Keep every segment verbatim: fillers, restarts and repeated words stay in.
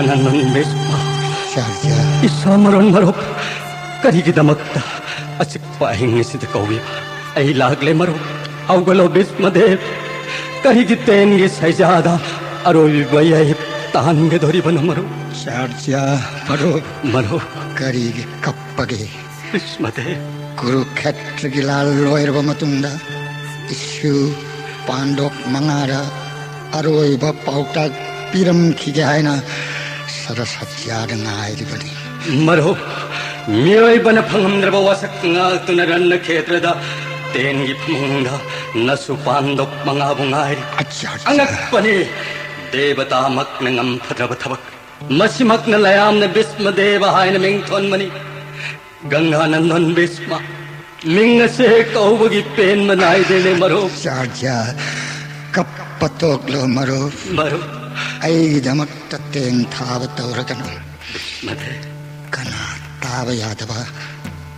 Nandan ꯚꯤꯁꯃ꯫ Charge. ꯏꯁꯥ ꯃꯔꯣꯟ ꯃꯔꯨꯞ, ꯀꯔꯤꯒꯤꯗꯃꯛꯇ ꯑꯆꯤꯛꯄ ꯑꯍꯤꯡ ꯑꯁꯤꯗ ꯀꯧꯏꯕ? ꯑꯩ ꯂꯥꯛꯂꯦ ꯃꯔꯨꯞ, ꯍꯧꯒꯠꯂꯣ ꯚꯤꯁꯃꯗꯦꯕ꯫ ꯀꯔꯤꯒꯤ ꯇꯦꯟꯒꯤ ꯁꯩꯖꯥꯗ ꯑꯔꯣꯏꯕ ꯌꯥꯏ ꯇꯥꯟꯒꯗꯧꯔꯤꯕꯅꯣ ꯃꯔꯨꯞ? ꯆꯥꯔꯖ, ꯃꯔꯨꯞ꯫ ꯃꯔꯨꯞ꯫ ꯀꯔꯤꯒꯤ ꯀꯞꯄꯒꯦ? ꯚꯤꯁꯃꯗꯦꯕ꯫ ꯀꯨꯔꯨꯈꯦꯇ꯭ꯔꯒꯤ ꯂꯥꯜ ꯂꯣꯏꯔꯕ ꯃꯇꯨꯡꯗ ꯏꯁꯨ ꯄꯥꯟꯗꯣꯞ ꯃꯉꯥꯗ ꯑꯔꯣꯏꯕ ꯄꯥꯎꯇꯥꯛ ꯄꯤꯔꯝꯈꯤꯒꯦ ꯍꯥꯏꯅ ꯁꯔꯁꯇ꯭ꯌꯥꯗ ꯉꯥꯏꯔꯤꯕꯅꯤ꯫ ꯃꯔꯨꯞ, ꯃꯤꯑꯣꯏꯕꯅ ꯐꯪꯉꯝꯗ꯭ꯔꯕ ꯋꯥꯁꯛ ꯉꯥꯛꯇꯨꯅ ꯔꯟꯅ ꯈꯦꯇ꯭ꯔꯗ ꯇꯦꯟꯒꯤ ꯐꯃꯨꯡꯗ ꯅꯁꯨ ꯄꯥꯟꯗꯣꯞ ꯃꯉꯥꯕꯨ ꯉꯥꯏꯔꯤ꯫ ꯑꯠꯆꯥ, ꯑꯠꯆꯥ꯫ ꯑꯉꯛꯄꯅꯤ, ꯗꯦꯕꯇꯥꯃꯛꯅ ꯉꯝꯐꯗ꯭ꯔꯕ ꯊꯕꯛ꯫ ꯃꯁꯤꯃꯛꯅ ꯂꯌꯥꯝꯅ ꯚꯤꯁꯃꯗꯦꯕ ꯍꯥꯏꯅ ꯃꯤꯡ ꯊꯣꯟꯕꯅꯤ꯫ ꯒꯪꯒꯥꯅꯟꯗꯟ ꯚꯤꯁꯃ, ꯃꯤꯡ ꯑꯁꯤ ꯍꯦꯛ ꯀꯧꯕꯒꯤ ꯄꯦꯟꯕ ꯅꯥꯏꯗꯦꯅꯦ ꯃꯔꯨꯞ꯫ ꯆꯥꯔꯖ, ꯀꯞꯄ ꯇꯣꯛꯂꯣ ꯃꯔꯨꯞ꯫ ꯃꯔꯨꯞ꯫ ꯑꯩꯒꯤꯗꯃꯛꯇ ꯇꯦꯟ ꯊꯥꯕ ꯇꯧꯔꯒꯅꯨ꯫ ꯃꯗꯦ꯫ ꯀꯅꯥ ꯇꯥꯕ ꯌꯥꯗꯕ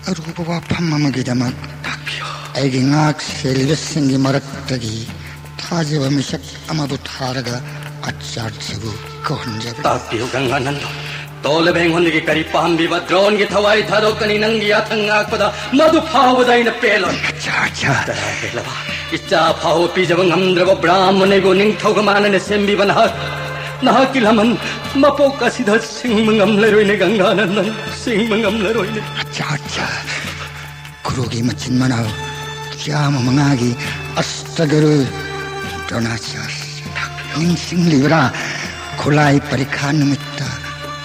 ꯑꯔꯨꯕ ꯋꯥꯐꯝ ꯑꯃꯒꯤꯗꯃꯛ ꯇꯥꯛꯄꯤꯌꯨ꯫ ꯑꯩꯒꯤ ꯉꯥꯛ ꯁꯦꯜꯂꯤꯕꯁꯤꯡꯒꯤ ꯃꯔꯛꯇꯒꯤ ꯊꯥꯖꯕ ꯃꯤꯁꯛ ꯑꯃꯕꯨ ꯊꯥꯔꯒ ꯑꯆꯥꯔꯖꯕꯨ ꯀꯧꯍꯟꯖꯕꯅꯤ꯫ ꯇꯥꯛꯄꯤꯌꯨ ꯒꯪꯒꯥꯅꯟꯗ꯫ ꯇꯣꯜꯂꯕ ꯑꯩꯉꯣꯟꯗꯒꯤ ꯀꯔꯤ ꯄꯥꯝꯕꯤꯕ? ꯗ꯭ꯔꯣꯟꯒꯤ ꯊꯋꯥꯏ ꯊꯥꯗꯣꯛꯀꯅꯤ ꯅꯪꯒꯤ ꯌꯥꯊꯪ ꯉꯥꯛꯄꯗ꯫ ꯃꯗꯨ ꯐꯥꯎꯕꯗ ꯑꯩꯅ ꯄꯦꯜꯂꯣꯏ꯫ ꯑꯆꯥꯔꯖ꯫ ꯇꯔꯥ ꯍꯦꯜꯂꯕ ꯏꯆꯥ ꯐꯥꯎꯕ ꯄꯤꯖꯕ ꯉꯝꯗ꯭ꯔꯕ ꯕ꯭ꯔꯥꯍꯃꯟ ꯑꯩꯕꯨ ꯅꯤꯡꯊꯧꯒ ꯃꯥꯟꯅꯅ ꯁꯦꯝꯕꯤꯕ ꯅꯍꯥꯛ, ꯅꯍꯥꯛꯀꯤ ꯂꯃꯟ ꯃꯄꯣꯛ ꯑꯁꯤꯗ ꯁꯤꯡꯕ ꯉꯝꯂꯔꯣꯏꯅꯦ ꯒꯪꯒꯥꯅꯟꯗꯟ, ꯁꯤꯡꯕ ꯉꯝꯂꯔꯣꯏꯅꯦ꯫ ꯑꯆꯥꯔꯖ꯫ ꯀꯨꯔꯨꯒꯤ ꯃꯆꯤꯟ ꯃꯅꯥꯎ ꯆꯥꯝꯃ ꯃꯉꯥꯒꯤ ꯑꯁꯇꯒꯨꯔꯨ ꯗ꯭ꯔꯣꯅꯥꯆꯥꯔ ꯅꯤꯡꯁꯤꯡꯂꯤꯕ꯭ꯔꯥ? ꯈꯨꯠꯂꯥꯏ ꯄꯔꯤꯈꯥ ꯅꯨꯃꯤꯠꯇ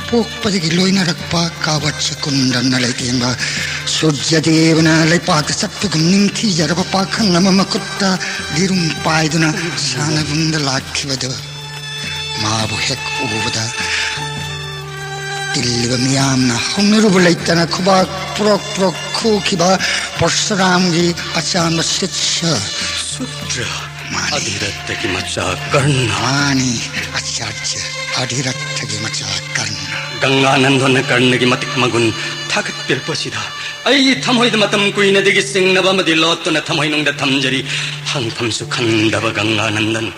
ꯄꯣꯛꯄꯗꯒꯤ ꯂꯣꯏꯅꯔꯛꯄ ꯀꯥꯋꯠꯁ ꯀꯨꯟꯗꯟꯅ ꯂꯩꯇꯦꯡꯕ ꯁꯨꯔꯖꯗꯦꯕꯅ ꯂꯩꯄꯥꯛꯇ ꯆꯠꯄꯒꯨꯝ ꯅꯤꯡꯊꯤꯖꯔꯕ ꯄꯥꯈꯪ ꯑꯃ ꯃꯈꯨꯠꯇ ꯂꯤꯔꯨꯝ ꯄꯥꯏꯗꯨꯅ ꯁꯥꯟꯅꯕꯨꯡꯗ ꯂꯥꯛꯈꯤꯕꯗꯨ꯫ ꯃꯥꯕꯨ ꯍꯦꯛ ꯎꯕꯗ ꯇꯤꯜꯂꯤꯕ ꯃꯤꯌꯥꯝꯅ ꯍꯧꯅꯔꯨꯕ ꯂꯩꯇꯅ ꯈꯨꯕꯥꯛ ꯄ꯭ꯔꯣꯛ ꯄ꯭ꯔꯣꯛ ꯈꯨꯈꯤꯕ ꯄꯔꯁꯨꯔꯥꯝꯒꯤ ꯑꯆꯥꯟꯕ ꯁꯤꯠꯁ꯫ ꯁꯨꯗ꯭ꯔ꯫ ꯃꯥꯅꯤ꯫ ꯑꯙꯤꯔꯠꯇꯒꯤ ꯃꯆꯥ ꯀꯔꯅ꯫ ꯃꯥꯅꯤ, ꯑꯆꯥꯔꯖ, ꯑꯙꯤꯔꯠꯇꯒꯤ ꯃꯆꯥ ꯀꯔꯅ꯫ ꯒꯪꯒꯥꯅꯟꯗꯣꯅ ꯀꯔꯅꯒꯤ ꯃꯇꯤꯛ ꯃꯒꯨꯟ ꯊꯥꯒꯠꯄꯤꯔꯛꯄꯁꯤꯗ ꯑꯩꯒꯤ ꯊꯃꯣꯏꯗ ꯃꯇꯝ ꯀꯨꯏꯅꯗꯒꯤ ꯆꯤꯡꯅꯕ ꯑꯃꯗꯤ ꯂꯣꯠꯇꯨꯅ ꯊꯃꯣꯏꯅꯨꯡꯗ ꯊꯝꯖꯔꯤ꯫ ꯍꯪꯐꯝꯁꯨ ꯈꯪꯗꯕ ꯒꯪꯒꯥꯅꯟꯗꯟ꯫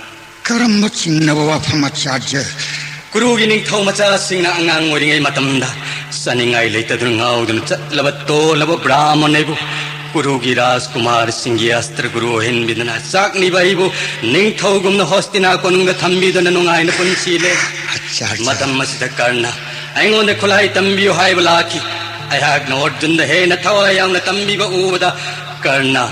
ꯀꯔꯝꯕ ꯆꯤꯡꯅꯕ ꯋꯥꯐꯝ ꯑꯆꯥꯔꯖ? ꯀꯨꯔꯨꯒꯤ ꯅꯤꯡꯊꯧ ꯃꯆꯥꯁꯤꯡꯅ ꯑꯉꯥꯡ ꯑꯣꯏꯔꯤꯉꯩ ꯃꯇꯝꯗ ꯆꯥꯅꯤꯡꯉꯥꯏ ꯂꯩꯇꯗꯨꯅ ꯉꯥꯎꯗꯨꯅ ꯆꯠꯂꯕ ꯇꯣꯜꯂꯕ ꯕ꯭ꯔꯥꯍꯃꯟ ꯑꯩꯕꯨ ꯀꯨꯔꯨꯒꯤ ꯔꯥꯖꯀꯨꯃꯥꯔꯁꯤꯡꯒꯤ ꯑꯁꯇ꯭ꯔ ꯒꯨꯔꯨ ꯑꯣꯏꯍꯟꯕꯤꯗꯨꯅ ꯆꯥꯛꯅꯤꯕ ꯑꯩꯕꯨ ꯅꯤꯡꯊꯧꯒꯨꯝꯅ ꯍꯣꯁꯇꯤꯅꯥ ꯀꯣꯅꯨꯡꯗ ꯊꯝꯕꯤꯗꯨꯅ ꯅꯨꯡꯉꯥꯏꯅ ꯄꯨꯟꯁꯤ ꯂꯦꯜꯂꯤ꯫ ꯑꯠꯆꯥ, ꯑꯠꯆꯥ꯫ ꯃꯇꯝ ꯑꯁꯤꯗ ꯀꯔꯅ ꯑꯩꯉꯣꯟꯗ ꯈꯨꯠꯂꯥꯏ ꯇꯝꯕꯤꯌꯨ ꯍꯥꯏꯕ ꯂꯥꯛꯈꯤ꯫ ꯑꯩꯍꯥꯛꯅ ꯑꯔꯖꯨꯟꯗ ꯍꯦꯟꯅ ꯊꯋꯥꯏ ꯌꯥꯎꯅ ꯇꯝꯕꯤꯕ ꯎꯕꯗ ꯀꯔꯅ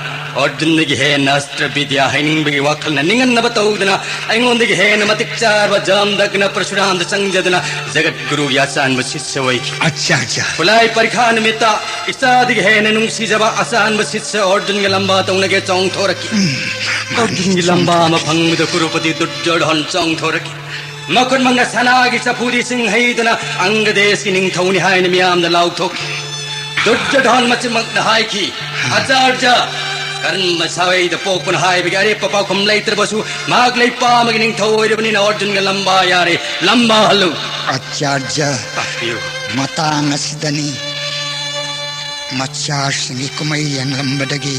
ꯑꯔꯖꯨꯟꯗꯒꯤ ꯍꯦꯟꯅ ꯑꯁꯇ꯭ꯔ ꯕꯤꯗ꯭ꯌꯥ ꯍꯩꯅꯤꯡꯕꯒꯤ ꯋꯥꯈꯜꯅ ꯅꯤꯡꯍꯟꯅꯕ ꯇꯧꯗꯨꯅ ꯑꯩꯉꯣꯟꯗꯒꯤ ꯍꯦꯟꯅ ꯃꯇꯤꯛ ꯆꯥꯔꯕ ꯖꯥꯝꯗꯛꯅ ꯄꯔꯁꯨꯔꯥꯝꯗ ꯆꯪꯖꯗꯨꯅ ꯖꯒꯠ ꯒꯨꯔꯨꯒꯤ ꯑꯆꯥꯟꯕ ꯁꯤꯁ꯭ꯌ ꯑꯣꯏꯈꯤ꯫ ꯑꯠꯆꯥ, ꯑꯠꯆꯥ꯫ ꯈꯨꯠꯂꯥꯏ ꯄꯔꯤꯈꯥ ꯅꯨꯃꯤꯠꯇ ꯏꯆꯥꯗꯒꯤ ꯍꯦꯟꯅ ꯅꯨꯡꯁꯤꯖꯕ ꯑꯆꯥꯟꯕ ꯁꯤꯁ꯭ꯌ ꯑꯔꯖꯨꯟꯒ ꯂꯝꯕꯥ ꯇꯧꯅꯒꯦ ꯆꯣꯡꯊꯣꯔꯛꯈꯤ꯫ ꯎꯝ, ꯃꯥꯅꯤ, ꯑꯔꯖꯨꯟꯒꯤ ꯂꯝꯕꯥ ꯑꯃ ꯆꯣꯡꯊꯣꯔꯛꯈꯤ꯫ ꯐꯪꯕꯗ ꯀꯨꯔꯨꯄꯇꯤ ꯗꯨꯔꯖꯣꯙꯟ ꯆꯣꯡꯊꯣꯔꯛꯈꯤ꯫ ꯃꯈꯨꯠ ꯃꯉꯥ ꯁꯅꯥꯒꯤ ꯆꯐꯨꯗꯤ ꯁꯤꯡ ꯍꯩꯗꯨꯅ ꯑꯪꯒ ꯗꯦꯁꯀꯤ ꯅꯤꯡꯊꯧꯅꯤ ꯍꯥꯏꯅ ꯃꯤꯌꯥꯝꯗ ꯂꯥꯎꯊꯣꯛꯈꯤ꯫ ꯗꯨꯔꯖꯣꯙꯟ ꯃꯆꯤꯟꯃꯛꯅ ꯍꯥꯏꯈꯤ, "ꯑꯆꯥꯔꯖ, ꯀꯔꯝꯕ ꯁꯥꯋꯩꯗ ꯄꯣꯛꯄꯅꯣ ꯍꯥꯏꯕꯒꯤ ꯑꯔꯦꯞꯄ ꯄꯥꯎꯈꯨꯝ ꯂꯩꯇ꯭ꯔꯕꯁꯨ ꯃꯍꯥꯛ ꯂꯩꯄꯥꯛ ꯑꯃꯒꯤ ꯅꯤꯡꯊꯧ ꯑꯣꯏꯔꯕꯅꯤꯅ ꯑꯔꯖꯨꯟꯒ ꯂꯝꯕꯥ ꯌꯥꯔꯦ, ꯂꯝꯕꯥ ꯍꯜꯂꯨ꯫" ꯑꯆꯥꯔꯖ, ꯇꯥꯛꯄꯤꯌꯨ꯫ ꯃꯇꯥꯡ ꯑꯁꯤꯗꯅꯤ ꯃꯆꯥꯁꯤꯡꯒꯤ ꯀꯨꯝꯍꯩ ꯌꯦꯡꯂꯝꯕꯗꯒꯤ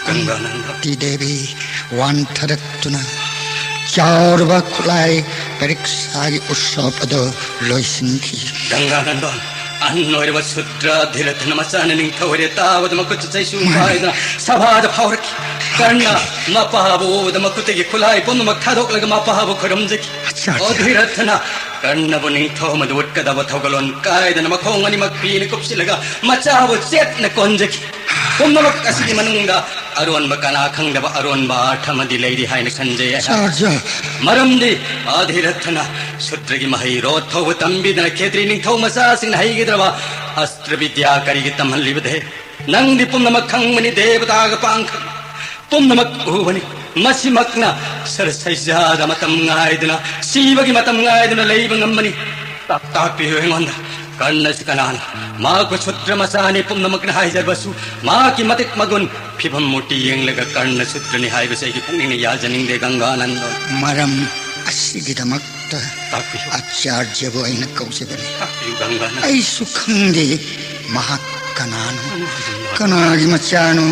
ꯒꯪꯒꯥꯅꯟꯗ꯫ ꯀꯨꯟꯇꯤ ꯗꯦꯕꯤ ꯋꯥꯟꯊꯔꯛꯇꯨꯅ ꯆꯥꯎꯔꯕ ꯈꯨꯠꯂꯥꯏ ꯄꯔꯤꯛꯁꯥꯒꯤ ꯎꯠꯁꯣꯞ ꯑꯗꯨ ꯂꯣꯏꯁꯤꯟꯈꯤ꯫ ꯒꯪꯒꯥꯅꯟꯗ, ꯑꯍꯟ ꯑꯣꯏꯔꯕ ꯁꯨꯗ꯭ꯔ ꯙꯤꯔꯊꯅ ꯃꯆꯥꯅ ꯅꯤꯡꯊꯧ ꯑꯣꯏꯔꯦ ꯇꯥꯕꯗ ꯃꯈꯨꯠꯇ ꯆꯩꯁꯨ ꯃꯥꯅꯤ꯫ ꯄꯥꯏꯗꯨꯅ ꯁꯚꯥꯗ ꯐꯥꯎꯔꯛꯈꯤ꯫ ꯀꯔꯅ ꯃꯄꯥꯕꯨ ꯎꯕꯗ ꯃꯈꯨꯠꯇꯒꯤ ꯈꯨꯠꯂꯥꯏ ꯄꯨꯝꯅꯃꯛ ꯊꯥꯗꯣꯛꯂꯒ ꯃꯄꯥꯕꯨ ꯈꯨꯔꯨꯝꯖꯈꯤ꯫ ꯑꯠꯆꯥ, ꯑꯣ ꯑꯠꯆꯥ꯫ ꯙꯤꯔꯊꯅ, ꯀꯔꯅꯕꯨ ꯅꯤꯡꯊꯧ ꯑꯃꯗ ꯎꯠꯀꯗꯕ ꯊꯧꯒꯜꯂꯣꯟ ꯀꯥꯏꯗꯅ ꯃꯈꯣꯡ ꯑꯅꯤꯃꯛ ꯐꯤꯅ ꯀꯨꯞꯁꯤꯜꯂꯒ ꯃꯆꯥꯕꯨ ꯆꯦꯠꯅ ꯀꯣꯟꯖꯈꯤ꯫ ꯄꯨꯝꯅꯃꯛ ꯑꯁꯤꯒꯤ ꯃꯅꯨꯡꯗ ꯑꯔꯣꯟꯕ ꯀꯅꯥ ꯈꯪꯗꯕ ꯑꯔꯣꯟꯕ ꯑꯥꯔꯊ ꯑꯃꯗꯤ ꯂꯩꯔꯤ ꯍꯥꯏꯅ ꯈꯟꯖꯩ ꯑꯩꯍꯥꯛ꯫ ꯑꯆꯥꯔꯖ꯫ ꯃꯔꯝꯗꯤ ꯑꯙꯤꯔꯊꯅ ꯁꯨꯗ꯭ꯔꯒꯤ ꯃꯍꯩꯔꯣ ꯊꯧꯕ ꯇꯝꯕꯤꯗꯅ ꯈꯦꯇ꯭ꯔꯤ ꯅꯤꯡꯊꯧ ꯃꯆꯥꯁꯤꯡꯅ ꯍꯩꯒꯗ꯭ꯔꯕ ꯑꯁꯇ꯭ꯔ ꯕꯤꯗ꯭ꯌꯥ ꯀꯔꯤꯒꯤ ꯇꯝꯍꯜꯂꯤꯕꯗꯦ? ꯅꯪꯗꯤ ꯄꯨꯝꯅꯃꯛ ꯈꯪꯕꯅꯤ, ꯗꯦꯕꯇꯥꯒ ꯄꯥꯡꯈꯛ ꯄꯨꯝꯅꯃꯛ ꯎꯕꯅꯤ꯫ ꯃꯁꯤꯃꯛꯅ ꯁꯔꯁꯩꯖꯥꯗ ꯃꯇꯝ ꯉꯥꯏꯗꯨꯅ, ꯁꯤꯕꯒꯤ ꯃꯇꯝ ꯉꯥꯏꯗꯨꯅ ꯂꯩꯕ ꯉꯝꯕꯅꯤ꯫ ꯇꯥꯛ-, ꯇꯥꯛꯄꯤꯌꯨ ꯑꯩꯉꯣꯟꯗ, ꯀꯔꯅꯁꯤ ꯀꯅꯥꯅꯣ? ꯃꯍꯥꯛꯄꯨ ꯁꯨꯗ꯭ꯔ ꯃꯆꯥꯅꯤ ꯄꯨꯝꯅꯃꯛꯅ ꯍꯥꯏꯖꯔꯕꯁꯨ, ꯃꯍꯥꯛꯀꯤ ꯃꯇꯤꯛ ꯃꯒꯨꯟ, ꯐꯤꯕꯝ ꯃꯨꯔꯇꯤ ꯌꯦꯡꯂꯒ ꯀꯔꯅ ꯁꯨꯗ꯭ꯔꯅꯤ ꯍꯥꯏꯕꯁꯤ ꯑꯩꯒꯤ ꯄꯨꯛꯅꯤꯡꯅ ꯌꯥꯖꯅꯤꯡꯗꯦ, ꯒꯪꯒꯥꯅꯟꯗ꯫ ꯃꯔꯝ ꯑꯁꯤꯒꯤꯗꯃꯛꯇ ꯇꯥꯛꯄꯤꯌꯨ꯫ ꯑꯆꯥꯔꯖꯕꯨ ꯑꯩꯅ ꯀꯧꯖꯕꯅꯤ꯫ ꯇꯥꯛꯄꯤꯌꯨ, ꯒꯪꯒꯥꯅꯟꯗ꯫ ꯑꯩꯁꯨ ꯈꯪꯗꯦ ꯃꯍꯥꯛ ꯀꯅꯥꯅꯣ, ꯒꯪꯒꯥꯅꯟꯗ꯫ ꯀꯅꯥꯒꯤ ꯃꯆꯥꯅꯣ,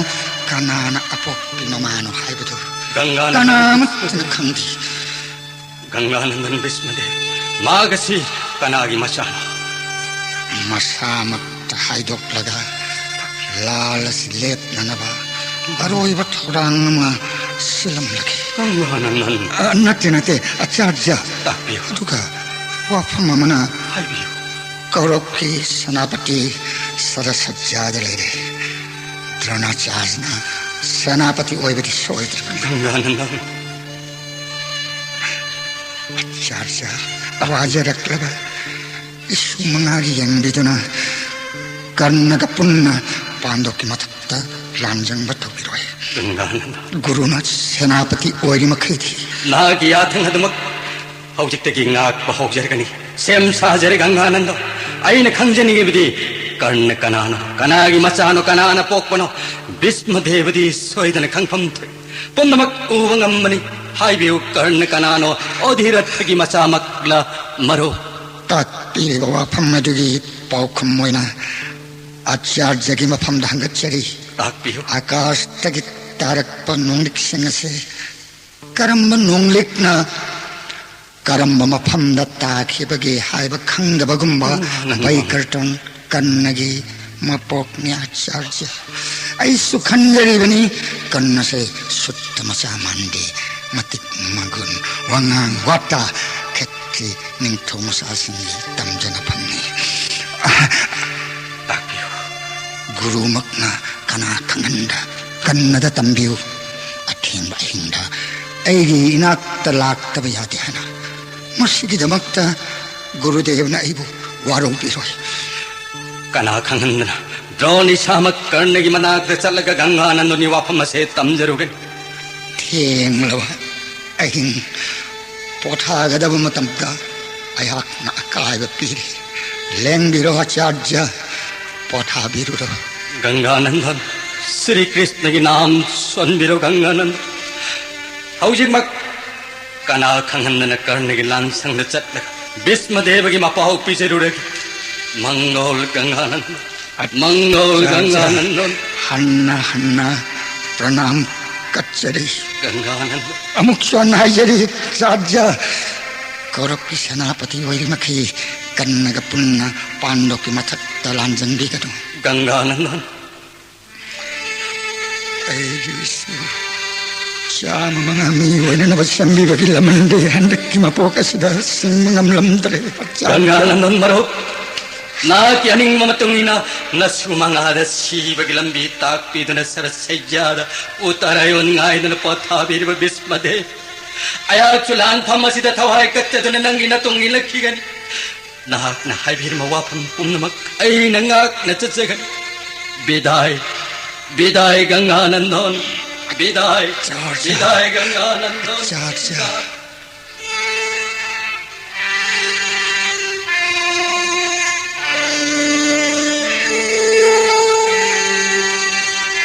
ꯀꯅꯥꯅ ꯑꯄꯣꯛꯄꯤ ꯃꯃꯥꯅꯣ ꯍꯥꯏꯕꯗꯨ ꯒꯪꯒꯥꯅꯟꯗ꯫ ꯀꯅꯥꯃꯠꯇꯅ ꯈꯪꯗꯦ꯫ ꯒꯪꯒꯥꯅꯟꯗꯟ ꯚꯤꯁꯃꯗꯦꯕ, ꯃꯍꯥꯛ ꯑꯁꯤ ꯀꯅꯥꯒꯤ ꯃꯆꯥꯅꯣ? ꯃꯁꯥꯃꯛꯇ ꯍꯥꯏꯗꯣꯛꯂꯒ ꯂꯥꯜ ꯑꯁꯤ ꯂꯦꯞꯅꯅꯕ ꯑꯔꯣꯏꯕ ꯊꯧꯔꯥꯡ ꯑꯃ ꯁꯤꯜꯂꯝꯂꯒꯦ꯫ ꯀꯪꯂꯥꯅꯟꯗꯟ꯫ ꯑ, ꯅꯠꯇꯦ, ꯅꯠꯇꯦ, ꯑꯆꯥꯔꯌ꯫ ꯇꯥꯛꯄꯤꯌꯨ꯫ ꯑꯗꯨꯒ ꯋꯥꯐꯝ ꯑꯃꯅ, ꯍꯥꯏꯕꯤꯌꯨ꯫ ꯀꯧꯔꯕꯀꯤ ꯁꯦꯅꯥꯄꯇꯤ ꯁꯔꯁꯖ꯭ꯌꯥꯗ ꯂꯩꯔꯦ꯫ ꯗ꯭ꯔꯣꯅꯥꯆꯥꯔꯌꯅ ꯁꯦꯅꯥꯄꯇꯤ ꯑꯣꯏꯕꯗꯤ ꯁꯣꯏꯗ꯭ꯔꯕꯅꯤ꯫ ꯀꯪꯂꯥꯅꯟꯗꯟ꯫ ꯑꯆꯥꯔꯌ, ꯋꯥꯖꯔꯛꯂꯕ ꯏꯁꯨ ꯃꯉꯥꯒꯤ ꯌꯦꯡꯕꯤꯗꯨꯅ ꯀꯔꯅꯒ ꯄꯨꯟꯅ ꯄꯥꯟꯗꯨꯞꯀꯤ ꯃꯊꯛꯇ ꯂꯥꯟꯖꯪꯕ ꯇꯧꯕꯤꯔꯣꯏ꯫ ꯀꯪꯂꯥꯅꯟꯗꯟ꯫ ꯒꯨꯔꯨꯅ ꯁꯦꯅꯥꯄꯇꯤ ꯑꯣꯏꯔꯤ ꯃꯈꯩꯗꯤ꯫ ꯅꯍꯥꯛꯀꯤ ꯌꯥꯊꯪ ꯑꯗꯨꯃꯛ ꯍꯧꯖꯤꯛꯇꯒꯤ ꯉꯥꯛꯄ ꯍꯧꯖꯔꯒꯅꯤ꯫ ꯁꯦꯝ ꯁꯥꯖꯔꯦ ꯒꯪꯒꯥꯅꯟꯗ꯫ ꯑꯩꯅ ꯈꯪꯖꯅꯤꯡꯉꯤꯕꯗꯤ ꯀꯔꯅ ꯀꯅꯥꯅꯣ, ꯀꯅꯥꯒꯤ ꯃꯆꯥꯅꯣ, ꯀꯅꯥꯅ ꯄꯣꯛꯄꯅꯣ? ꯚꯤꯁꯃ ꯗꯦꯕꯗꯤ ꯁꯣꯏꯗꯅ ꯈꯪꯐꯝ ꯊꯣꯛꯏ꯫ ꯄꯨꯝꯅꯃꯛ ꯎꯕ ꯉꯝꯕꯅꯤ꯫ ꯍꯥꯏꯕꯤꯌꯨ, ꯀꯔꯅ ꯀꯅꯥꯅꯣ? ꯑꯣꯙꯤꯔꯠꯊꯒꯤ ꯃꯆꯥꯃꯛꯂ ꯃꯔꯨ? ꯇꯥꯛꯄꯤꯔꯤꯕ ꯋꯥꯐꯝ ꯑꯗꯨꯒꯤ ꯄꯥꯎꯈꯨꯝ ꯑꯣꯏꯅ ꯑꯆꯥꯔꯌꯒꯤ ꯃꯐꯝꯗ ꯍꯪꯒꯠꯆꯔꯤ꯫ ꯇꯥꯛꯄꯤꯌꯨ꯫ ꯑꯀꯥꯁꯇꯒꯤ ꯇꯥꯔꯛꯄ ꯅꯣꯡꯂꯤꯛꯁꯤꯡ ꯑꯁꯤ ꯀꯔꯝꯕ ꯅꯣꯡꯂꯤꯛꯅ ꯀꯔꯝꯕ ꯃꯐꯝꯗ ꯇꯥꯈꯤꯕꯒꯦ ꯍꯥꯏꯕ ꯈꯪꯗꯕꯒꯨꯝꯕ ꯎꯝ, ꯎꯝ, ꯎꯝ꯫ ꯕꯩꯀꯔꯇꯟ ꯀꯟꯅꯒꯤ ꯃꯄꯣꯛꯅꯤ ꯑꯆꯥꯔꯌ꯫ ꯑꯩꯁꯨ ꯈꯟꯖꯔꯤꯕꯅꯤ, ꯀꯟꯅꯁꯦ ꯁꯨꯠꯇ ꯃꯆꯥ ꯃꯥꯟꯗꯦ, ꯃꯇꯤꯛ ꯃꯒꯨꯟ, ꯋꯥꯉꯥꯡ ꯋꯥꯇꯥ ꯈꯦꯇ꯭ꯔꯤ ꯅꯤꯡꯊꯧ ꯃꯆꯥꯁꯤꯡꯒꯤ ꯇꯝꯖꯅꯐꯝꯅꯤ꯫ ꯇꯥꯛꯄꯤꯌꯨ꯫ ꯒꯨꯔꯨꯃꯛꯅ ꯀꯅꯥ ꯈꯪꯍꯟꯗ ꯀꯟꯅꯗ ꯇꯝꯕꯤꯌꯨ꯫ ꯑꯊꯦꯡꯕ ꯑꯍꯤꯡꯗ ꯑꯩꯒꯤ ꯏꯅꯥꯛꯇ ꯂꯥꯛꯇꯕ ꯌꯥꯗꯦ ꯍꯥꯏꯅ꯫ ꯃꯁꯤꯒꯤꯗꯃꯛꯇ ꯒꯨꯔꯨꯗꯦꯕꯅ ꯑꯩꯕꯨ ꯋꯥꯔꯧꯕꯤꯔꯣꯏ꯫ ꯀꯅꯥ ꯈꯪꯍꯟꯗꯅ ꯗ꯭ꯔꯣꯟ ꯏꯁꯥꯃꯛ ꯀꯔꯅꯒꯤ ꯃꯅꯥꯛꯇ ꯆꯠꯂꯒ ꯒꯪꯒꯥꯅꯟꯗꯅꯤ ꯋꯥꯐꯝ ꯑꯁꯦ ꯇꯝꯖꯔꯨꯒꯅꯤ꯫ ꯊꯦꯡꯂꯕ ꯑꯍꯤꯡ ꯄꯣꯊꯥꯒꯗꯕ ꯃꯇꯝꯗ ꯑꯩꯍꯥꯛꯅ ꯑꯀꯥꯏꯕ ꯄꯤꯔꯤ꯫ ꯂꯦꯡꯕꯤꯔꯣ ꯑꯆꯥꯔꯌ, ꯄꯣꯊꯥꯕꯤꯔꯨꯔꯣ꯫ ꯒꯪꯒꯥꯅꯟꯗꯟ, ꯁ꯭ꯔꯤ ꯀ꯭ꯔꯤꯁꯅꯒꯤ ꯅꯥꯝ ꯁꯣꯟꯕꯤꯔꯣ ꯒꯪꯒꯥꯅꯟꯗ꯫ ꯍꯧꯖꯤꯛꯃꯛ ꯀꯅꯥ ꯈꯪꯍꯟꯗꯅ ꯀꯔꯅꯒꯤ ꯂꯥꯟꯁꯪꯗ ꯆꯠꯂꯒ ꯚꯤꯁꯃꯗꯦꯕꯒꯤ ꯃꯄꯥꯎ ꯄꯤꯖꯔꯨꯔꯒꯦ꯫ ꯃꯪꯒꯣꯜ ꯒꯪꯒꯥꯅꯟꯗ꯫ ꯃꯪꯒꯣꯜ ꯒꯪꯒꯥꯅꯟꯗꯣꯟ꯫ ꯍꯟꯅ ꯍꯟꯅ ꯄ꯭ꯔꯅꯥꯝ ꯀꯠꯆꯔꯤ꯫ ꯒꯪꯒꯥꯅꯟꯗ꯫ ꯑꯃꯨꯛꯁꯨ ꯍꯟꯅ ꯍꯥꯏꯖꯔꯤ, ꯑꯆꯥꯔꯌ, ꯀꯧꯔꯛꯀꯤ ꯁꯦꯅꯥꯄꯇꯤ ꯑꯣꯏꯔꯤꯃꯈꯩ ꯀꯟꯅꯒ ꯄꯨꯟꯅ ꯄꯥꯟꯗꯣꯞꯀꯤ ꯃꯊꯛꯇ ꯂꯥꯟꯖꯟꯕꯤꯒꯅꯨ꯫ ꯒꯪꯒꯥꯅꯟꯗꯟ, ꯑꯩꯒꯤ ꯏꯁꯨ, ꯆꯥꯝꯃ ꯃꯉꯥ ꯃꯤ ꯑꯣꯏꯅꯅꯕ ꯁꯦꯝꯕꯤꯕꯒꯤ ꯂꯃꯟꯗꯤ ꯍꯟꯗꯛꯀꯤ ꯃꯄꯣꯛ ꯑꯁꯤꯗ ꯁꯤꯡꯕ ꯉꯝꯂꯝꯗ꯭ꯔꯦ꯫ ꯒꯪꯒꯥꯅꯟꯗꯟ ꯃꯔꯨꯞ, ꯅꯍꯥꯛꯀꯤ ꯑꯅꯤꯡꯕ ꯃꯇꯨꯡ ꯏꯟꯅ ꯅꯁꯨ ꯃꯉꯥꯗ ꯁꯤꯕꯒꯤ ꯂꯝꯕꯤ ꯇꯥꯛꯄꯤꯗꯨꯅ ꯁꯔꯁꯩꯌꯥꯗ ꯎꯇꯔꯥꯌꯣꯟ ꯉꯥꯏꯗꯨꯅ ꯄꯣꯊꯥꯕꯤꯔꯤꯕ ꯚꯤꯁꯃꯗꯦꯕ, ꯑꯩꯍꯥꯛꯁꯨ ꯂꯥꯟꯐꯝ ꯑꯁꯤꯗ ꯊꯋꯥꯏ ꯀꯠꯆꯗꯨꯅ ꯅꯪꯒꯤ ꯅꯇꯨꯡ ꯏꯜꯂꯛꯈꯤꯒꯅꯤ꯫ ꯅꯍꯥꯛꯅ ꯍꯥꯏꯕꯤꯔꯝꯕ ꯋꯥꯐꯝ ꯄꯨꯝꯅꯃꯛ ꯑꯩꯅ ꯉꯥꯛꯅ ꯆꯠꯆꯒꯅꯤ꯫ ꯕꯤꯗꯥꯏ, ꯕꯤꯗꯥꯏ ꯒꯪꯒꯥꯅꯟꯗꯣꯟ, ꯕꯤꯗꯥꯏ, ꯆꯥꯔ, ꯆꯥꯔ꯫ ꯕꯤꯗꯥꯏ ꯒꯪꯒꯥꯅꯟꯗꯣꯟ꯫ ꯆꯥꯔ, ꯆꯥꯔ꯫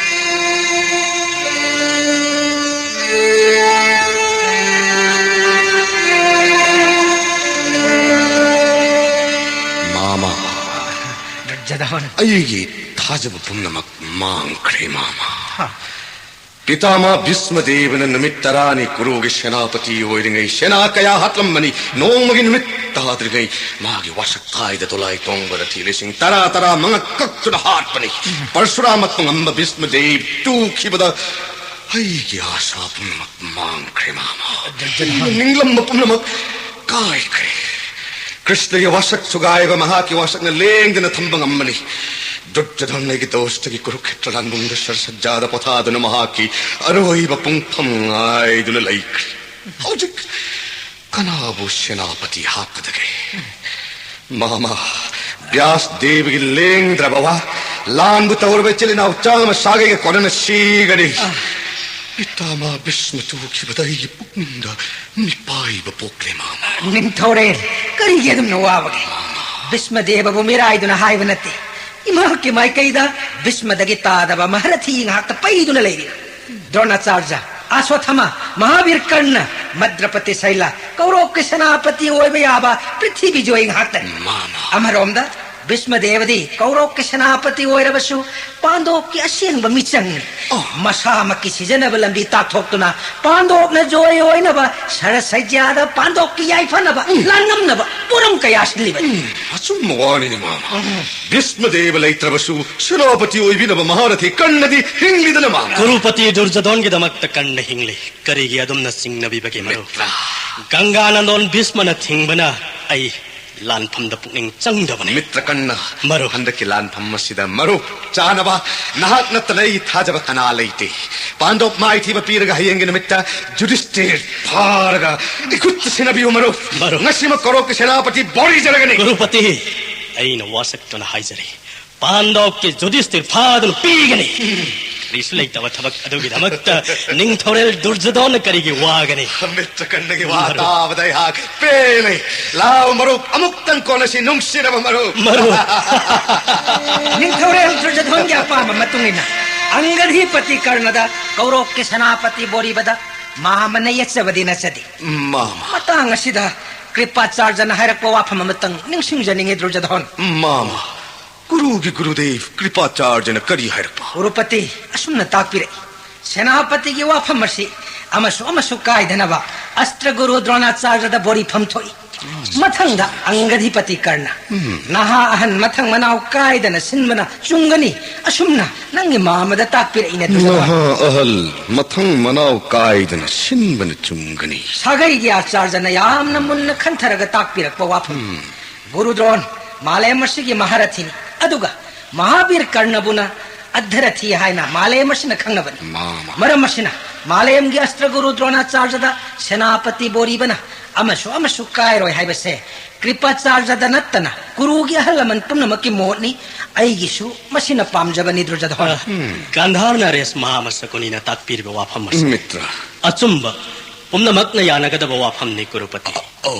ꯃꯥꯃ, ꯗꯨꯔꯖꯣꯙꯅ꯫ ꯑꯩꯒꯤ ꯊꯥꯖꯕ ꯄꯨꯝꯅꯃꯛ ꯃꯥꯡꯈ꯭ꯔꯦ, ꯃꯥꯃ꯫ ꯍꯥ꯫ ꯄꯤꯇꯥꯃꯍ ꯚꯤꯁꯃꯗꯦꯕꯅ ꯅꯨꯃꯤꯠ ꯇꯔꯥꯅꯤ ꯀꯨꯔꯨꯒꯤ ꯁꯦꯅꯥꯄꯇꯤ ꯑꯣꯏꯔꯤꯉꯩ ꯁꯦꯅꯥ ꯀꯌꯥ ꯍꯥꯠꯂꯝꯕꯅꯤ꯫ ꯅꯣꯡꯃꯒꯤ ꯅꯨꯃꯤꯠ ꯇꯥꯗ꯭ꯔꯤꯉꯩ ꯃꯥꯒꯤ ꯋꯥꯁꯛ ꯀꯥꯏꯗ ꯗꯣꯂꯥꯏ ꯇꯣꯡꯕ ꯔꯊꯤ ꯂꯤꯁꯤꯡ ꯇꯔꯥ ꯇꯔꯥ ꯃꯉꯛ ꯀꯛꯇꯨꯅ ꯍꯥꯠꯄꯅꯤ꯫ ꯄꯔꯁꯨꯔꯥꯃ ꯇꯣꯉꯝꯕ ꯚꯤꯁꯃꯗꯦꯕ ꯇꯨꯈꯤꯕꯗ ꯑꯩꯒꯤ ꯑꯥꯁꯥ ꯄꯨꯝꯅꯃꯛ ꯃꯥꯡꯈ꯭ꯔꯦ, ꯃꯥꯃ꯫ ꯑꯩꯅ ꯅꯤꯡꯂꯝꯕ ꯄꯨꯝꯅꯃꯛ ꯀꯥꯏꯈ꯭ꯔꯦ꯫ ꯀ꯭ꯔꯤꯁꯅꯒꯤ ꯋꯥꯁꯛ ꯊꯨꯒꯥꯏꯕ ꯃꯍꯥꯛꯀꯤ ꯋꯥꯁꯛꯅ ꯂꯦꯡꯗꯅ ꯊꯝꯕ ꯉꯝꯕꯅꯤ꯫ ꯗꯨꯔꯖꯣꯙꯟ ꯑꯩꯒꯤ ꯗꯣꯁꯇꯒꯤ ꯀꯨꯔꯨꯈꯦꯇ꯭ꯔ ꯂꯥꯟꯕꯨꯡꯗ ꯁꯔꯁꯖ꯭ꯌꯥꯗ ꯄꯣꯊꯥꯗꯨꯅ ꯃꯍꯥꯛꯀꯤ ꯑꯔꯣꯏꯕ ꯄꯨꯡꯐꯝ ꯉꯥꯏꯗꯨꯅ ꯂꯩꯈ꯭ꯔꯦ꯫ ꯍꯧꯖꯤꯛ ꯀꯅꯥꯕꯨ ꯁꯦꯅꯥꯄꯇꯤ ꯍꯥꯞꯀꯗꯒꯦ? ꯃꯥꯃ, ꯕ꯭ꯌꯥꯁ ꯗꯦꯕꯒꯤ ꯂꯦꯡꯗ꯭ꯔꯕ ꯋꯥ, ꯂꯥꯟꯕꯨ ꯇꯧꯔꯕ ꯏꯆꯤꯜ ꯏꯅꯥꯎ ꯆꯥꯝꯃ ꯁꯥꯒꯩꯒ ꯀꯣꯟꯅꯅ ꯁꯤꯒꯅꯤ꯫ ꯑꯥ꯫ ꯄꯤꯇꯥꯃꯍ ꯚꯤꯁꯃ ꯇꯨꯈꯤꯕꯗ ꯑꯩꯒꯤ ꯄꯨꯛꯅꯤꯡꯗ ꯃꯤꯄꯥꯏꯕ ꯄꯣꯛꯂꯦ, ꯃꯥꯃ꯫ ꯅꯤꯡꯊꯧꯔꯦꯜ, ꯀꯔꯤꯒꯤ ꯑꯗꯨꯝꯅ ꯋꯥꯕꯒꯦ? ꯃꯥꯃ꯫ ꯚꯤꯁꯃꯗꯦꯕꯕꯨ ꯃꯤꯔꯥꯏꯗꯨꯅ ꯍꯥꯏꯕ ꯅꯠꯇꯦ꯫ ꯏꯃꯥꯛꯀꯤ ꯃꯥꯏꯀꯩꯗ ꯚꯤꯁꯃꯗꯒꯤ ꯇꯥꯗꯕ ꯃꯍꯥꯔꯊꯤ ꯉꯥꯛꯇ ꯄꯩꯗꯨꯅ ꯂꯩꯔꯤ꯫ ꯗ꯭ꯔꯣꯅꯥꯆꯥꯔꯖ, ꯑꯁ꯭ꯋꯠꯊꯥꯃ, ꯃꯍꯥꯕꯤꯔ ꯀꯔꯅ, ꯃꯗ꯭ꯔꯄꯇꯤ ꯁꯩꯂ, ꯀꯧꯔꯣꯛꯀꯤ ꯁꯦꯅꯥꯄꯇꯤ ꯑꯣꯏꯕ ꯌꯥꯕ ꯄ꯭ꯔꯤꯊꯤꯕꯤ ꯖꯣꯏ ꯉꯥꯛꯇꯅꯤ꯫ ꯃꯥꯃ꯫ ꯑꯃꯔꯣꯝꯗ ꯚꯤꯁꯃꯗꯦꯕꯗꯤ ꯀꯧꯔꯧꯀꯤ ꯁꯦꯅꯥꯄꯇꯤ ꯑꯣꯏꯔꯕꯁꯨ ꯄꯥꯟꯗꯣꯞꯀꯤ ꯑꯁꯦꯡꯕ ꯃꯤꯆꯪꯅꯤ꯫ ꯑꯣ꯫ ꯃꯁꯥꯃꯛꯀꯤ ꯁꯤꯖꯟꯅꯕ ꯂꯝꯕꯤ ꯇꯥꯛꯊꯣꯛꯇꯨꯅ ꯄꯥꯟꯗꯣꯞꯅ ꯖꯣꯏ ꯑꯣꯏꯅꯕ ꯁꯔꯁꯩꯖ꯭ꯌꯥꯗ ꯄꯥꯟꯗꯣꯞꯀꯤ ꯌꯥꯏꯐꯅꯕ ꯎꯝ꯫ ꯂꯥꯟꯉꯝꯅꯕ ꯄꯣꯔꯝ ꯀꯌꯥ ꯁꯤꯜꯂꯤꯕꯅꯤ꯫ ꯎꯝ, ꯑꯆꯨꯝꯕ ꯋꯥꯅꯤꯅꯦ, ꯃꯥꯃ꯫ ꯎꯝ꯫ ꯚꯤꯁꯃꯗꯦꯕ ꯂꯩꯇ꯭ꯔꯕꯁꯨ ꯁꯦꯅꯥꯄꯇꯤ ꯑꯣꯏꯕꯤꯅꯕ ꯃꯍꯥꯔꯊꯤ ꯀꯔꯅꯗꯤ ꯍꯤꯡꯂꯤꯗꯅ, ꯃꯥꯃ꯫ ꯀꯨꯔꯨꯄꯇꯤ ꯗꯨꯔꯖꯣꯙꯣꯟꯒꯤꯗꯃꯛꯇ ꯀꯔꯅ ꯍꯤꯡꯂꯤ꯫ ꯀꯔꯤꯒꯤ ꯑꯗꯨꯝꯅ ꯆꯤꯡꯅꯕꯤꯕꯒꯦ, ꯃꯔꯨꯞ? ꯃꯤꯇ꯭ꯔ꯫ ꯒꯪꯒꯥꯅꯟꯗꯣꯟ ꯚꯤꯁꯃꯅ ꯊꯤꯡꯕꯅ ꯑꯩ ꯂꯥꯟꯐꯝꯗ ꯄꯨꯛꯅꯤꯡ ꯆꯪꯗꯕꯅꯤ꯫ ꯃꯤꯇ꯭ꯔ ꯀꯔꯅ, ꯃꯔꯨꯞ꯫ ꯍꯟꯗꯛꯀꯤ ꯂꯥꯟꯐꯝ ꯑꯁꯤꯗ ꯃꯔꯨꯞ ꯆꯥꯅꯕ ꯅꯍꯥꯛ ꯅꯠꯇꯅ ꯑꯩ ꯊꯥꯖꯕ ꯀꯅꯥ ꯂꯩꯇꯦ꯫ ꯄꯥꯟꯗꯣꯞ ꯃꯥꯏꯊꯤꯕ ꯄꯤꯔꯒ ꯍꯌꯦꯡꯒꯤ ꯅꯨꯃꯤꯠꯇ ꯌꯨꯙꯤꯁꯇꯤꯔ ꯐꯥꯔꯒ ꯏꯈꯨꯠꯇ ꯁꯤꯟꯅꯕꯤꯌꯨ, ꯃꯔꯨꯞ꯫ ꯃꯔꯨꯞ꯫ ꯉꯁꯤꯃꯛ ꯀꯧꯔꯧꯀꯤ ꯁꯦꯅꯥꯄꯇꯤ ꯕꯣꯔꯤꯖꯔꯒꯅꯤ꯫ ꯀꯨꯔꯨꯄꯇꯤ, ꯑꯩꯅ ꯋꯥꯁꯛꯇꯨꯅ ꯍꯥꯏꯖꯔꯤ꯫ ꯄꯥꯟꯗꯣꯞꯀꯤ ꯌꯨꯙꯤꯁꯇꯤꯔ ꯐꯥꯗꯨꯅ ꯄꯤꯒꯅꯤ꯫ ꯀꯔꯤꯁꯨ ꯂꯩꯇꯕ ꯊꯕꯛ ꯑꯗꯨꯒꯤꯗꯃꯛꯇ ꯅꯤꯡꯊꯧꯔꯦꯜ ꯗꯨꯔꯖꯣꯙꯣꯟꯅ ꯀꯔꯤꯒꯤ ꯋꯥꯒꯅꯤ? ꯃꯤꯇ꯭ꯔ ꯀꯔꯅꯒꯤ ꯋꯥ ꯃꯔꯨꯞ꯫ ꯇꯥꯕꯗ ꯑꯩꯍꯥꯛ ꯄꯦꯜꯂꯦ꯫ ꯂꯥꯎ ꯃꯔꯨꯞ, ꯑꯃꯨꯛꯇꯪ ꯀꯣꯟꯅꯁꯤ, ꯅꯨꯡꯁꯤꯔꯕ ꯃꯔꯨꯞ꯫ ꯃꯔꯨꯞ꯫ ꯅꯤꯡꯊꯧꯔꯦꯜ ꯗꯨꯔꯖꯣꯙꯣꯟꯒꯤ ꯑꯄꯥꯝꯕ ꯃꯇꯨꯡ ꯏꯟꯅ ꯑꯪꯒꯙꯤꯄꯇꯤ ꯀꯔꯅꯗ ꯀꯧꯔꯧꯀꯤ ꯁꯦꯅꯥꯄꯇꯤ ꯕꯣꯔꯤꯕꯗ ꯃꯥꯃꯅ ꯌꯦꯠꯆꯕꯗꯤ ꯅꯠꯆꯗꯦ꯫ ꯃꯥꯃ꯫ ꯃꯇꯥꯡ ꯑꯁꯤꯗ ꯀ꯭ꯔꯤꯄꯥꯆꯥꯔꯖꯅ ꯍꯥꯏꯔꯛꯄ ꯋꯥꯐꯝ ꯑꯃꯇꯪ ꯅꯤꯡꯁꯤꯡꯖꯅꯤꯡꯉꯤ, ꯗꯨꯔꯖꯣꯙꯣꯟ꯫ ꯃꯥꯃ꯫ ꯒꯨꯔꯨꯒꯤ ꯒꯨꯔꯨꯗꯦꯕ ꯀ꯭ꯔꯤꯄꯥꯆꯥꯔꯖꯅ ꯀꯔꯤ ꯍꯥꯏꯔꯛꯄ? ꯀꯨꯔꯨꯄꯇꯤ, ꯑꯁꯨꯝꯅ ꯇꯥꯛꯄꯤꯔꯛꯏ, ꯁꯦꯅꯥꯄꯇꯤꯒꯤ ꯋꯥꯐꯝ ꯑꯁꯤ ꯑꯃꯁꯨ ꯑꯃꯁꯨ ꯀꯥꯏꯗꯅꯕ ꯑꯁꯇ꯭ꯔ ꯒꯨꯔꯨ ꯗ꯭ꯔꯣꯅꯥꯆꯥꯔꯖꯗ ꯕꯣꯔꯤꯐꯝ ꯊꯣꯛꯏ꯫ ꯃꯊꯪꯗ ꯑꯪꯒꯙꯤꯄꯇꯤ ꯀꯔꯅ, ꯎꯝ꯫ ꯅꯍꯥ ꯑꯍꯟ ꯃꯊꯪ ꯃꯅꯥꯎ ꯀꯥꯏꯗꯅ ꯁꯤꯟꯕꯅ ꯆꯨꯝꯒꯅꯤ꯫ ꯑꯁꯨꯝꯅ ꯅꯪꯒꯤ ꯃꯥꯃꯗ ꯇꯥꯛꯄꯤꯔꯛꯏ ꯅꯠꯇ꯭ꯔꯣ? ꯅꯍꯥ ꯑꯍꯜ ꯃꯊꯪ ꯃꯅꯥꯎ ꯀꯥꯏꯗꯅ ꯁꯤꯟꯕꯅ ꯆꯨꯝꯒꯅꯤ꯫ ꯁꯥꯒꯩꯒꯤ ꯑꯥꯆꯥꯔꯖꯅ ꯌꯥꯝꯅ ꯃꯨꯟꯅ ꯈꯟꯊꯔꯒ ꯇꯥꯛꯄꯤꯔꯛꯄ ꯋꯥꯐꯝ꯫ ꯎꯝ꯫ ꯒꯨꯔꯨ ꯗ꯭ꯔꯣꯟ ꯃꯥꯂꯦꯝ ꯑꯁꯤꯒꯤ ꯃꯍꯥꯔꯊꯤꯅꯤ, ꯑꯗꯨꯒ ꯃꯍꯥꯕꯤꯔ ꯀꯔꯅꯕꯨꯅ ꯑꯗ꯭ꯙꯔꯊꯤ ꯍꯥꯏꯅ ꯃꯥꯂꯦꯝ ꯑꯁꯤꯅ ꯈꯪꯅꯕꯅꯤ꯫ ꯃꯥꯃ꯫ ꯃꯔꯝ ꯑꯁꯤꯅ ꯃꯥꯂꯦꯝꯒꯤ ꯑꯁꯇ꯭ꯔ ꯒꯨꯔꯨ ꯗ꯭ꯔꯣꯅꯥꯆꯥꯔꯖꯗ ꯁꯦꯅꯥꯄꯇꯤ ꯕꯣꯔꯤꯕꯅ ꯑꯃꯁꯨ ꯑꯃꯁꯨ ꯀꯥꯏꯔꯣꯏ ꯍꯥꯏꯕꯁꯦ ꯀ꯭ꯔꯤꯄꯥꯆꯥꯔꯖꯗ ꯅꯠꯇꯅ ꯀꯨꯔꯨꯒꯤ ꯑꯍꯜ ꯂꯃꯟ ꯄꯨꯝꯅꯃꯛꯀꯤ ꯃꯣꯠꯅꯤ꯫ ꯑꯩꯒꯤꯁꯨ ꯃꯁꯤꯅ ꯄꯥꯝꯖꯕꯅꯤ, ꯗꯨꯔꯖꯣꯙꯣꯟ꯫ ꯒꯥꯟꯙꯥꯔ ꯅꯔꯦꯁ ꯃꯍꯥꯃꯁꯀꯨꯅꯤꯅ ꯇꯥꯛꯄꯤꯔꯤꯕ ꯋꯥꯐꯝ ꯑꯁꯤ ꯃꯤꯇ꯭ꯔ꯫ ꯑꯆꯨꯝꯕ, ꯄꯨꯝꯅꯃꯛꯅ ꯌꯥꯅꯒꯗꯕ ꯋꯥꯐꯝꯅꯤ, ꯀꯨꯔꯨꯄꯇꯤ꯫ ꯑꯣ꯫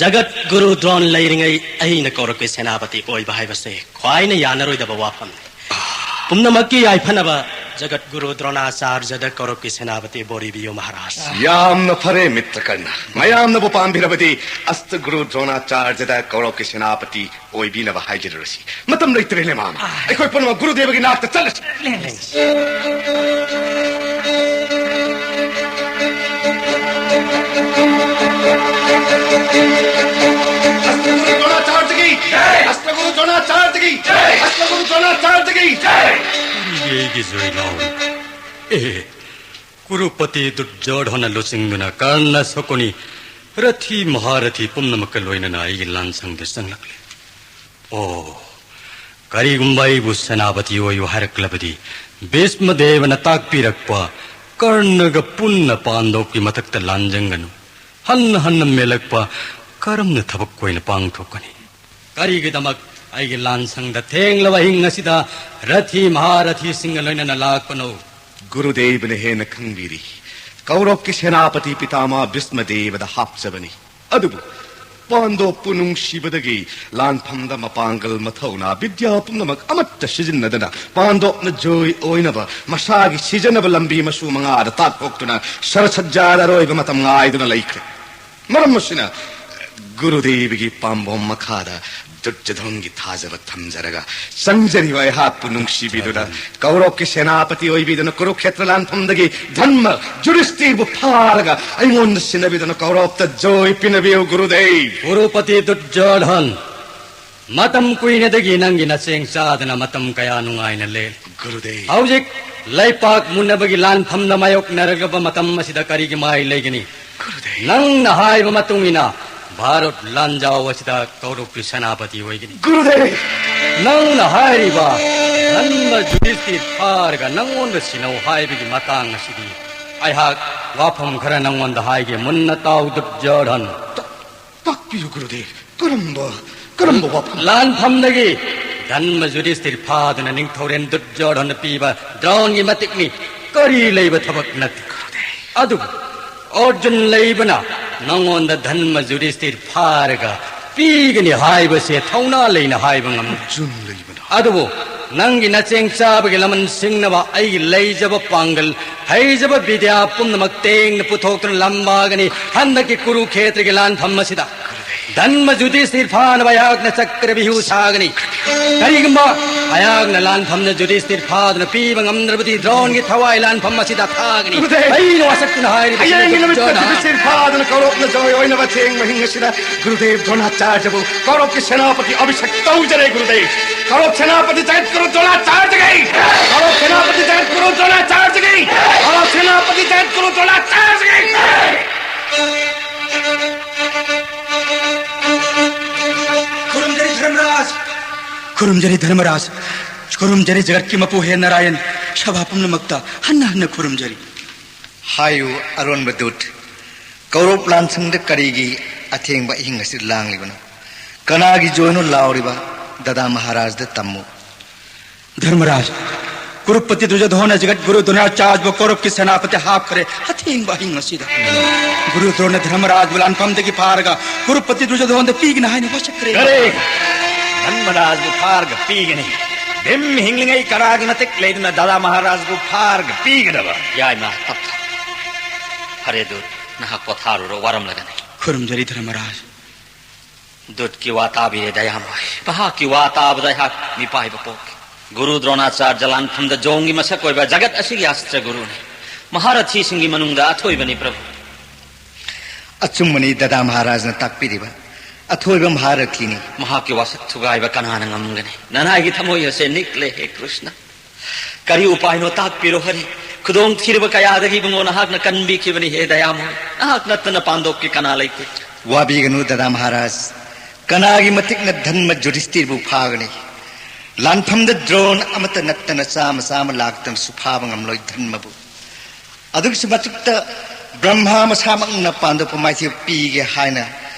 ꯖꯒꯠ ꯒꯨꯔꯨ ꯗ꯭ꯔꯣꯟ ꯂꯩꯔꯤꯉꯩ ꯑꯩꯅ ꯀꯧꯔꯛꯄ ꯁꯦꯅꯥꯄꯇꯤ ꯑꯣꯏꯕ ꯍꯥꯏꯕꯁꯦ ꯈ꯭ꯋꯥꯏꯅ ꯌꯥꯅꯔꯣꯏꯗꯕ ꯋꯥꯐꯝꯅꯤ꯫ ꯄꯨꯝꯅꯃꯛꯀꯤ ꯌꯥꯏꯐꯅꯕ ꯖꯒꯠ ꯒꯨꯔꯨ ꯗ꯭ꯔꯣꯅꯥꯆꯥꯔ꯭ꯌꯗ ꯀꯧꯔꯕꯀꯤ ꯁꯦꯅꯥꯄꯇꯤ ꯕꯣꯔꯤꯕꯤꯌꯨ ꯃꯍꯥꯔꯥꯖ꯫ ꯌꯥꯝꯅ ꯐꯔꯦ, ꯃꯤꯇ꯭ꯔ ꯀꯔꯅ꯫ ꯃꯌꯥꯝꯅꯕꯨ ꯄꯥꯝꯕꯤꯔꯕꯗꯤ ꯑꯁꯇ ꯒꯨꯔꯨ ꯗ꯭ꯔꯣꯅꯥꯆꯥꯔ꯭ꯌꯗ ꯀꯧꯔꯕꯀꯤ ꯁꯦꯅꯥꯄꯇꯤ ꯑꯣꯏꯕꯤꯅꯕ ꯍꯥꯏꯖꯔꯨꯔꯁꯤ꯫ ꯃꯇꯝ ꯂꯩꯇ꯭ꯔꯦ, ꯂꯦꯃꯥꯃ꯫ ꯑꯥ꯫ ꯑꯩꯈꯣꯏ ꯄꯨꯝꯅꯃꯛ ꯒꯨꯔꯨꯗꯦꯕꯒꯤ ꯅꯥꯛꯇ ꯆꯠꯂꯁꯤ꯫ ꯂꯦꯡꯂꯁꯤ꯫ ꯑꯁꯇ ꯒꯨꯔꯨ ꯗ꯭ꯔꯣꯅꯥꯆꯥꯔ꯭ꯌꯒꯤ ꯖꯩ! ꯑꯁꯇ ꯒꯨꯔꯨ ꯗ꯭ꯔꯣꯅꯥꯆꯥꯔ꯭ꯌꯒꯤ ꯖꯩ! ꯑꯁꯇ ꯒꯨꯔꯨ ꯗ꯭ꯔꯣꯅꯥꯆꯥꯔ꯭ꯌꯒꯤ ꯖꯩ! ꯀꯔꯤꯒꯤ ꯑꯩꯒꯤ ꯖꯣꯏ ꯂꯥꯎꯔꯤ? ꯑꯦ, ꯀꯨꯔꯨꯄꯇꯤ ꯗꯨꯔꯖꯣꯙꯅ ꯂꯨꯆꯤꯡꯗꯨꯅ ꯀꯔꯅ, ꯁꯀꯨꯅꯤ, ꯔꯊꯤ ꯃꯍꯥꯔꯊꯤ ꯄꯨꯝꯅꯃꯛꯀ ꯂꯣꯏꯅꯅ ꯑꯩꯒꯤ ꯂꯥꯟꯁꯪꯗ ꯆꯪꯂꯛꯂꯦ꯫ ꯑꯣ, ꯀꯔꯤꯒꯨꯝꯕ ꯑꯩꯕꯨ ꯁꯦꯅꯥꯄꯇꯤ ꯑꯣꯏꯌꯨ ꯍꯥꯏꯔꯛꯂꯕꯗꯤ, ꯚꯤꯁꯃ ꯗꯦꯕꯅ ꯇꯥꯛꯄꯤꯔꯛꯄ ꯀꯔꯅꯒ ꯄꯨꯟꯅ ꯄꯥꯟꯗꯣꯞꯀꯤ ꯃꯊꯛꯇ ꯂꯥꯟꯖꯪꯒꯅꯨ꯫ ꯍꯟꯅ ꯍꯟꯅ ꯃꯦꯜꯂꯛꯄ ꯀꯔꯝꯅ ꯊꯕꯛ ꯑꯣꯏꯅ ꯄꯥꯡꯊꯣꯛꯀꯅꯤ? ꯀꯔꯤꯒꯤꯗꯃꯛ ꯑꯩꯒꯤ ꯂꯥꯟꯁꯪꯗ ꯊꯦꯡꯂꯕ ꯑꯍꯤꯡ ꯑꯁꯤꯗ ꯔꯊꯤ ꯃꯍꯥꯔꯊꯤꯁꯤꯡꯒ ꯂꯣꯏꯅꯅ ꯂꯥꯛꯄꯅꯣ? ꯒꯨꯔꯨꯗꯦꯕꯅ ꯍꯦꯟꯅ ꯈꯪꯕꯤꯔꯤ꯫ ꯀꯧꯔꯕꯀꯤ ꯁꯦꯅꯥꯄꯇꯤ ꯄꯤꯇꯥꯃꯍ ꯚꯤꯁꯃ ꯗꯦꯕꯗ ꯍꯥꯞꯆꯕꯅꯤ꯫ ꯑꯗꯨꯕꯨ ꯄꯥꯟꯗꯣꯞꯄꯨ ꯅꯨꯡꯁꯤꯕꯗꯒꯤ ꯂꯥꯟꯐꯝꯗ ꯃꯄꯥꯡꯒꯜ, ꯃꯊꯧꯅꯥ, ꯕꯤꯗ꯭ꯌꯥ ꯄꯨꯝꯅꯃꯛ ꯑꯃꯠꯇ ꯁꯤꯖꯤꯟꯅꯗꯅ ꯄꯥꯟꯗꯣꯞꯅ ꯖꯣꯏ ꯑꯣꯏꯅꯕ ꯃꯁꯥꯒꯤ ꯁꯤꯖꯅꯕ ꯂꯝꯕꯤ ꯃꯁꯨ ꯃꯉꯥꯗ ꯇꯥꯛꯊꯣꯛꯇꯨꯅ ꯁꯔꯁꯖ꯭ꯌꯥꯗ ꯑꯔꯣꯏꯕ ꯃꯇꯝ ꯉꯥꯏꯗꯨꯅ ꯂꯩꯈ꯭ꯔꯦ꯫ ꯃꯔꯝ ꯑꯁꯤꯅ ꯒꯨꯔꯨꯗꯦꯕꯒꯤ ꯄꯥꯝꯕꯣꯝ ꯃꯈꯥꯗ ꯗꯨꯔꯖꯣꯙꯟꯒꯤ ꯊꯥꯖꯕ ꯊꯝꯖꯔꯒ ꯆꯪꯖꯔꯤꯕ ꯑꯩꯍꯥꯛꯄꯨ ꯅꯨꯡꯁꯤꯕꯤꯗꯨꯅ ꯀꯧꯔꯕꯀꯤ ꯁꯦꯅꯥꯄꯇꯤ ꯑꯣꯏꯕꯤꯗꯨꯅ ꯀꯨꯔꯨꯈꯦꯇ꯭ꯔ ꯂꯥꯟꯐꯝꯗꯒꯤ ꯙꯔꯃ ꯌꯨꯙꯤꯁꯇꯤꯔꯕꯨ ꯐꯥꯔꯒ ꯑꯩꯉꯣꯟꯗ ꯁꯤꯟꯅꯕꯤꯗꯨꯅ ꯀꯧꯔꯕꯇ ꯖꯣꯏ ꯄꯤꯅꯕꯤꯌꯨ ꯒꯨꯔꯨꯗꯦꯕ꯫ ꯀꯨꯔꯨꯄꯇꯤ ꯗꯨꯔꯖꯣꯙꯟ, ꯃꯇꯝ ꯀꯨꯏꯅꯗꯒꯤ ꯅꯪꯒꯤ ꯅꯆꯦꯡ ꯆꯥꯗꯅ ꯃꯇꯝ ꯀꯌꯥ ꯅꯨꯡꯉꯥꯏꯅ ꯂꯦꯜꯂꯤ꯫ ꯒꯨꯔꯨꯗꯦꯕ꯫ ꯍꯧꯖꯤꯛ ꯂꯩꯄꯥꯛ ꯃꯨꯟꯅꯕꯒꯤ ꯂꯥꯟꯐꯝꯗ ꯃꯥꯌꯣꯛꯅꯔꯒꯕ ꯃꯇꯝ ꯑꯁꯤꯗ ꯀꯔꯤꯒꯤ ꯃꯥꯏ ꯂꯩꯒꯅꯤ? ꯒꯨꯔꯨꯗꯦꯕ꯫ ꯅꯪꯅ ꯍꯥꯏꯕ ꯃꯇꯨꯡ ꯏꯟꯅ ꯚꯥꯔꯠ ꯂꯥꯟꯖꯥꯎ ꯑꯁꯤꯗ ꯀꯧꯔꯕꯀꯤ ꯁꯦꯅꯥꯄꯇꯤ ꯑꯣꯏꯒꯅꯤ꯫ ꯒꯨꯔꯨꯗꯦꯕ! ꯅꯪꯅ ꯍꯥꯏꯔꯤꯕ ꯙꯔꯃ ꯌꯨꯙꯤꯁꯇꯤꯔ ꯐꯥꯔꯒ ꯅꯪꯉꯣꯟꯗ ꯁꯤꯟꯅꯧ ꯍꯥꯏꯕꯒꯤ ꯃꯇꯥꯡ ꯑꯁꯤꯗꯤ ꯑꯩꯍꯥꯛ ꯋꯥꯐꯝ ꯈꯔ ꯅꯪꯉꯣꯟꯗ ꯍꯥꯏꯒꯦ, ꯃꯨꯟꯅ ꯇꯥꯎ ꯗꯨꯔꯖꯣꯙꯟ꯫ ꯇꯥꯛꯄꯤꯌꯨ ꯒꯨꯔꯨꯗꯦꯕ꯫ ꯀꯔꯝꯕ, ꯀꯔꯝꯕ ꯋꯥꯐꯝ? ꯂꯥꯟꯐꯝꯗꯒꯤ ꯙꯔꯃ ꯌꯨꯙꯤꯁꯇꯤꯔ ꯐꯥꯗꯨꯅ ꯅꯤꯡꯊꯧꯔꯦꯜ ꯗꯨꯔꯖꯣꯙꯟꯅ ꯄꯤꯕ ꯗ꯭ꯔꯣꯟꯒꯤ ꯃꯇꯤꯛꯅꯤ꯫ ꯀꯔꯤ ꯂꯩꯕ ꯊꯕꯛ ꯅꯠꯇꯦ꯫ ꯑꯗꯨꯕꯨ ꯑꯔꯖꯨꯟ ꯂꯩꯕꯅ ꯅꯉꯣꯟꯗ ꯙꯔꯃ ꯌꯨꯙꯤꯁꯇꯤꯔ ꯐꯥꯔꯒ ꯄꯤꯒꯅꯤ ꯍꯥꯏꯕꯁꯦ ꯊꯧꯅꯥ ꯂꯩꯅ ꯍꯥꯏꯕ ꯉꯝꯃꯤ꯫ ꯑꯔꯖꯨꯟ ꯂꯩꯕꯅ? ꯑꯗꯨꯕꯨ ꯅꯪꯒꯤ ꯅꯆꯦꯡ ꯆꯥꯕꯒꯤ ꯂꯃꯟ ꯁꯤꯡꯅꯕ ꯑꯩꯒꯤ ꯂꯩꯖꯕ ꯄꯥꯡꯒꯜ, ꯍꯩꯖꯕ ꯕꯤꯗ꯭ꯌꯥ ꯄꯨꯝꯅꯃꯛ ꯇꯦꯡꯅ ꯄꯨꯊꯣꯛꯇꯨꯅ ꯂꯝꯕꯥꯒꯅꯤ꯫ ꯍꯟꯗꯛꯀꯤ ꯀꯨꯔꯨꯈꯦꯇ꯭ꯔꯒꯤ ꯂꯥꯟꯐꯝ ꯑꯁꯤꯗ ꯙꯟꯃ ꯌꯨꯙꯤꯁꯊꯤꯔ ꯐꯥꯅꯕ ꯑꯩꯍꯥꯛꯅ ꯆꯀ꯭ꯔꯕ꯭ꯌꯨꯍ ꯁꯥꯒꯅꯤ꯫ ꯀꯔꯤꯒꯨꯝꯕ ꯑꯩꯍꯥꯛꯅ ꯂꯥꯟꯐꯝꯗ ꯌꯨꯙꯤꯁꯊꯤꯔ ꯐꯥꯗꯨꯅ ꯄꯤꯕ ꯉꯝꯗ꯭ꯔꯕꯗꯤ ꯗ꯭ꯔꯣꯟꯒꯤ ꯊꯋꯥꯏ ꯂꯥꯟꯐꯝ ꯑꯁꯤꯗ ꯊꯥꯒꯅꯤ꯫ ꯒꯨꯔꯨꯗꯦꯕ! ꯑꯩꯅ ꯋꯥꯁꯛꯇꯨꯅ ꯍꯥꯏꯔꯤꯕ ꯍꯌꯦꯡꯒꯤ ꯅꯨꯃꯤꯠꯇ ꯗꯨꯔꯖꯣꯙꯅ ꯌꯨꯙꯤꯁꯊꯤꯔ ꯐꯥꯗꯨꯅ ꯀꯧꯔꯞꯅ ꯖꯣꯏ ꯑꯣꯏꯅꯕ ꯑꯊꯦꯡꯕ ꯑꯍꯤꯡ ꯑꯁꯤꯗ ꯒꯨꯔꯨꯗꯦꯕ ꯗ꯭ꯔꯣꯅꯥꯆꯥꯔꯌꯕꯨ ꯀꯧꯔꯞꯀꯤ ꯁꯦꯅꯥꯄꯇꯤ ꯑꯚꯤꯁꯦꯛ ꯇꯧꯖꯔꯦ ꯒꯨꯔꯨꯗꯦꯕ꯫ ꯀꯧꯔꯞ ꯁꯦꯅꯥꯄꯇꯤ ꯖꯒꯠ ꯒꯨꯔꯨ ꯗ꯭ꯔꯣꯅꯥꯆꯥꯔꯌꯒꯤ! ꯀꯧꯔꯞ ꯁꯦꯅꯥꯄꯇꯤ ꯖꯒꯠ ꯒꯨꯔꯨ ꯗ꯭ꯔꯣꯅꯥꯆꯥꯔꯌꯒꯤ! ꯀꯧꯔꯞ ꯁꯦꯅꯥꯄꯇꯤ ꯖꯒꯠ ꯒꯨꯔꯨ ꯗ꯭ꯔꯣꯅꯥꯆꯥꯔꯌꯒꯤ! ꯈꯨꯔꯨꯝꯖꯔꯤ ꯙꯔꯃꯔꯥꯖ! ꯈꯨꯔꯨꯝꯖꯔꯤ ꯙꯔꯃꯔꯥꯖ! ꯈꯨꯔꯨꯝꯖꯔꯤ ꯖꯒꯠꯀꯤ ꯃꯄꯨ ꯍꯦ ꯅꯥꯔꯥꯌꯟ! ꯁꯚꯥ ꯄꯨꯝꯅꯃꯛꯇ ꯍꯟꯅ ꯍꯟꯅ ꯈꯨꯔꯨꯝꯖꯔꯤ꯫ ꯍꯥꯏꯌꯨ ꯑꯔꯣꯟꯕ ꯗꯨꯠ, ꯀꯧꯔꯞ ꯂꯥꯟꯁꯪꯗ ꯀꯔꯤꯒꯤ ꯑꯊꯦꯡꯕ ꯑꯍꯤꯡ ꯑꯁꯤꯗ ꯂꯥꯡꯂꯤꯕꯅꯣ? ꯀꯅꯥꯒꯤ ꯖꯣꯏꯅꯣ ꯂꯥꯎꯔꯤꯕ? ꯗꯥꯗꯥ ꯃꯍꯥꯔꯥꯖꯗ ꯇꯝꯃꯨ꯫ ꯙꯔꯃꯔꯥꯖ, ꯀꯨꯔꯨꯄꯇꯤ ꯗꯨꯔꯖꯣꯙꯣꯅ ꯖꯒꯠ ꯒꯨꯔꯨ ꯗ꯭ꯔꯣꯅꯥꯆꯥꯔꯌꯕꯨ ꯀꯧꯔꯞꯀꯤ ꯁꯦꯅꯥꯄꯇꯤ ꯍꯥꯞꯈ꯭ꯔꯦ ꯑꯊꯦꯡꯕ ꯑꯍꯤꯡ ꯑꯁꯤꯗ꯫ ꯒꯨꯔꯨ ꯗ꯭ꯔꯣꯅ ꯙꯔꯃꯔꯥꯖꯕꯨ ꯂꯥꯟꯐꯝꯗꯒꯤ ꯐꯥꯔꯒ ꯀꯨꯔꯨꯄꯇꯤ ꯗꯨꯔꯖꯣꯙꯣꯟꯗ ꯄꯤꯒꯅꯤ ꯍꯥꯏꯅ ꯋꯥꯁꯛꯈ꯭ꯔꯦ꯫ ꯀꯔꯤ? ꯙꯔꯃꯔꯥꯖꯕꯨ ꯐꯥꯔꯒ ꯄꯤꯒꯅꯤ? ꯚꯤꯝ ꯍꯤꯡꯂꯤꯉꯩ ꯀꯅꯥꯒꯤ ꯃꯇꯤꯛ ꯂꯩꯗꯨꯅ ꯗꯥꯗꯥ ꯃꯍꯥꯔꯥꯖꯕꯨ ꯐꯥꯔꯒ ꯄꯤꯒꯗꯕ? ꯌꯥꯏꯃ, ꯇꯞꯊꯧ꯫ ꯐꯔꯦ ꯗꯨꯠ, ꯅꯍꯥꯛ ꯄꯣꯊꯥꯔꯨꯔꯣ, ꯋꯥꯔꯝꯂꯒꯅꯤ꯫ ꯈꯨꯔꯨꯝꯖꯔꯤ ꯙꯔꯃꯔꯥꯖ꯫ ꯗꯨꯠꯀꯤ ꯋꯥ ꯇꯥꯕꯤꯔꯦ ꯗꯌꯥꯃꯣꯏ꯫ ꯃꯍꯥꯛꯀꯤ ꯋꯥ ꯇꯥꯕꯗ ꯑꯩꯍꯥꯛ ꯃꯤꯄꯥꯏꯕ ꯄꯣꯛꯈꯤ꯫ ꯒꯨꯔꯨ ꯗ꯭ꯔꯣꯅꯥꯆꯥꯔꯌ ꯂꯥꯟꯐꯝꯗ ꯖꯣꯡꯒꯤ ꯃꯁꯛ ꯑꯣꯏꯕ ꯖꯒꯠ ꯑꯁꯤꯒꯤ ꯑꯁꯇ꯭ꯔ ꯒꯨꯔꯨꯅꯤ꯫ ꯃꯍꯥꯔꯊꯤꯁꯤꯡꯒꯤ ꯃꯅꯨꯡꯗ ꯑꯊꯣꯏꯕꯅꯤ ꯄ꯭ꯔꯚꯨ꯫ ꯑꯆꯨꯝꯕꯅꯤ ꯗꯥꯗꯥ ꯃꯍꯥꯔꯥꯖꯅ ꯇꯥꯛꯄꯤꯔꯤꯕ꯫ ꯑꯊꯣꯏꯕ ꯃꯍꯥꯔꯊꯤꯅꯤ꯫ ꯃꯍꯥꯛꯀꯤ ꯋꯥꯁꯛ ꯊꯨꯒꯥꯏꯕ ꯀꯅꯥꯅ ꯉꯝꯒꯅꯤ? ꯅꯅꯥꯏꯒꯤ ꯊꯃꯣꯏ ꯑꯁꯦ ꯅꯤꯛꯂꯦ ꯍꯦ ꯀ꯭ꯔꯤꯁꯅ꯫ ꯀꯔꯤ ꯎꯄꯥꯏꯅꯣ ꯇꯥꯛꯄꯤꯔꯣ ꯍꯔꯦ꯫ ꯈꯨꯗꯣꯡ ꯊꯤꯔꯕ ꯀꯌꯥꯗꯒꯤ ꯏꯕꯨꯡꯉꯣ ꯅꯍꯥꯛꯅ ꯀꯟꯕꯤꯈꯤꯕꯅꯤ ꯍꯦ ꯗꯌꯥꯃꯣꯏ꯫ ꯅꯍꯥꯛ ꯅꯠꯇꯅ ꯄꯥꯟꯗꯣꯞꯀꯤ ꯀꯅꯥ ꯂꯩꯇꯦ꯫ ꯋꯥꯕꯤꯒꯅꯨ ꯗꯥꯗꯥ ꯃꯍꯥꯔꯥꯖ꯫ ꯀꯅꯥꯒꯤ ꯃꯇꯤꯛꯅ ꯙꯟꯃ ꯌꯨꯙꯤꯁꯊꯤꯔꯕꯨ ꯐꯥꯒꯅꯤ? ꯂꯥꯟꯐꯝꯗ ꯗ꯭ꯔꯣꯟ ꯑꯃꯠꯇ ꯅꯠꯇꯅ ꯆꯥꯝꯃ ꯆꯥꯝꯃ ꯂꯥꯛꯇꯅꯁꯨ ꯐꯥꯕ ꯉꯝꯂꯣꯏ ꯙꯟꯃꯕꯨ꯫ ꯑꯗꯨꯒꯤꯁꯨ ꯃꯊꯛꯇ ꯕ꯭ꯔꯍ꯭ꯃꯥ ꯃꯁꯥꯃꯛꯅ ꯄꯥꯟꯗꯣꯞꯄ ꯃꯥꯏꯊꯤꯕ ꯄꯤꯒꯦ ꯍꯥꯏꯅ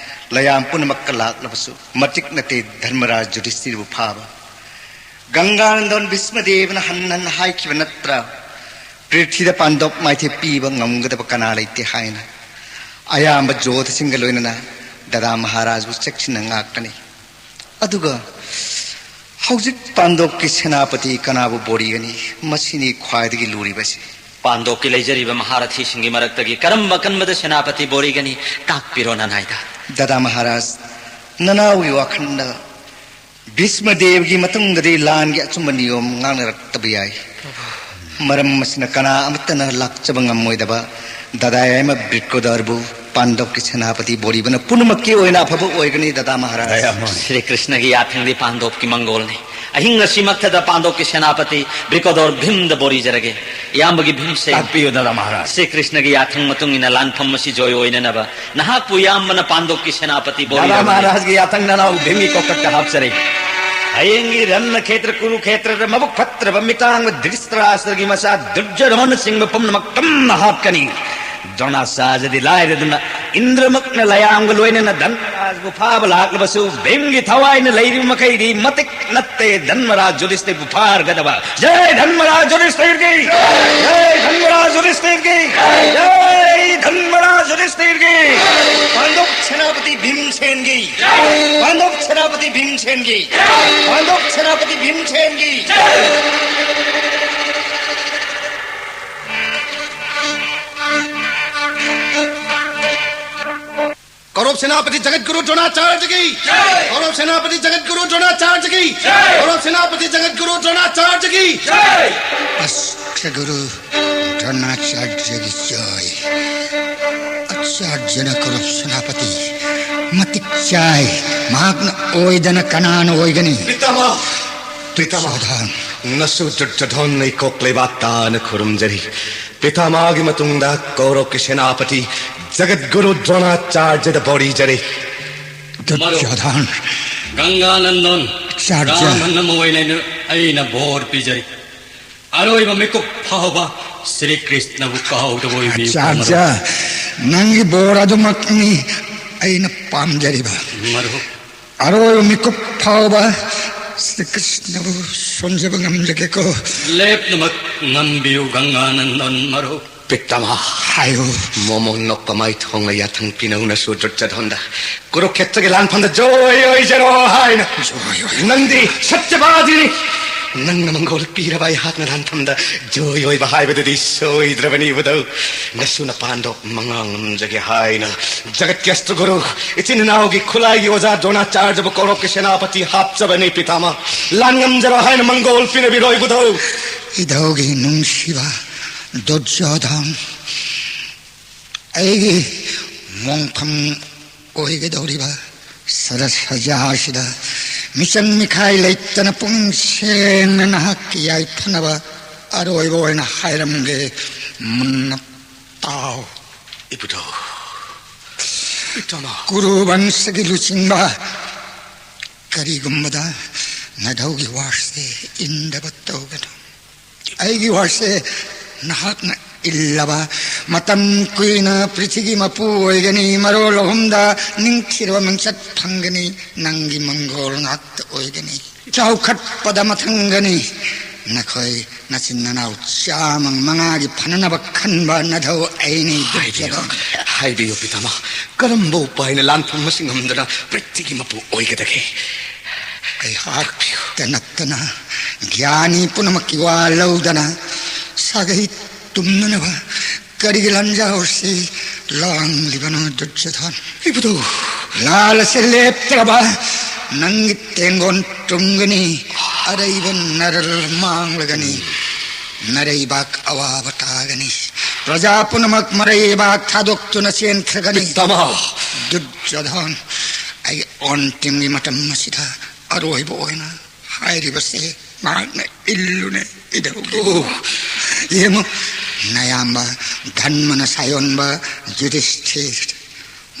ꯂꯌꯥꯝ ꯄꯨꯝꯅꯃꯛꯀ ꯂꯥꯛꯂꯕꯁꯨ ꯃꯇꯤꯛ ꯅꯠꯇꯦ ꯙꯔꯃꯔꯥꯖ ꯌꯨꯙꯤꯁꯊꯤꯔꯕꯨ ꯐꯥꯕ꯫ ꯒꯪꯒꯥꯅꯟꯗꯣꯟ ꯚꯤꯁꯃꯗꯦꯕꯅ ꯍꯟꯅ ꯍꯟꯅ ꯍꯥꯏꯈꯤꯕ ꯅꯠꯇ꯭ꯔꯥ? ꯄ꯭ꯔꯤꯊꯤꯗ ꯄꯥꯟꯗꯣꯞ ꯃꯥꯏꯊꯤꯕ ꯄꯤꯕ ꯉꯝꯒꯗꯕ ꯀꯅꯥ ꯂꯩꯇꯦ ꯍꯥꯏꯅ꯫ ꯑꯌꯥꯝꯕ ꯖꯣꯙꯁꯤꯡꯒ ꯂꯣꯏꯅꯅ ꯗꯥꯗꯥ ꯃꯍꯥꯔꯥꯖꯕꯨ ꯆꯦꯛꯁꯤꯟꯅ ꯉꯥꯛꯀꯅꯤ꯫ ꯑꯗꯨꯒ ꯍꯧꯖꯤꯛ ꯄꯥꯟꯗꯣꯞꯀꯤ ꯁꯦꯅꯥꯄꯇꯤ ꯀꯅꯥꯕꯨ ꯕꯣꯔꯤꯒꯅꯤ? ꯃꯁꯤꯅꯤ ꯈ꯭ꯋꯥꯏꯗꯒꯤ ꯂꯨꯔꯤꯕꯁꯤ꯫ ꯄꯥꯟꯗꯣꯞꯀꯤ ꯂꯩꯖꯔꯤꯕ ꯃꯍꯥꯔꯊꯤꯁꯤꯡꯒꯤ ꯃꯔꯛꯇꯒꯤ ꯀꯔꯝꯕ ꯑꯀꯟꯕꯗ ꯁꯦꯅꯥꯄꯇꯤ ꯕꯣꯔꯤꯒꯅꯤ? ꯇꯥꯛꯄꯤꯔꯣ ꯅꯅꯥꯏꯗ꯫ ꯗꯥꯗꯥ ꯃꯍꯥꯔꯥꯖ, ꯅꯅꯥꯎꯒꯤ ꯋꯥꯈꯜꯗ ꯚꯤꯁꯃ ꯗꯦꯕꯒꯤ ꯃꯇꯨꯡꯗꯗꯤ ꯂꯥꯟꯒꯤ ꯑꯆꯨꯝꯕ ꯅꯤꯌꯣꯝ ꯉꯥꯡꯅꯔꯛꯇꯕ ꯌꯥꯏ꯫ ꯃꯔꯝ ꯑꯁꯤꯅ ꯀꯅꯥ ꯑꯃꯠꯇꯅ ꯂꯥꯛꯆꯕ ꯉꯝꯃꯣꯏꯗꯕ ꯗꯥꯗꯥ ꯌꯥꯏꯃ ꯕ꯭ꯔꯤꯀꯣꯗꯔꯕꯨ ꯄꯥꯟꯗꯣꯞꯀꯤ ꯁꯦꯅꯥꯄꯇꯤ ꯕꯣꯔꯤꯕꯅ ꯄꯨꯝꯅꯃꯛꯀꯤ ꯑꯣꯏꯅ ꯑꯐꯕ ꯑꯣꯏꯒꯅꯤ, ꯗꯥꯗꯥ ꯃꯍꯥꯔꯥꯖ꯫ ꯗꯌꯥꯃꯣꯍꯟ꯫ ꯁ꯭ꯔꯤ ꯀ꯭ꯔꯤꯁꯅꯒꯤ ꯌꯥꯊꯪꯗꯤ ꯄꯥꯟꯗꯣꯞꯀꯤ ꯃꯪꯒꯣꯜꯅꯤ꯫ ꯑꯍꯤꯡ ꯑꯁꯤꯃꯛꯇꯗ ꯄꯥꯟꯗꯣꯞꯀꯤ ꯁꯦꯅꯥꯄꯇꯤ ꯕ꯭ꯔꯤꯀꯣꯗꯣꯔ ꯚꯤꯝꯗ ꯕꯣꯔꯤꯖꯔꯒꯦ꯫ ꯏꯌꯥꯝꯕꯒꯤ ꯚꯤꯝꯁꯦꯟ꯫ ꯇꯥꯛꯄꯤꯌꯨ, ꯗꯥꯗꯥ ꯃꯍꯥꯔꯥꯖ꯫ ꯁ꯭ꯔꯤ ꯀ꯭ꯔꯤꯁꯅꯒꯤ ꯌꯥꯊꯪ ꯃꯇꯨꯡ ꯏꯟꯅ ꯂꯥꯟꯐꯝ ꯑꯁꯤ ꯖꯣꯏ ꯑꯣꯏꯅꯅꯕ ꯅꯍꯥꯛꯄꯨ ꯏꯌꯥꯝꯕꯅ ꯄꯥꯟꯗꯣꯞꯀꯤ ꯁꯦꯅꯥꯄꯇꯤ ꯗꯥꯗꯥ ꯕꯣꯔꯤꯔꯕꯅꯤ꯫ ꯃꯍꯥꯔꯥꯖꯒꯤ ꯌꯥꯊꯪ ꯅꯅꯥꯎ ꯚꯤꯝꯒꯤ ꯀꯣꯛꯀꯛꯇ ꯍꯥꯞꯆꯔꯤ꯫ ꯍꯌꯦꯡꯒꯤ ꯔꯟꯅ ꯈꯦꯇ꯭ꯔ ꯀꯨꯔꯨ ꯈꯦꯇ꯭ꯔꯗ ꯃꯕꯨꯛ ꯐꯠꯇ꯭ꯔꯕ ꯃꯤꯇꯥꯡꯕ ꯙ꯭ꯔꯤꯁꯇ꯭ꯔꯥꯁꯇ꯭ꯔꯒꯤ ꯃꯆꯥ ꯗꯨꯔꯖꯣꯙꯅꯆꯤꯡꯕ ꯄꯨꯝꯅꯃꯛ ꯇꯝꯅ ꯍꯥꯠꯀꯅꯤ꯫ ꯗ꯭ꯔꯣꯅꯥꯆꯥꯔꯌꯗꯤ ꯂꯥꯏꯔꯗꯨꯅ ꯏꯟꯗ꯭ꯔꯃꯛꯅ ꯂꯌꯥꯝꯒ ꯂꯣꯏꯅꯅ ꯙꯟꯔꯥꯖꯕꯨ ꯐꯥꯕ ꯂꯥꯛꯂꯕꯁꯨ ꯚꯤꯝꯒꯤ ꯊꯋꯥꯏꯅ ꯂꯩꯔꯤꯕ ꯃꯈꯩꯗꯤ ꯃꯇꯤꯛ ꯅꯠꯇꯦ ꯙꯟꯃꯔꯥꯖ ꯌꯨꯙꯤꯁꯊꯤꯔꯕꯨ ꯐꯥꯔꯒꯗꯕ꯫ ꯖꯩ ꯙꯟꯃꯔꯥꯖ ꯌꯨꯙꯤꯁꯊꯤꯔꯒꯤ! ꯖꯩ ꯙꯟꯃꯔꯥꯖ ꯌꯨꯙꯤꯁꯊꯤꯔꯒꯤ! ꯖꯩ ꯙꯟꯃꯔꯥꯖ ꯌꯨꯙꯤꯁꯊꯤꯔꯒꯤ! ꯄꯥꯟꯗꯣꯞ ꯁꯦꯅꯥꯄꯇꯤ ꯚꯤꯝꯁꯦꯟꯒꯤ! ꯄꯥꯟꯗꯣꯞ ꯁꯦꯅꯥꯄꯇꯤ ꯚꯤꯝꯁꯦꯟꯒꯤ! ꯄꯥꯟꯗꯣꯞ ꯁꯦꯅꯥꯄꯇꯤ ꯚꯤꯝꯁꯦꯟꯒꯤ! ꯀꯧꯔꯧ ꯁꯦꯅꯥꯄꯇꯤ ꯖꯒꯠ ꯒꯨꯔꯨ ꯗ꯭ꯔꯣꯅꯥꯆꯥꯔꯌꯒꯤ! ꯀꯧꯔꯧ ꯁꯦꯅꯥꯄꯇꯤ ꯖꯒꯠ ꯒꯨꯔꯨ ꯗ꯭ꯔꯣꯅꯥꯆꯥꯔꯌꯒꯤ! ꯀꯧꯔꯧ ꯁꯦꯅꯥꯄꯇꯤ ꯖꯒꯠ ꯒꯨꯔꯨ ꯗ꯭ꯔꯣꯅꯥꯆꯥꯔꯌꯒꯤ! ꯑꯁ, ꯒꯨꯔꯨ ꯗ꯭ꯔꯣꯅꯥꯆꯥꯔꯌꯒꯤ ꯖꯣꯏ꯫ ꯑꯆꯥꯔꯌꯅ ꯀꯧꯔꯧ ꯁꯦꯅꯥꯄꯇꯤ ꯃꯇꯤꯛ ꯆꯥꯏ꯫ ꯃꯍꯥꯛꯅ ꯑꯣꯏꯗꯅ ꯀꯅꯥꯅ ꯑꯣꯏꯒꯅꯤ? ꯄꯤꯇꯥꯃꯍ! ꯄꯤꯇꯥꯃꯍ! ꯗꯨꯔꯖꯣꯙꯟ꯫ ꯅꯁꯨ ꯗꯨꯔꯖꯣꯙꯟ ꯏꯀꯣꯛ ꯂꯩꯕꯥꯛ ꯇꯥꯅ ꯈꯨꯔꯨꯝꯖꯔꯤ꯫ ꯄꯤꯇꯥꯃꯍꯒꯤ ꯃꯇꯨꯡꯗ ꯀꯧꯔꯧꯒꯤ ꯁꯦꯅꯥꯄꯇꯤ ꯖꯒꯠ ꯒꯨꯔꯨ ꯗ꯭ꯔꯣꯅꯥꯆꯥꯔꯌꯗ ꯕꯣꯔꯤꯖꯔꯤ꯫ ꯗꯨꯔꯖꯣꯙꯟ꯫ ꯒꯪꯒꯥꯅꯟꯗꯟ꯫ ꯑꯆꯥꯔꯌ꯫ ꯔꯥꯃꯟ ꯑꯃ ꯑꯣꯏꯅ ꯑꯩꯅ ꯕꯣꯔ ꯄꯤꯖꯔꯤ꯫ ꯑꯔꯣꯏꯕ ꯃꯤꯀꯨꯞ ꯐꯥꯎꯕ ꯁ꯭ꯔꯤ ꯀ꯭ꯔꯤꯁꯅꯕꯨ ꯀꯥꯎꯗꯕ ꯑꯣꯏꯕꯤꯌꯨ, ꯑꯆꯥꯔꯌ, ꯃꯔꯨꯞ꯫ ꯅꯪꯒꯤ ꯕꯣꯔ ꯑꯗꯨꯃꯛꯅꯤ ꯑꯩꯅ ꯄꯥꯝꯖꯔꯤꯕ꯫ ꯃꯔꯨꯞ꯫ ꯑꯔꯣꯏꯕ ꯃꯤꯀꯨꯞ ꯐꯥꯎꯕ ꯁ꯭ꯔꯤ ꯀ꯭ꯔꯤꯁꯅꯕꯨ ꯁꯣꯟꯖꯕ ꯉꯝꯖꯒꯦꯀꯣ꯫ ꯂꯦꯞꯅꯃꯛ ꯉꯝꯕꯤꯌꯨ, ꯒꯪꯒꯥꯅꯟꯗꯟ ꯃꯔꯨꯞ꯫ ꯄꯤꯇꯥꯃꯍ, ꯍꯥꯏꯌꯨ꯫ ꯃꯣꯃꯣꯟ ꯅꯣꯛꯄ ꯃꯥꯏꯊꯣꯡꯅ ꯌꯥꯊꯪ ꯄꯤꯅꯧꯅꯁꯨ ꯗꯨꯔꯖꯣꯙꯟꯗ ꯀꯨꯔꯨꯛꯈꯦꯇ꯭ꯔꯒꯤ ꯂꯥꯟꯐꯝꯗ ꯖꯣꯏ ꯑꯣꯏꯖꯔꯣ ꯍꯥꯏꯅ꯫ ꯖꯣꯏ ꯑꯣꯏ꯫ ꯅꯪꯗꯤ ꯁꯠꯌꯕꯥꯗꯤꯅꯤ꯫ ꯅꯪꯅ ꯃꯪꯒꯣꯜ ꯄꯤꯔꯕ ꯑꯩꯍꯥꯛꯅ ꯂꯥꯟꯐꯝꯗ ꯖꯣꯏ ꯑꯣꯏꯕ ꯍꯥꯏꯕꯗꯨꯗꯤ ꯁꯣꯏꯗ꯭ꯔꯕꯅꯤ ꯏꯕꯨꯙꯧ꯫ ꯅꯁꯨ ꯅꯄꯥꯟꯗꯣ ꯃꯉꯥ ꯉꯝꯖꯒꯦ ꯍꯥꯏꯅ ꯖꯒꯠꯀꯤ ꯑꯁꯇ꯭ꯔ ꯒꯨꯔꯨ, ꯏꯆꯤꯟ ꯏꯅꯥꯎꯒꯤ ꯈꯨꯠꯂꯥꯏꯒꯤ ꯑꯣꯖꯥ ꯗ꯭ꯔꯣꯅꯥꯆꯥꯔꯖꯕꯨ ꯀꯧꯔꯛꯀꯤ ꯁꯦꯅꯥꯄꯇꯤ ꯍꯥꯞꯆꯕꯅꯤ ꯄꯤꯇꯥꯃꯍ꯫ ꯂꯥꯟ ꯉꯝꯖꯔꯣ ꯍꯥꯏꯅ ꯃꯪꯒꯣꯜ ꯄꯤꯅꯕꯤꯔꯣ ꯏꯕꯨꯙꯧ꯫ ꯏꯙꯧꯒꯤ ꯅꯨꯡꯁꯤꯕ ꯗꯨꯔꯖꯣꯙꯟ, ꯑꯩꯒꯤ ꯃꯣꯡꯐꯝ ꯑꯣꯏꯒꯗꯧꯔꯤꯕ ꯁꯔꯁꯖꯥ ꯑꯁꯤꯗ ꯃꯤꯆꯪ ꯃꯤꯈꯥꯏ ꯂꯩꯇꯅ ꯄꯨꯛꯅꯤꯡ ꯁꯦꯡꯅ ꯅꯍꯥꯛꯀꯤ ꯌꯥꯏꯐꯅꯕ ꯑꯔꯣꯏꯕ ꯑꯣꯏꯅ ꯍꯥꯏꯔꯝꯒꯦ꯫ ꯃꯨꯟꯅ ꯇꯥꯎ꯫ ꯏꯕꯨꯙꯧ꯫ ꯄꯤꯇꯥꯃꯍ꯫ ꯀꯨꯔꯨ ꯕꯪꯁꯒꯤ ꯂꯨꯆꯤꯡꯕ, ꯀꯔꯤꯒꯨꯝꯕꯗ ꯅꯙꯧꯒꯤ ꯋꯥꯁꯦ ꯏꯟꯗꯕ ꯇꯧꯒꯅꯨ꯫ ꯑꯩꯒꯤ ꯋꯥꯁꯦ ꯅꯍꯥꯛꯅ ꯏꯜꯂꯕ, ꯃꯇꯝ ꯀꯨꯏꯅ ꯄ꯭ꯔꯤꯊꯤꯒꯤ ꯃꯄꯨ ꯑꯣꯏꯒꯅꯤ, ꯃꯔꯣꯜ ꯑꯍꯨꯝꯗ ꯅꯤꯡꯊꯤꯔꯕ ꯃꯤꯡꯆꯠ ꯐꯪꯒꯅꯤ, ꯅꯪꯒꯤ ꯃꯪꯒꯣꯜ ꯉꯥꯛꯇ ꯑꯣꯏꯒꯅꯤ꯫ ꯆꯥꯎꯈꯠꯄꯗ ꯃꯊꯪꯒꯅꯤ꯫ ꯅꯈꯣꯏ ꯅꯆꯤꯟ ꯅꯅꯥꯎ ꯆꯥꯝꯃ ꯃꯉꯥꯒꯤ ꯐꯅꯅꯕ ꯈꯟꯕ ꯅꯙꯧ ꯑꯩꯅꯤ꯫ ꯍꯥꯏꯕꯤꯌꯨ, ꯗꯨꯔꯖꯣꯙꯟ꯫ ꯍꯥꯏꯕꯤꯌꯨ ꯄꯤꯇꯥꯃꯍ, ꯀꯔꯝꯕ ꯎꯄꯥꯏꯅ ꯂꯥꯟꯐꯝ ꯑꯁꯤ ꯉꯝꯗꯨꯅ ꯄ꯭ꯔꯤꯊꯤꯒꯤ ꯃꯄꯨ ꯑꯣꯏꯒꯗꯒꯦ? ꯑꯩꯍꯥꯛꯇ ꯅꯠꯇꯅ ꯒ꯭ꯌꯥꯅꯤ ꯄꯨꯝꯅꯃꯛꯀꯤ ꯋꯥ ꯂꯧꯗꯅ ꯁꯥꯒꯩ ꯇꯨꯝꯅꯅꯕ ꯀꯔꯤꯒꯤ ꯂꯥꯟꯖꯥꯎꯁꯤ ꯂꯥꯡꯂꯤꯕꯅꯣ ꯗꯨꯔꯖꯣꯙꯟ? ꯏꯕꯨꯙꯧ꯫ ꯂꯥꯜ ꯑꯁꯤ ꯂꯦꯞꯇ꯭ꯔꯕ ꯅꯪꯒꯤ ꯇꯦꯡꯒꯣꯟ ꯇꯨꯝꯒꯅꯤ, ꯑꯔꯩꯕ ꯅꯔꯜ ꯃꯥꯡꯂꯒꯅꯤ, ꯅꯔꯩꯕꯥꯛ ꯑꯋꯥꯕ ꯇꯥꯒꯅꯤ, ꯄ꯭ꯔꯖꯥ ꯄꯨꯝꯅꯃꯛ ꯃꯔꯩꯕꯥꯛ ꯊꯥꯗꯣꯛꯇꯨꯅ ꯆꯦꯟꯈ꯭ꯔꯒꯅꯤ꯫ ꯄꯤꯇꯥꯃꯍ꯫ ꯗꯨꯔꯖꯣꯙꯟ, ꯑꯩ ꯑꯣꯟꯇꯤꯝꯒꯤ ꯃꯇꯝ ꯑꯁꯤꯗ ꯑꯔꯣꯏꯕ ꯑꯣꯏꯅ ꯍꯥꯏꯔꯤꯕꯁꯦ ꯃꯍꯥꯛꯅ ꯏꯜꯂꯨꯅꯦ ꯏꯙꯧꯒꯤ꯫ ꯑꯣ꯫ ꯌꯦꯡꯉꯨ, ꯅꯌꯥꯝꯕ ꯙꯟꯃꯅ ꯁꯥꯌꯣꯟꯕ ꯌꯨꯙꯤꯁꯊꯤꯔ,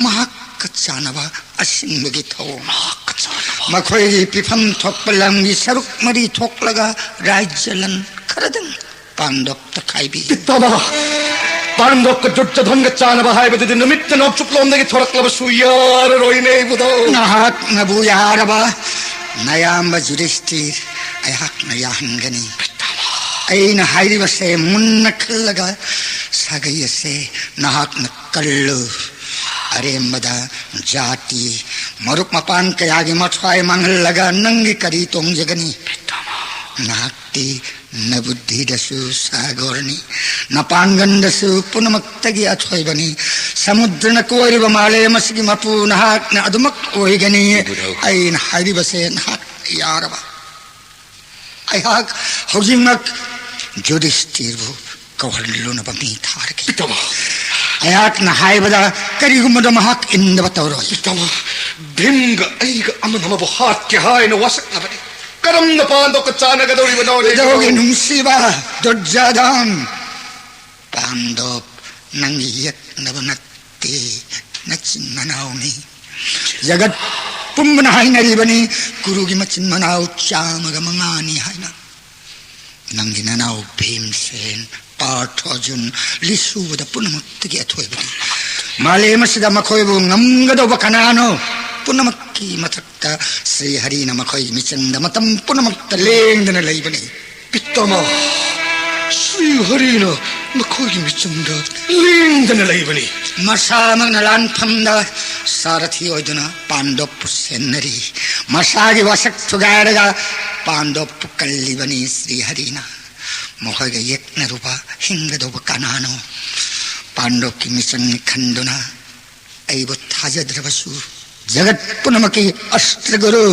ꯃꯍꯥꯛꯀ ꯆꯥꯟꯅꯕ ꯑꯁꯤꯟꯕꯒꯤ ꯊꯧꯑꯣꯡ꯫ ꯃꯍꯥꯛꯀ ꯆꯥꯟꯅꯕ꯫ ꯃꯈꯣꯏꯒꯤ ꯄꯤꯐꯝ ꯊꯣꯛꯄ ꯂꯝꯒꯤ ꯁꯔꯨꯛ ꯃꯔꯤ ꯊꯣꯛꯂꯒ ꯔꯥꯖ꯭ꯌ ꯂꯟ ꯈꯔꯗꯪ ꯄꯥꯟꯗꯣꯞꯇ ꯈꯥꯏꯕꯤ꯫ ꯄꯤꯇꯥꯃꯍ, ꯄꯥꯟꯗꯣꯞꯀ ꯗꯨꯔꯖꯣꯙꯟꯒ ꯆꯥꯟꯅꯕ ꯍꯥꯏꯕꯗꯨꯗꯤ ꯅꯨꯃꯤꯠꯇ ꯅꯣꯡꯆꯨꯞꯂꯣꯝꯗꯒꯤ ꯊꯣꯔꯛꯂꯕꯁꯨ ꯌꯥꯔꯔꯣꯏꯅꯦ ꯏꯕꯨꯙꯧ꯫ ꯅꯍꯥꯛꯅꯕꯨ ꯌꯥꯔꯕ, ꯅꯌꯥꯝꯕ ꯌꯨꯙꯤꯁꯊꯤꯔ, ꯑꯩꯍꯥꯛꯅ ꯌꯥꯍꯟꯒꯅꯤ꯫ ꯄꯤꯇꯥꯃꯍ꯫ ꯑꯩꯅ ꯍꯥꯏꯔꯤꯕꯁꯦ ꯃꯨꯟꯅ ꯈꯜꯂꯒ ꯁꯥꯒꯩ ꯑꯁꯦ ꯅꯍꯥꯛꯅ ꯀꯜꯂꯨ꯫ ꯑꯔꯦꯝꯕꯗ ꯖꯥꯇꯤ, ꯃꯔꯨꯞ ꯃꯄꯥꯡ ꯀꯌꯥꯒꯤ ꯃꯊ꯭ꯋꯥꯏ ꯃꯥꯡꯍꯜꯂꯒ ꯅꯪꯒꯤ ꯀꯔꯤ ꯇꯣꯡꯖꯒꯅꯤ? ꯅꯍꯥꯛꯇꯤ ꯅꯕꯨꯗꯤꯗꯁꯨ ꯁꯥꯒꯣꯔꯅꯤ, ꯅꯄꯥꯡꯒꯟꯗꯁꯨ ꯄꯨꯝꯅꯃꯛꯇꯒꯤ ꯑꯊꯣꯏꯕꯅꯤ꯫ ꯁꯃꯨꯗ꯭ꯔꯅ ꯀꯣꯏꯔꯤꯕ ꯃꯥꯂꯦꯝ ꯑꯁꯤꯒꯤ ꯃꯄꯨ ꯅꯍꯥꯛꯅ ꯑꯗꯨꯃꯛ ꯑꯣꯏꯒꯅꯤ꯫ ꯏꯕꯨꯙꯧ꯫ ꯑꯩꯅ ꯍꯥꯏꯔꯤꯕꯁꯦ ꯅꯍꯥꯛ ꯌꯥꯔꯕ? ꯑꯩꯍꯥꯛ ꯍꯧꯖꯤꯛꯃꯛ ꯌꯨꯙꯤꯁꯇꯤꯔꯕꯨ ꯀꯧꯍꯜꯂꯨꯅꯕ ꯃꯤ ꯊꯥꯔꯒꯦ꯫ ꯄꯤꯇꯥꯃꯍ꯫ ꯑꯩꯍꯥꯛꯅ ꯍꯥꯏꯕꯗ ꯀꯔꯤꯒꯨꯝꯕꯗ ꯃꯍꯥꯛ ꯏꯟꯗꯕ ꯇꯧꯔꯣꯏ꯫ ꯄꯤꯇꯥꯃꯍ, ꯚꯤꯝꯒ ꯑꯩꯒ ꯑꯃꯅ ꯑꯃꯕꯨ ꯍꯥꯠꯀꯦ ꯍꯥꯏꯅ ꯋꯥꯁꯛꯅꯕꯅꯤ꯫ ꯀꯔꯝꯅ ꯄꯥꯟꯗꯣꯞꯀ ꯆꯥꯟꯅꯒꯗꯧꯔꯤꯕꯅꯣ? ꯏꯕꯨꯙꯧꯒꯤ ꯅꯨꯡꯁꯤꯕ ꯗꯨꯔꯖꯥꯙꯟ, ꯄꯥꯟꯗꯣꯞ ꯅꯪꯒꯤ ꯌꯦꯛꯅꯕ ꯅꯠꯇꯦ, ꯅꯆꯤꯟ ꯅꯅꯥꯎꯅꯤ꯫ ꯖꯒꯠ ꯄꯨꯝꯕꯅ ꯍꯥꯏꯅꯔꯤꯕꯅꯤ, ꯀꯨꯔꯨꯒꯤ ꯃꯆꯤꯟ ꯃꯅꯥꯎ ꯆꯥꯝꯃꯒ ꯃꯉꯥꯅꯤ ꯍꯥꯏꯅ꯫ ꯅꯪꯒꯤ ꯅꯅꯥꯎ ꯚꯤꯝꯁꯦꯟ, ꯄꯥꯔꯊ ꯑꯔꯖꯨꯟ, ꯂꯤꯁꯨꯕꯗ ꯄꯨꯝꯅꯃꯛꯇꯒꯤ ꯑꯊꯣꯏꯕꯅꯤ꯫ ꯃꯥꯂꯦꯝ ꯑꯁꯤꯗ ꯃꯈꯣꯏꯕꯨ ꯉꯝꯒꯗꯧꯕ ꯀꯅꯥꯅꯣ? ꯄꯨꯝꯅꯃꯛꯀꯤ ꯃꯊꯛꯇ ꯁ꯭ꯔꯤ ꯍꯔꯤꯅ ꯃꯈꯣꯏꯒꯤ ꯃꯤꯆꯪꯗ ꯃꯇꯝ ꯄꯨꯝꯅꯃꯛꯇ ꯂꯦꯡꯗꯅ ꯂꯩꯕꯅꯤ꯫ ꯄꯤꯇꯥꯃꯍ, ꯁ꯭ꯔꯤ ꯍꯔꯤꯅ ꯃꯈꯣꯏꯒꯤ ꯃꯤꯆꯪꯗ ꯂꯦꯡꯗꯅ ꯂꯩꯕꯅꯤ꯫ ꯃꯁꯥꯃꯛꯅ ꯂꯥꯟꯐꯝꯗ ꯁꯥꯔꯊꯤ ꯑꯣꯏꯗꯨꯅ ꯄꯥꯟꯗꯣꯞꯄꯨ ꯁꯦꯟꯅꯔꯤ꯫ ꯃꯁꯥꯒꯤ ꯋꯥꯁꯛ ꯊꯨꯒꯥꯏꯔꯒ ꯄꯥꯟꯗꯣꯞꯄꯨ ꯀꯜꯂꯤꯕꯅꯤ ꯁ꯭ꯔꯤ ꯍꯔꯤꯅ꯫ ꯃꯈꯣꯏꯒ ꯌꯦꯛꯅꯔꯨꯕ ꯍꯤꯡꯒꯗꯧꯕ ꯀꯅꯥꯅꯣ? ꯄꯥꯟꯗꯣꯞꯀꯤ ꯃꯤꯆꯪꯅꯤ ꯈꯟꯗꯨꯅ ꯑꯩꯕꯨ ꯊꯥꯖꯗ꯭ꯔꯕꯁꯨ, ꯖꯒꯠ ꯄꯨꯝꯅꯃꯛꯀꯤ ꯑꯁꯇ꯭ꯔꯒꯨꯔꯨ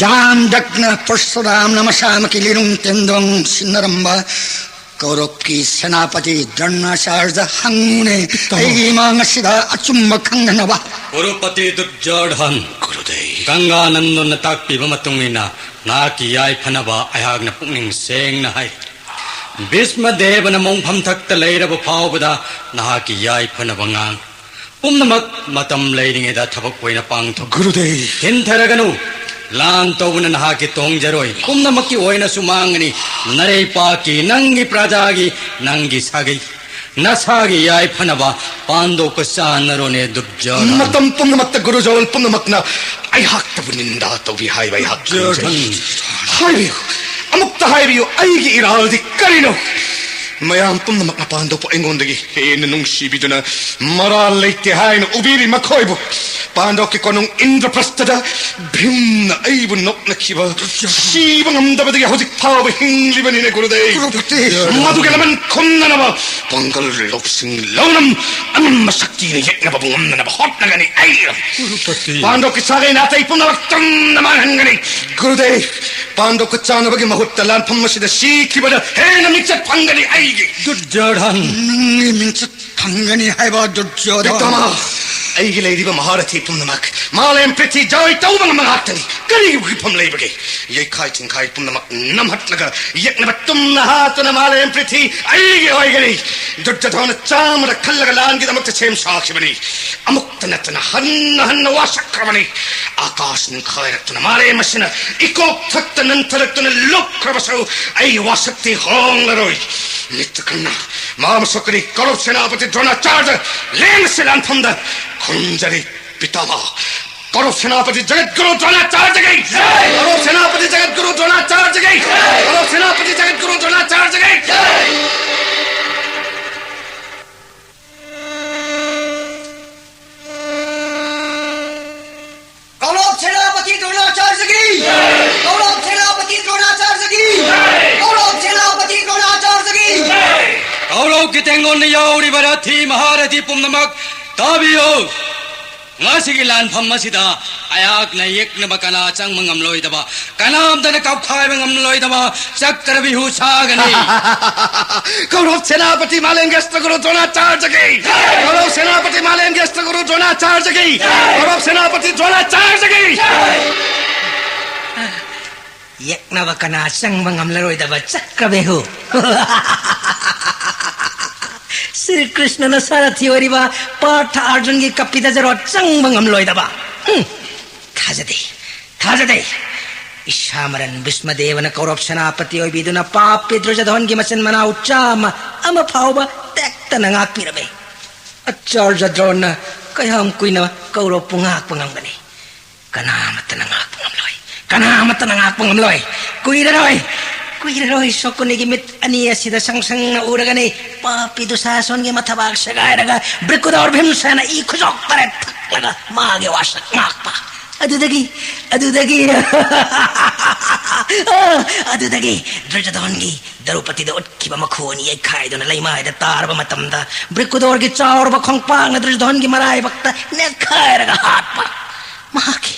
ꯖꯥꯝꯗꯛꯅ ꯄꯔꯁꯨꯔꯥꯝꯅ ꯃꯁꯥꯃꯛꯀꯤ ꯂꯤꯔꯨꯡ ꯇꯦꯟꯗꯣꯡ ꯁꯤꯟꯅꯔꯝꯕ ꯀꯧꯔꯕꯀꯤ ꯁꯦꯅꯥꯄꯇꯤ ꯗ꯭ꯔꯣꯅꯥꯆꯥꯔꯗ ꯍꯪꯉꯨꯅꯦ, ꯄꯤꯇꯥꯃꯍ꯫ ꯑꯩꯒꯤ ꯏꯃꯥꯡ ꯑꯁꯤꯗ ꯑꯆꯨꯝꯕ ꯈꯪꯅꯅꯕ꯫ ꯀꯨꯔꯨꯄꯇꯤ ꯗꯨꯔꯖꯣꯙꯟ, ꯒꯨꯔꯨꯗꯦꯕ꯫ ꯒꯪꯒꯥ ꯅꯟꯗꯣꯟꯅ ꯇꯥꯛꯄꯤꯕ ꯃꯇꯨꯡ ꯏꯟꯅ ꯅꯍꯥꯛꯀꯤ ꯌꯥꯏꯐꯅꯕ ꯑꯩꯍꯥꯛꯅ ꯄꯨꯛꯅꯤꯡ ꯁꯦꯡꯅ ꯍꯥꯏ꯫ ꯚꯤꯁꯃ ꯗꯦꯕꯅ ꯃꯣꯡꯐꯝ ꯊꯛꯇ ꯂꯩꯔꯕ ꯐꯥꯎꯕꯗ ꯅꯍꯥꯛꯀꯤ ꯌꯥꯏꯐꯅꯕ ꯉꯥꯡ꯫ ꯄꯨꯝꯅꯃꯛ ꯃꯇꯝ ꯂꯩꯔꯤꯉꯩꯗ ꯊꯕꯛ ꯑꯣꯏꯅ ꯄꯥꯡꯊꯣꯛ꯫ ꯒꯨꯔꯨꯗꯦꯕ꯫ ꯊꯤꯟꯊꯔꯒꯅꯨ꯫ ꯂꯥꯟ ꯇꯧꯕꯅ ꯅꯍꯥꯛꯀꯤ ꯇꯣꯡꯖꯔꯣꯏ꯫ ꯄꯨꯝꯅꯃꯛꯀꯤ ꯑꯣꯏꯅꯁꯨ ꯃꯥꯡꯒꯅꯤ꯫ ꯅꯔꯩꯄꯥꯛꯀꯤ, ꯅꯪꯒꯤ ꯄ꯭ꯔꯖꯥꯒꯤ, ꯅꯪꯒꯤ ꯁꯥꯒꯩ, ꯅꯁꯥꯒꯤ ꯌꯥꯏꯐꯅꯕ ꯄꯥꯟꯗꯣꯞꯀ ꯆꯥꯟꯅꯔꯣꯅꯦ, ꯗꯨꯔꯖꯣꯙꯟ꯫ ꯃꯇꯝ ꯄꯨꯝꯅꯃꯛꯇ ꯒꯨꯔꯨꯖꯣꯟ ꯄꯨꯝꯅꯃꯛꯅ ꯑꯩꯍꯥꯛꯇꯕꯨ ꯅꯤꯟꯗꯥ ꯇꯧꯕꯤ ꯍꯥꯏꯕ ꯑꯩꯍꯥꯛ ꯈꯪꯖꯩ꯫ ꯗꯨꯔꯖꯣꯙꯟ꯫ ꯍꯥꯏꯕꯤꯌꯨ, ꯑꯃꯨꯛꯇ ꯍꯥꯏꯕꯤꯌꯨ, ꯑꯩꯒꯤ ꯏꯔꯥꯜꯗꯤ ꯀꯔꯤꯅꯣ? ꯃꯌꯥꯝ ꯄꯨꯝꯅꯃꯛꯅ ꯄꯥꯟꯗꯣꯞꯄꯨ ꯑꯩꯉꯣꯟꯗꯒꯤ ꯍꯦꯟꯅ ꯅꯨꯡꯁꯤꯕꯤꯗꯨꯅ ꯃꯔꯥꯜ ꯂꯩꯇꯦ ꯍꯥꯏꯅ ꯎꯕꯤꯔꯤ꯫ ꯃꯈꯣꯏꯕꯨ ꯄꯥꯟꯗꯣꯞꯀꯤ ꯀꯣꯅꯨꯡ ꯏꯟꯗ꯭ꯔꯄ꯭ꯔꯁꯊꯗ ꯚꯤꯝꯅ ꯑꯩꯕꯨ ꯅꯣꯛꯅꯈꯤꯕ ꯁꯤꯕ ꯉꯝꯗꯕꯗꯒꯤ ꯍꯧꯖꯤꯛ ꯐꯥꯎꯕ ꯍꯤꯡꯂꯤꯕꯅꯤꯅꯦ, ꯒꯨꯔꯨꯗꯦꯕ꯫ ꯀꯨꯔꯨꯄꯇꯤ꯫ ꯃꯗꯨꯒꯤ ꯂꯃꯟ ꯈꯨꯝꯅꯅꯕ ꯄꯥꯡꯒꯜ ꯂꯧꯁꯤꯡ ꯂꯧꯅꯝ ꯑꯃꯝꯕ ꯁꯛꯇꯤꯅ ꯌꯦꯛꯅꯕꯕꯨ ꯉꯝꯅꯅꯕ ꯍꯣꯠꯅꯒꯅꯤ ꯑꯩ꯫ ꯀꯨꯔꯨꯄꯇꯤ꯫ ꯄꯥꯟꯗꯣꯞꯀꯤ ꯁꯥꯒꯩ ꯅꯥꯇꯩ ꯄꯨꯝꯅꯃꯛ ꯇꯝꯅ ꯃꯥꯡꯍꯟꯒꯅꯤ꯫ ꯒꯨꯔꯨꯗꯦꯕ, ꯄꯥꯟꯗꯣꯞꯀ ꯆꯥꯅꯕꯒꯤ ꯃꯍꯨꯠꯇ ꯂꯥꯟꯐꯝ ꯑꯁꯤꯗ ꯁꯤꯈꯤꯕꯗ ꯍꯦꯟꯅ ꯃꯤꯡꯆꯠ ꯐꯪꯒꯅꯤ ꯑꯩꯒꯤ꯫ ꯗꯨꯔꯖꯣꯙꯟ꯫ ꯅꯪꯒꯤ ꯃꯤꯡꯆꯠ ꯐꯪꯒꯅꯤ ꯍꯥꯏꯕ, ꯗꯨꯔꯖꯣꯙꯟ꯫ ꯄꯤꯇꯥꯃꯍ, ꯑꯩꯒꯤ ꯂꯩꯔꯤꯕ ꯃꯍꯥꯔꯊꯤ ꯄꯨꯝꯅꯃꯛ ꯃꯥꯂꯦꯝ ꯄ꯭ꯔꯤꯊꯤ ꯖꯣꯏ ꯇꯧꯕ ꯉꯝꯕ ꯉꯥꯛꯇꯅꯤ꯫ ꯀꯔꯤꯒꯤ ꯋꯥꯐꯝ ꯂꯩꯕꯒꯦ? ꯌꯩꯈꯥꯏ ꯊꯤꯡꯈꯥꯏ ꯄꯨꯝꯅꯃꯛ ꯅꯝꯍꯠꯂꯒ ꯌꯦꯛꯅꯕ ꯇꯨꯝꯅ ꯍꯥꯠꯇꯨꯅ ꯃꯥꯂꯦꯝ ꯄ꯭ꯔꯤꯊꯤ ꯑꯩꯒꯤ ꯑꯣꯏꯒꯅꯤ꯫ ꯗꯨꯔꯖꯣꯙꯅ ꯆꯥꯝꯃꯗ ꯈꯜꯂꯒ ꯂꯥꯟꯒꯤꯗꯃꯛꯇ ꯁꯦꯝ ꯁꯥꯈꯤꯕꯅꯤ꯫ ꯑꯃꯨꯛꯇ ꯅꯠꯇꯅ ꯍꯟꯅ ꯍꯟꯅ ꯋꯥꯁꯛꯈ꯭ꯔꯕꯅꯤ꯫ ꯑꯥꯀꯥꯁ ꯅꯤꯡꯈꯥꯏꯔꯛꯇꯨꯅ ꯃꯥꯂꯦꯝ ꯑꯁꯤꯅ ꯏꯀꯣꯛ ꯊꯛꯇ ꯅꯟꯊꯔꯛꯇꯨꯅ ꯂꯨꯞꯈ꯭ꯔꯕꯁꯨ ꯑꯩ ꯋꯥꯁꯛꯇꯤ ꯍꯣꯡꯂꯔꯣꯏ꯫ ꯅꯤꯠꯇ ꯀꯟꯅ ꯃꯥ ꯃꯁꯛꯀꯅꯤ꯫ ꯀꯧꯔꯞ ꯁꯦꯅꯥꯄꯇꯤ ꯗ꯭ꯔꯣꯅꯥꯆꯥꯔꯗ ꯂꯦꯡꯉꯁꯤ ꯂꯥꯟꯐꯝꯗ ꯈꯨꯔꯨꯝꯖꯔꯤ ꯄꯤꯇꯥꯃꯍ꯫ ꯀꯧꯔꯞ ꯁꯦꯅꯥꯄꯇꯤ ꯖꯒꯠꯒꯨꯔꯨ ꯗ꯭ꯔꯣꯅꯥꯆꯥꯔꯖꯒꯤ꯫ ꯀꯧꯔꯞ ꯁꯦꯅꯥꯄꯇꯤ ꯖꯒꯠꯒꯨꯔꯨ ꯗ꯭ꯔꯣꯅꯥꯆꯥꯔꯖꯒꯤ꯫ ꯀꯧꯔꯞ ꯁꯦꯅꯥꯄꯇꯤ ꯖꯒꯠꯒꯨꯔꯨ ꯗ꯭ꯔꯣꯅꯥꯆꯥꯔꯖꯒꯤ꯫ ꯀꯧꯔꯞ ꯁꯦꯅꯥꯄꯇꯤ ꯗ꯭ꯔꯣꯅꯥꯆꯥꯔꯖꯒꯤ꯫ ꯀꯧꯔꯞ ꯁꯦꯅꯥꯄꯇꯤ ꯗ꯭ꯔꯣꯅꯥꯆꯥꯔꯖꯒꯤ꯫ ꯀꯧꯔꯞ ꯁꯦꯅꯥꯄꯇꯤ ꯗ꯭ꯔꯣꯅꯥꯆꯥꯔꯖꯒꯤ꯫ ꯀꯧꯔꯞꯀꯤ ꯇꯦꯡꯒꯣꯟꯗ ꯌꯥꯎꯔꯤꯕ ꯔꯊꯤ ꯃꯍꯥꯔꯊꯤ ꯄꯨꯝꯅꯃꯛ ꯇꯥꯕꯤꯌꯨ꯫ ꯉꯁꯤꯒꯤ ꯂꯥꯟꯐꯝ ꯑꯁꯤꯗ ꯑꯩꯍꯥꯛꯅ ꯌꯦꯛꯅꯕ ꯀꯅꯥ ꯆꯪꯕ ꯉꯝꯂꯣꯏꯗꯕ, ꯀꯅꯥꯝꯇꯅ ꯀꯥꯎꯈꯥꯏꯕ ꯉꯝꯂꯣꯏꯗꯕ ꯆꯀ꯭ꯔꯕꯤꯍꯨ ꯁꯥꯒꯅꯤ꯫ ꯀꯧꯔꯞ ꯁꯦꯅꯥꯄꯇꯤ ꯃꯥꯂꯦꯝꯒꯤ ꯑꯁꯇ꯭ꯔꯒꯨꯔꯨ ꯗ꯭ꯔꯣꯅꯥꯆꯥꯔꯖꯒꯤ꯫ ꯀꯧꯔꯞ ꯁꯦꯅꯥꯄꯇꯤ ꯃꯥꯂꯦꯝꯒꯤ ꯑꯁꯇ꯭ꯔꯒꯨꯔꯨ ꯗ꯭ꯔꯣꯅꯥꯆꯥꯔꯖꯒꯤ꯫ ꯀꯧꯔꯞ ꯁꯦꯅꯥꯄꯇꯤ ꯗ꯭ꯔꯣꯅꯥꯆꯥꯔꯖꯒꯤ꯫ ꯌꯦꯛꯅꯕ ꯀꯅꯥ ꯆꯪꯕ ꯉꯝꯂꯔꯣꯏꯗꯕ ꯆꯀ꯭ꯔꯕꯦꯍꯨ꯫ ꯁ꯭ꯔꯤ ꯀ꯭ꯔꯤꯁꯅꯅ ꯁꯥꯔꯊꯤ ꯑꯣꯏꯔꯤꯕ ꯄꯥꯔꯊ ꯑꯔꯖꯨꯟꯒꯤ ꯀꯄꯤꯗ ꯖꯔꯣꯠ ꯆꯪꯕ ꯉꯝꯂꯣꯏꯗꯕ꯫ ꯍꯨꯝ, ꯊꯥꯖꯗꯦ, ꯊꯥꯖꯗꯦ꯫ ꯏꯁꯥ ꯃꯔꯟ ꯚꯤꯁꯃꯗꯦꯕꯅ ꯀꯧꯔꯞ ꯁꯦꯅꯥꯄꯇꯤ ꯑꯣꯏꯕꯤꯗꯨꯅ ꯄꯥꯞ ꯄꯤꯗ꯭ꯔꯖꯗꯣꯟꯒꯤ ꯃꯆꯤꯟ ꯃꯅꯥꯎ ꯆꯥꯝꯃ ꯑꯃ ꯐꯥꯎꯕ ꯇꯦꯛꯇꯅ ꯉꯥꯛꯄꯤꯔꯝꯃꯤ꯫ ꯑꯆꯥꯔꯖ ꯗ꯭ꯔꯣꯟꯅ ꯀꯌꯥꯝ ꯀꯨꯏꯅ ꯀꯧꯔꯞꯄꯨ ꯉꯥꯛꯄ ꯉꯝꯒꯅꯤ? ꯀꯅꯥꯃꯠꯇꯅ ꯉꯥꯛꯄ ꯉꯝꯂꯣꯏ꯫ ꯀꯅꯥꯃꯠꯇꯅ ꯉꯥꯛꯄ ꯉꯝꯂꯣꯏ꯫ ꯀꯨꯏꯔꯔꯣꯏ꯫ ꯀꯨꯏꯔꯔꯣꯏ ꯁꯣꯀꯨꯅꯤꯒꯤ ꯃꯤꯠ ꯑꯅꯤ ꯑꯁꯤꯗ ꯁꯪ ꯁꯪꯅ ꯎꯔꯒꯅꯤ ꯄꯥꯄꯤ ꯗꯨꯁꯥꯁꯣꯟꯒꯤ ꯃꯊꯕꯥꯛ ꯁꯦꯒꯥꯏꯔꯒ ꯕ꯭ꯔꯤꯀꯨꯗꯣꯔ ꯚꯤꯝꯁꯦꯅ ꯏ ꯈꯨꯖꯣꯛ ꯇꯔꯦꯠ ꯊꯛꯂꯒ ꯃꯥꯒꯤ ꯋꯥꯁꯛ ꯉꯥꯛꯄ꯫ ꯑꯗꯨꯗꯒꯤ, ꯑꯗꯨꯗꯒꯤ, ꯑꯗꯨꯗꯒꯤ ꯗ꯭ꯔꯤꯖꯗꯣꯟꯒꯤ ꯗ꯭ꯔꯧꯄꯗꯤꯗ ꯎꯠꯈꯤꯕ ꯃꯈꯨ ꯑꯅꯤ ꯌꯩꯈꯥꯏꯗꯨꯅ ꯂꯩꯃꯥꯏꯗ ꯇꯥꯔꯕ ꯃꯇꯝꯗ, ꯕ꯭ꯔꯤꯀꯨꯗꯣꯔꯒꯤ ꯆꯥꯎꯔꯕ ꯈꯣꯡꯄꯥꯛꯅ ꯗ꯭ꯔꯤꯖꯗꯣꯟꯒꯤ ꯃꯔꯥꯏꯕꯛꯇ ꯅꯦꯠꯈꯥꯏꯔꯒ ꯍꯥꯠꯄ꯫ ꯃꯍꯥꯛꯀꯤ,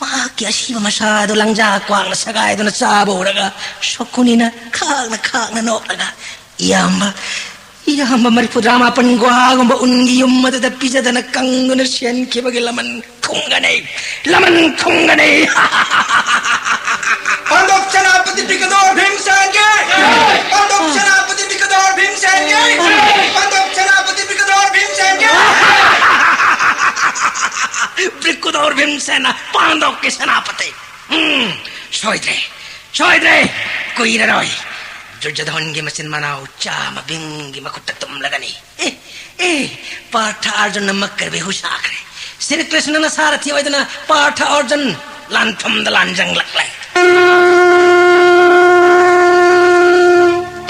ꯃꯍꯥꯛꯀꯤ ꯑꯁꯤꯕ ꯃꯁꯥꯗꯨ ꯂꯪꯖꯥ ꯀ꯭ꯋꯥꯛꯅ ꯁꯦꯒꯥꯏꯗꯨꯅ ꯆꯥꯕ ꯎꯔꯒ ꯁꯣꯀꯨꯅꯤꯅ ꯈꯥꯛꯅ ꯈꯥꯛꯅ ꯅꯣꯛꯂꯒ, "ꯏꯌꯥꯝꯕ, ꯏꯌꯥꯝꯕ ꯃꯔꯤꯐꯨꯇꯔꯥ ꯃꯥꯄꯟ ꯒꯨꯍꯥꯒꯨꯝꯕ ꯎꯟꯒꯤ ꯌꯨꯝ ꯑꯗꯨꯗ ꯄꯤꯖꯗꯅ ꯀꯪꯗꯨꯅ ꯁꯤꯍꯟꯈꯤꯕꯒꯤ ꯂꯃꯟ ꯈꯨꯝꯒꯅꯤ, ꯂꯃꯟ ꯈꯨꯝꯒꯅꯤ!" ꯄꯥꯟꯗꯣꯞ ꯁꯦꯅꯥꯄꯇꯤ ꯕ꯭ꯔꯤꯀꯗꯣꯔ ꯚꯤꯝꯁꯦꯟꯒꯤ! ꯄꯥꯟꯗꯣꯞ ꯁꯦꯅꯥꯄꯇꯤ ꯕ꯭ꯔꯤꯀꯗꯣꯔ ꯚꯤꯝꯁꯦꯟꯒꯤ! ꯄꯥꯟꯗꯣꯞ ꯁꯦꯅꯥꯄꯇꯤ ꯕ꯭ꯔꯤꯀꯗꯣꯔ ꯚꯤꯝꯁꯦꯟꯒꯤ! ꯕ꯭ꯔꯤꯀꯗꯣꯔ ꯚꯤꯝꯁꯦꯟꯅ ꯄꯥꯟꯗꯣꯞꯀꯤ ꯁꯦꯅꯥꯄꯇꯤ! ꯎꯝ, ꯁꯣꯏꯗ꯭ꯔꯦ, ꯁꯣꯏꯗ꯭ꯔꯦ! ꯀꯨꯏꯔꯔꯣꯏ ꯗꯨꯔꯖꯣꯙꯟꯒꯤ ꯃꯆꯤꯟ ꯃꯅꯥꯎ ꯆꯥꯝꯃ ꯚꯤꯝꯒꯤ ꯃꯈꯨꯠꯇ ꯇꯨꯝꯂꯒꯅꯤ꯫ ꯑꯦ, ꯑꯦ, ꯄꯥꯔꯊ ꯑꯔꯖꯨꯟꯅ ꯃꯛꯀꯔꯕꯤ ꯍꯨ ꯁꯥꯈ꯭ꯔꯦ꯫ ꯁ꯭ꯔꯤ ꯀ꯭ꯔꯤꯁꯅꯅ ꯁꯥꯔꯊꯤ ꯑꯣꯏꯗꯨꯅ ꯄꯥꯔꯊ ꯑꯔꯖꯨꯟ ꯂꯥꯟꯐꯝꯗ ꯂꯥꯟꯖꯪꯂꯛꯂꯦ꯫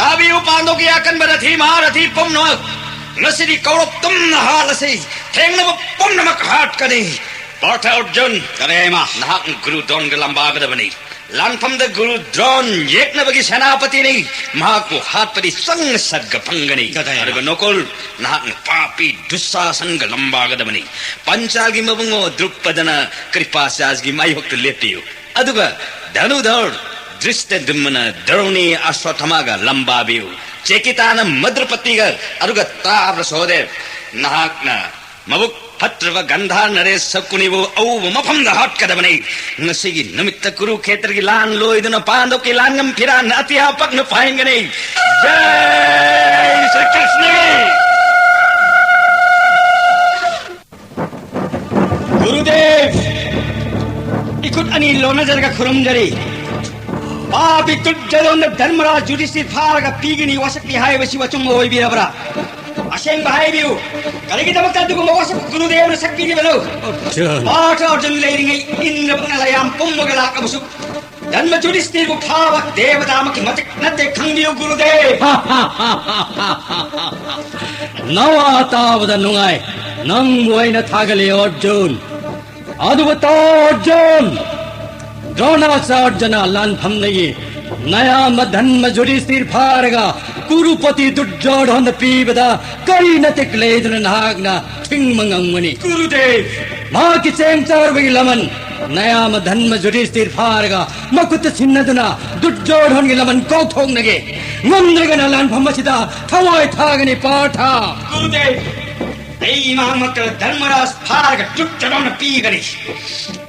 ꯇꯥꯕꯤꯌꯨ, ꯄꯥꯟꯗꯣꯞꯀꯤ ꯑꯀꯟꯕ ꯔꯊꯤ ꯃꯍꯥꯔꯊꯤ ꯄꯨꯝꯅꯃꯛ, ꯉꯁꯤꯗꯤ ꯀꯧꯔꯞ ꯇꯨꯝꯅ ꯍꯥꯠꯂꯁꯤ꯫ ꯊꯦꯡꯅꯕ ꯄꯨꯝꯅꯃꯛ ꯍꯥꯠꯀꯅꯤ꯫ ꯄꯥꯔꯊ ꯑꯔꯖꯨꯟ, ꯀꯔꯤ ꯏꯃꯥ? ꯅꯍꯥꯛ ꯒꯨꯔꯨ ꯗ꯭ꯔꯣꯟꯒ ꯂꯝꯕꯥꯒꯗꯕꯅꯤ꯫ ꯂꯥꯟꯐꯝꯗ ꯒꯨꯔꯨ ꯗ꯭ꯔꯣꯟ ꯌꯦꯛꯅꯕꯒꯤ ꯁꯦꯅꯥꯄꯇꯤꯅꯤ꯫ ꯃꯍꯥꯛꯄꯨ ꯍꯥꯠꯄꯗꯤ ꯆꯪꯅ ꯁꯠꯒ ꯐꯪꯒꯅꯤ꯫ ꯀꯗꯥꯏꯗ? ꯑꯗꯨꯒ ꯅꯣꯀꯣꯜ, ꯅꯍꯥꯛꯅ ꯄꯥꯄꯤ ꯗꯨꯁꯥꯁꯟꯒ ꯂꯝꯕꯥꯒꯗꯕꯅꯤ꯫ ꯄꯟꯆꯥꯜꯒꯤ ꯃꯕꯨꯡꯉꯣ ꯗ꯭ꯔꯨꯄꯗꯅ ꯀ꯭ꯔꯤꯄꯥꯆꯥꯔꯖꯒꯤ ꯃꯥꯌꯣꯛꯇ ꯂꯦꯞꯄꯤꯌꯨ꯫ ꯑꯗꯨꯒ ꯙꯅꯨꯙꯔ ꯗ꯭ꯔꯤꯁꯇꯗ꯭ꯌꯨꯝꯅ ꯗ꯭ꯔꯣꯅꯤ ꯑꯁ꯭ꯋꯠꯊꯥꯃꯥꯒ ꯂꯝꯕꯥꯕꯤꯌꯨ꯫ ꯆꯦꯀꯤꯇꯥꯅ ꯃꯗ꯭ꯔꯄꯇꯤꯒ, ꯑꯗꯨꯒ ꯇꯥꯕ꯭ꯔ ꯁꯣꯍꯗꯦꯕ, ꯅꯍꯥꯛꯅ ꯃꯕꯨꯛ ꯐꯠꯇ꯭ꯔꯕ ꯒꯟꯙꯥꯔ ꯅꯔꯦꯁ ꯁꯀꯨꯅꯤꯕꯨ ꯑꯎꯕ ꯃꯐꯝꯗ ꯍꯥꯠꯀꯗꯕꯅꯤ꯫ ꯉꯁꯤꯒꯤ ꯅꯨꯃꯤꯠꯇ ꯀꯨꯔꯨꯈꯦꯇ꯭ꯔꯒꯤ ꯂꯥꯟ ꯂꯣꯏꯗꯨꯅ ꯄꯥꯟꯗꯣꯞꯀꯤ ꯂꯥꯟꯉꯝ ꯐꯤꯔꯥꯟꯅ ꯑꯇꯤꯌꯥ ꯄꯛꯅ ꯄꯥꯏꯍꯟꯒꯅꯤ꯫ ꯖꯥꯏ ꯁ꯭ꯔꯤ ꯀ꯭ꯔꯤꯁꯅꯒꯤ! ꯒꯨꯔꯨꯗꯦꯕ, ꯏꯈꯨꯠ ꯑꯅꯤ ꯂꯣꯟꯅꯖꯔꯒ ꯈꯨꯔꯨꯝꯖꯔꯤ꯫ ꯄꯥꯄꯤ ꯗꯨꯔꯖꯣꯙꯟꯗ ꯙꯔꯃꯔꯥꯖ ꯌꯨꯙꯤꯁꯊꯤꯔ ꯐꯥꯔꯒ ꯄꯤꯒꯅꯤ ꯋꯥꯁꯛꯄꯤ ꯍꯥꯏꯕꯁꯤꯕꯨ ꯑꯆꯨꯝꯕ ꯑꯣꯏꯕꯤꯔꯕ꯭ꯔꯥ? ꯑꯁꯦꯡꯕ ꯍꯥꯏꯕꯤꯌꯨ, ꯀꯔꯤꯒꯤꯗꯃꯛꯇ ꯑꯗꯨꯒꯨꯝꯕ ꯋꯥꯁꯛ ꯒꯨꯔꯨꯗꯦꯕꯅ ꯁꯛꯄꯤꯔꯤꯕꯅꯣ? ꯑꯔꯖꯨꯟ꯫ ꯄꯥꯔꯊ ꯑꯔꯖꯨꯟ ꯂꯩꯔꯤꯉꯩ ꯏꯟꯗ꯭ꯔ ꯄꯛꯅ ꯂꯩꯌꯥꯝ ꯄꯨꯝꯃꯒ ꯂꯥꯛꯂꯕꯁꯨ, ꯙꯔꯃ ꯖꯨꯗꯤꯁꯇꯤꯔꯕꯨ ꯐꯥꯕ ꯗꯦꯕꯇꯥꯃꯛꯀꯤ ꯃꯇꯤꯛ ꯅꯠꯇꯦ, ꯈꯪꯕꯤꯌꯨ ꯒꯨꯔꯨꯗꯦꯕ꯫ ꯅꯋꯥ ꯇꯥꯕꯗ ꯅꯨꯡꯉꯥꯏ꯫ ꯅꯪꯕꯨ ꯑꯩꯅ ꯊꯥꯒꯠꯂꯤ ꯑꯔꯖꯨꯟ꯫ ꯑꯗꯨꯕꯨ ꯇꯥꯎ ꯑꯔꯖꯨꯟ, ꯗ꯭ꯔꯣꯅꯥꯆꯥꯔꯖꯅ ꯂꯥꯟꯐꯝꯗꯒꯤ ꯅꯌꯥꯝꯕ ꯙꯔꯃ ꯖꯨꯗꯤꯁꯇꯤꯔ ꯐꯥꯔꯒ ꯀꯨꯔꯨꯄꯇꯤ ꯗꯨꯔꯖꯣꯙꯟꯗ ꯄꯤꯕꯗ ꯀꯔꯤ ꯅꯇꯤꯛ ꯂꯩꯗꯨꯅ ꯅꯍꯥꯛꯅ ꯊꯤꯡꯕ ꯉꯝꯒꯅꯤ? ꯒꯨꯔꯨꯗꯦꯕ! ꯃꯍꯥꯛꯀꯤ ꯆꯦꯡ ꯆꯥꯔꯨꯕꯒꯤ ꯂꯃꯟ ꯅꯌꯥꯝꯕ ꯙꯔꯃ ꯖꯨꯗꯤꯁꯇꯤꯔ ꯐꯥꯔꯒ ꯃꯈꯨꯠꯇ ꯁꯤꯟꯅꯗꯨꯅ ꯗꯨꯔꯖꯣꯙꯟꯒꯤ ꯂꯃꯟ ꯀꯥꯎꯊꯣꯛꯅꯒꯦ꯫ ꯉꯝꯗ꯭ꯔꯒꯅ ꯂꯥꯟꯐꯝ ꯑꯁꯤꯗ ꯊꯋꯥꯏ ꯊꯥꯒꯅꯤ ꯄꯥꯔꯊ꯫ ꯒꯨꯔꯨꯗꯦꯕ! ꯑꯩ ꯏꯃꯥꯃꯛꯇ ꯙꯔꯃꯔꯥꯖ ꯐꯥꯔꯒ ꯗꯨꯔꯖꯣꯙꯟꯗ ꯄꯤꯒꯅꯤ꯫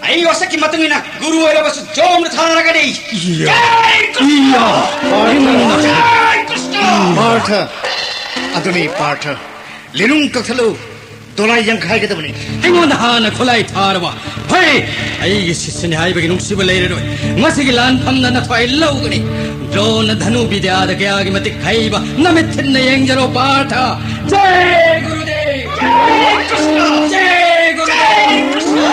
ꯑꯩ ꯋꯥꯁꯛꯀꯤ ꯃꯇꯨꯡ ꯏꯟꯅ ꯒꯨꯔꯨ ꯑꯣꯏꯔꯕꯁꯨ ꯖꯣꯝꯅ ꯊꯥꯔꯒꯅꯤ꯫ ꯏꯌꯥ! ꯖꯥꯏ ꯀ꯭ꯔꯤꯁꯅ! ꯏꯌꯥ! ꯖꯥꯏ ꯀ꯭ꯔꯤꯁꯅ! ꯄꯥꯔꯊ! ꯑꯗꯨꯅꯤ ꯄꯥꯔꯊ꯫ ꯂꯤꯔꯨꯡ ꯀꯛꯊꯠꯂꯨ꯫ ꯗꯣꯂꯥꯏ ꯌꯥꯡꯈꯥꯏꯒꯗꯕꯅꯤ꯫ ꯑꯩꯉꯣꯟꯗ ꯍꯥꯟꯅ ꯈꯨꯠꯂꯥꯏ ꯊꯥꯔꯕ? ꯐꯩ! ꯑꯩꯒꯤ ꯁꯤꯁ꯭ꯌꯅꯤ ꯍꯥꯏꯕꯒꯤ ꯅꯨꯡꯁꯤꯕ ꯂꯩꯔꯔꯣꯏ꯫ ꯉꯁꯤꯒꯤ ꯂꯥꯟꯐꯝꯗ ꯅꯊ꯭ꯋꯥꯏ ꯂꯧꯒꯅꯤ꯫ ꯗ꯭ꯔꯣꯅ ꯙꯅꯨ ꯕꯤꯗ꯭ꯌꯥꯗ ꯀꯌꯥꯒꯤ ꯃꯇꯤꯛ ꯍꯩꯕ ꯅꯃꯤꯠ ꯊꯤꯟꯅ ꯌꯦꯡꯖꯔꯣ ꯄꯥꯔꯊ꯫ ꯖꯥꯏ ꯒꯨꯔꯨꯗꯦꯕ! ꯖꯥꯏ ꯀ꯭ꯔꯤꯁꯅ! ꯖꯥꯏ ꯒꯨꯔꯨꯗꯦꯕ! ꯖꯥꯏ ꯀ꯭ꯔꯤꯁꯅ!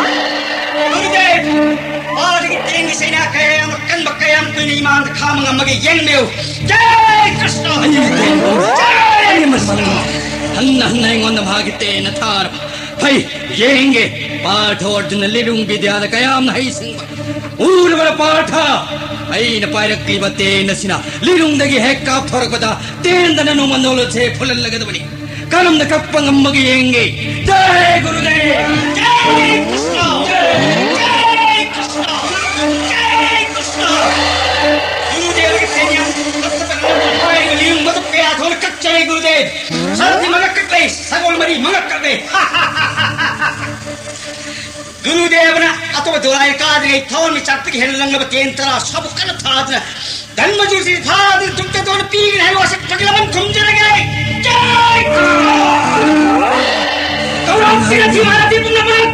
ꯒꯨꯔꯨꯗꯦꯕ! ꯃꯥꯗꯒꯤ ꯇꯦꯡꯒꯤ ꯆꯩꯅꯥ ꯀꯌꯥ ꯌꯥꯝꯅ ꯀꯟꯕ ꯀꯌꯥꯝ ꯀꯨꯏꯅ ꯏꯃꯥꯡꯗ ꯈꯥꯝꯕ ꯉꯝꯃꯒꯦ ꯌꯦꯡꯕꯤꯌꯨ꯫ ꯖꯥꯏ ꯀ꯭ꯔꯤꯁꯅ! ꯑꯩꯒꯤ ꯇꯦꯡ ꯒꯨꯔꯨꯗꯦꯕ! ꯖꯥꯏ ꯑꯩ ꯃꯁꯤ ꯀ꯭ꯔꯤꯁꯅ! ꯍꯟꯅ ꯍꯟꯅ ꯑꯩꯉꯣꯟꯗ ꯃꯍꯥꯛꯀꯤ ꯇꯦꯟꯅ ꯊꯥꯔꯕ꯫ ꯐꯩ, ꯌꯦꯡꯒꯦ꯫ ꯄꯥꯔꯊ ꯑꯔꯖꯨꯟꯅ ꯂꯤꯔꯨꯡ ꯕꯤꯗ꯭ꯌꯥꯗ ꯀꯌꯥꯝꯅ ꯍꯩꯁꯤꯡꯕ꯫ ꯎꯔꯕ꯭ꯔꯥ ꯄꯥꯔꯊ? ꯑꯩꯅ ꯄꯥꯏꯔꯛꯂꯤꯕ ꯇꯦꯟ ꯑꯁꯤꯅ ꯂꯤꯔꯨꯡꯗꯒꯤ ꯍꯦꯛ ꯀꯥꯞꯊꯣꯔꯛꯄꯗ ꯇꯦꯟꯗꯅ ꯅꯣꯡꯃ ꯅꯣꯂꯨꯛꯁꯦ ꯐꯨꯜꯍꯜꯂꯒꯗꯕꯅꯤ꯫ ꯀꯔꯝꯅ ꯀꯛꯄ ꯉꯝꯕꯒꯦ ꯌꯦꯡꯒꯦ꯫ ꯖꯥꯏ ꯒꯨꯔꯨꯗꯦꯕ! ꯖꯥꯏ ꯀ꯭ꯔꯤꯁꯅ! ꯖꯥꯏ ꯀ꯭ꯔꯤꯁꯅ! ꯖꯥꯏ ꯀ꯭ꯔꯤꯁꯅ! ꯒꯨꯔꯨꯗꯦꯕꯒꯤ ꯇꯦꯟ ꯌꯥꯝ ꯀꯛꯄ ꯉꯝꯕ ꯍꯥꯏꯔꯤꯕ ꯂꯤꯔꯨꯡ ꯃꯇꯨꯞ ꯀꯌꯥ ꯊꯣꯛꯅ ꯀꯛꯆꯔꯦ ꯒꯨꯔꯨꯗꯦꯕ꯫ ꯁꯥꯔꯊꯤ ꯃꯉꯛ ꯀꯛꯂꯦ, ꯁꯒꯣꯜ ꯃꯔꯤ ꯃꯉꯛ ꯀꯛꯂꯦ꯫ ꯒꯨꯔꯨꯗꯦꯕꯅ ꯑꯇꯣꯞꯄ ꯗꯣꯂꯥꯏ ꯀꯥꯗ꯭ꯔꯤꯉꯩ ꯊꯋꯥꯟꯃꯤꯆꯥꯛꯇꯒꯤ ꯍꯦꯟꯅ ꯂꯪꯂꯕ ꯇꯦꯟ ꯇꯔꯥ ꯁꯥꯕꯨꯛ ꯀꯟꯅ ꯊꯥꯗꯨꯅ ꯙꯔꯃ ꯖꯨꯗꯤꯁꯇꯤꯔ ꯐꯥꯗꯨꯅ ꯗꯨꯔꯖꯣꯙꯟꯗ ꯄꯤꯒꯅꯤ ꯍꯥꯏꯕ ꯋꯥꯁꯛꯄꯒꯤ ꯂꯃꯟ ꯈꯨꯝꯖꯔꯒꯦ꯫ ꯖꯥꯏ ꯀ꯭ꯔꯤꯁꯅ! ꯀꯧꯔꯥꯛꯁꯤꯡ ꯑꯁꯤ ꯃꯍꯥꯔꯥꯖ ꯄꯨꯝꯅꯃꯛ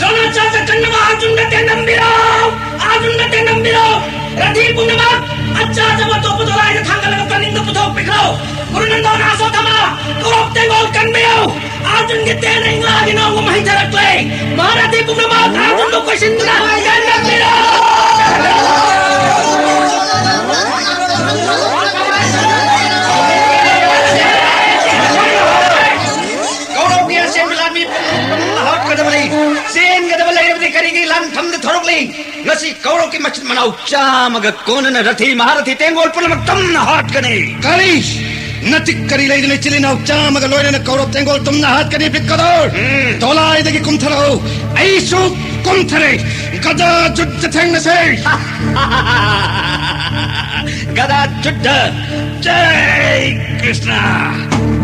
ꯗ꯭ꯔꯣꯅꯥꯆꯥꯔꯌ ꯀꯟꯅꯕ ꯑꯔꯖꯨꯟꯗ ꯇꯦꯟ ꯅꯝꯕꯤꯔꯣ! ꯑꯔꯖꯨꯟꯗ ꯇꯦꯟ ꯅꯝꯕꯤꯔꯣ! ꯔꯊꯤ ꯄꯨꯝꯅꯃꯛ ꯑꯆꯥꯖꯕ ꯑꯇꯣꯞꯄ ꯗꯣꯂꯥꯏꯗ ꯊꯥꯡꯒꯠꯂꯒ ꯀꯅꯤꯡꯗ ꯄꯨꯊꯣꯛꯄꯤꯈ꯭ꯔꯣ! ꯀꯨꯔꯨꯅꯟꯗꯣꯟ ꯑꯁ꯭ꯋꯠꯊꯥꯃ! ꯀꯧꯔꯣꯞ ꯇꯦꯡꯒꯣꯜ ꯀꯟꯕꯤꯌꯨ! ꯑꯔꯖꯨꯟꯒꯤ ꯇꯦꯟ ꯑꯩ ꯉꯥꯒꯤ ꯅꯣꯡꯃ ꯍꯩꯊꯔꯛꯂꯦ! ꯃꯍꯥꯔꯥꯖ ꯄꯨꯝꯅꯃꯛ ꯑꯔꯖꯨꯟꯕꯨ ꯀꯣꯏꯁꯤꯟꯗꯨꯅ ꯀꯟꯅꯕꯤꯔꯣ! ꯀꯧꯔꯧꯒꯤ ꯑꯆꯦꯟꯕ ꯂꯥꯟꯃꯤ ꯄꯨꯝꯅꯃꯛ ꯍꯥꯠꯀꯗꯕꯅꯤ꯫ ꯆꯦꯟꯒꯗꯕ ꯂꯩꯔꯕꯗꯤ ꯀꯔꯤꯒꯤ ꯂꯥꯟꯐꯝꯗ ꯊꯣꯔꯛꯂꯤ? ꯉꯁꯤ ꯀꯧꯔꯧꯒꯤ ꯃꯆꯤꯟ ꯃꯅꯥꯎ ꯆꯥꯝꯃꯒ ꯀꯣꯟꯅꯅ ꯔꯊꯤ ꯃꯍꯥꯔꯊꯤ ꯇꯦꯡꯒꯣꯜ ꯄꯨꯝꯅꯃꯛ ꯇꯝꯅ ꯍꯥꯠꯀꯅꯤ꯫ ꯀꯔꯤ? ꯅꯇꯤꯛ ꯀꯔꯤ ꯂꯩꯗꯅ ꯏꯆꯤꯜ ꯏꯅꯥꯎ ꯆꯥꯝꯃꯒ ꯂꯣꯏꯅꯅ ꯀꯧꯔꯧ ꯇꯦꯡꯒꯣꯜ ꯇꯝꯅ ꯍꯥꯠꯀꯅꯤ, ꯕ꯭ꯔꯤꯀꯣꯗꯣꯔ? ꯎꯝ꯫ ꯗꯣꯂꯥꯏꯗꯒꯤ ꯀꯨꯝꯊꯔꯛꯎ꯫ ꯑꯩꯁꯨ ꯀꯨꯝꯊꯔꯦ꯫ ꯒꯗꯥ ꯖꯨꯠꯇ ꯊꯦꯡꯅꯁꯦ꯫ ꯒꯗꯥ ꯖꯨꯠꯇ꯫ ꯖꯩ ꯀ꯭ꯔꯤꯁꯅ!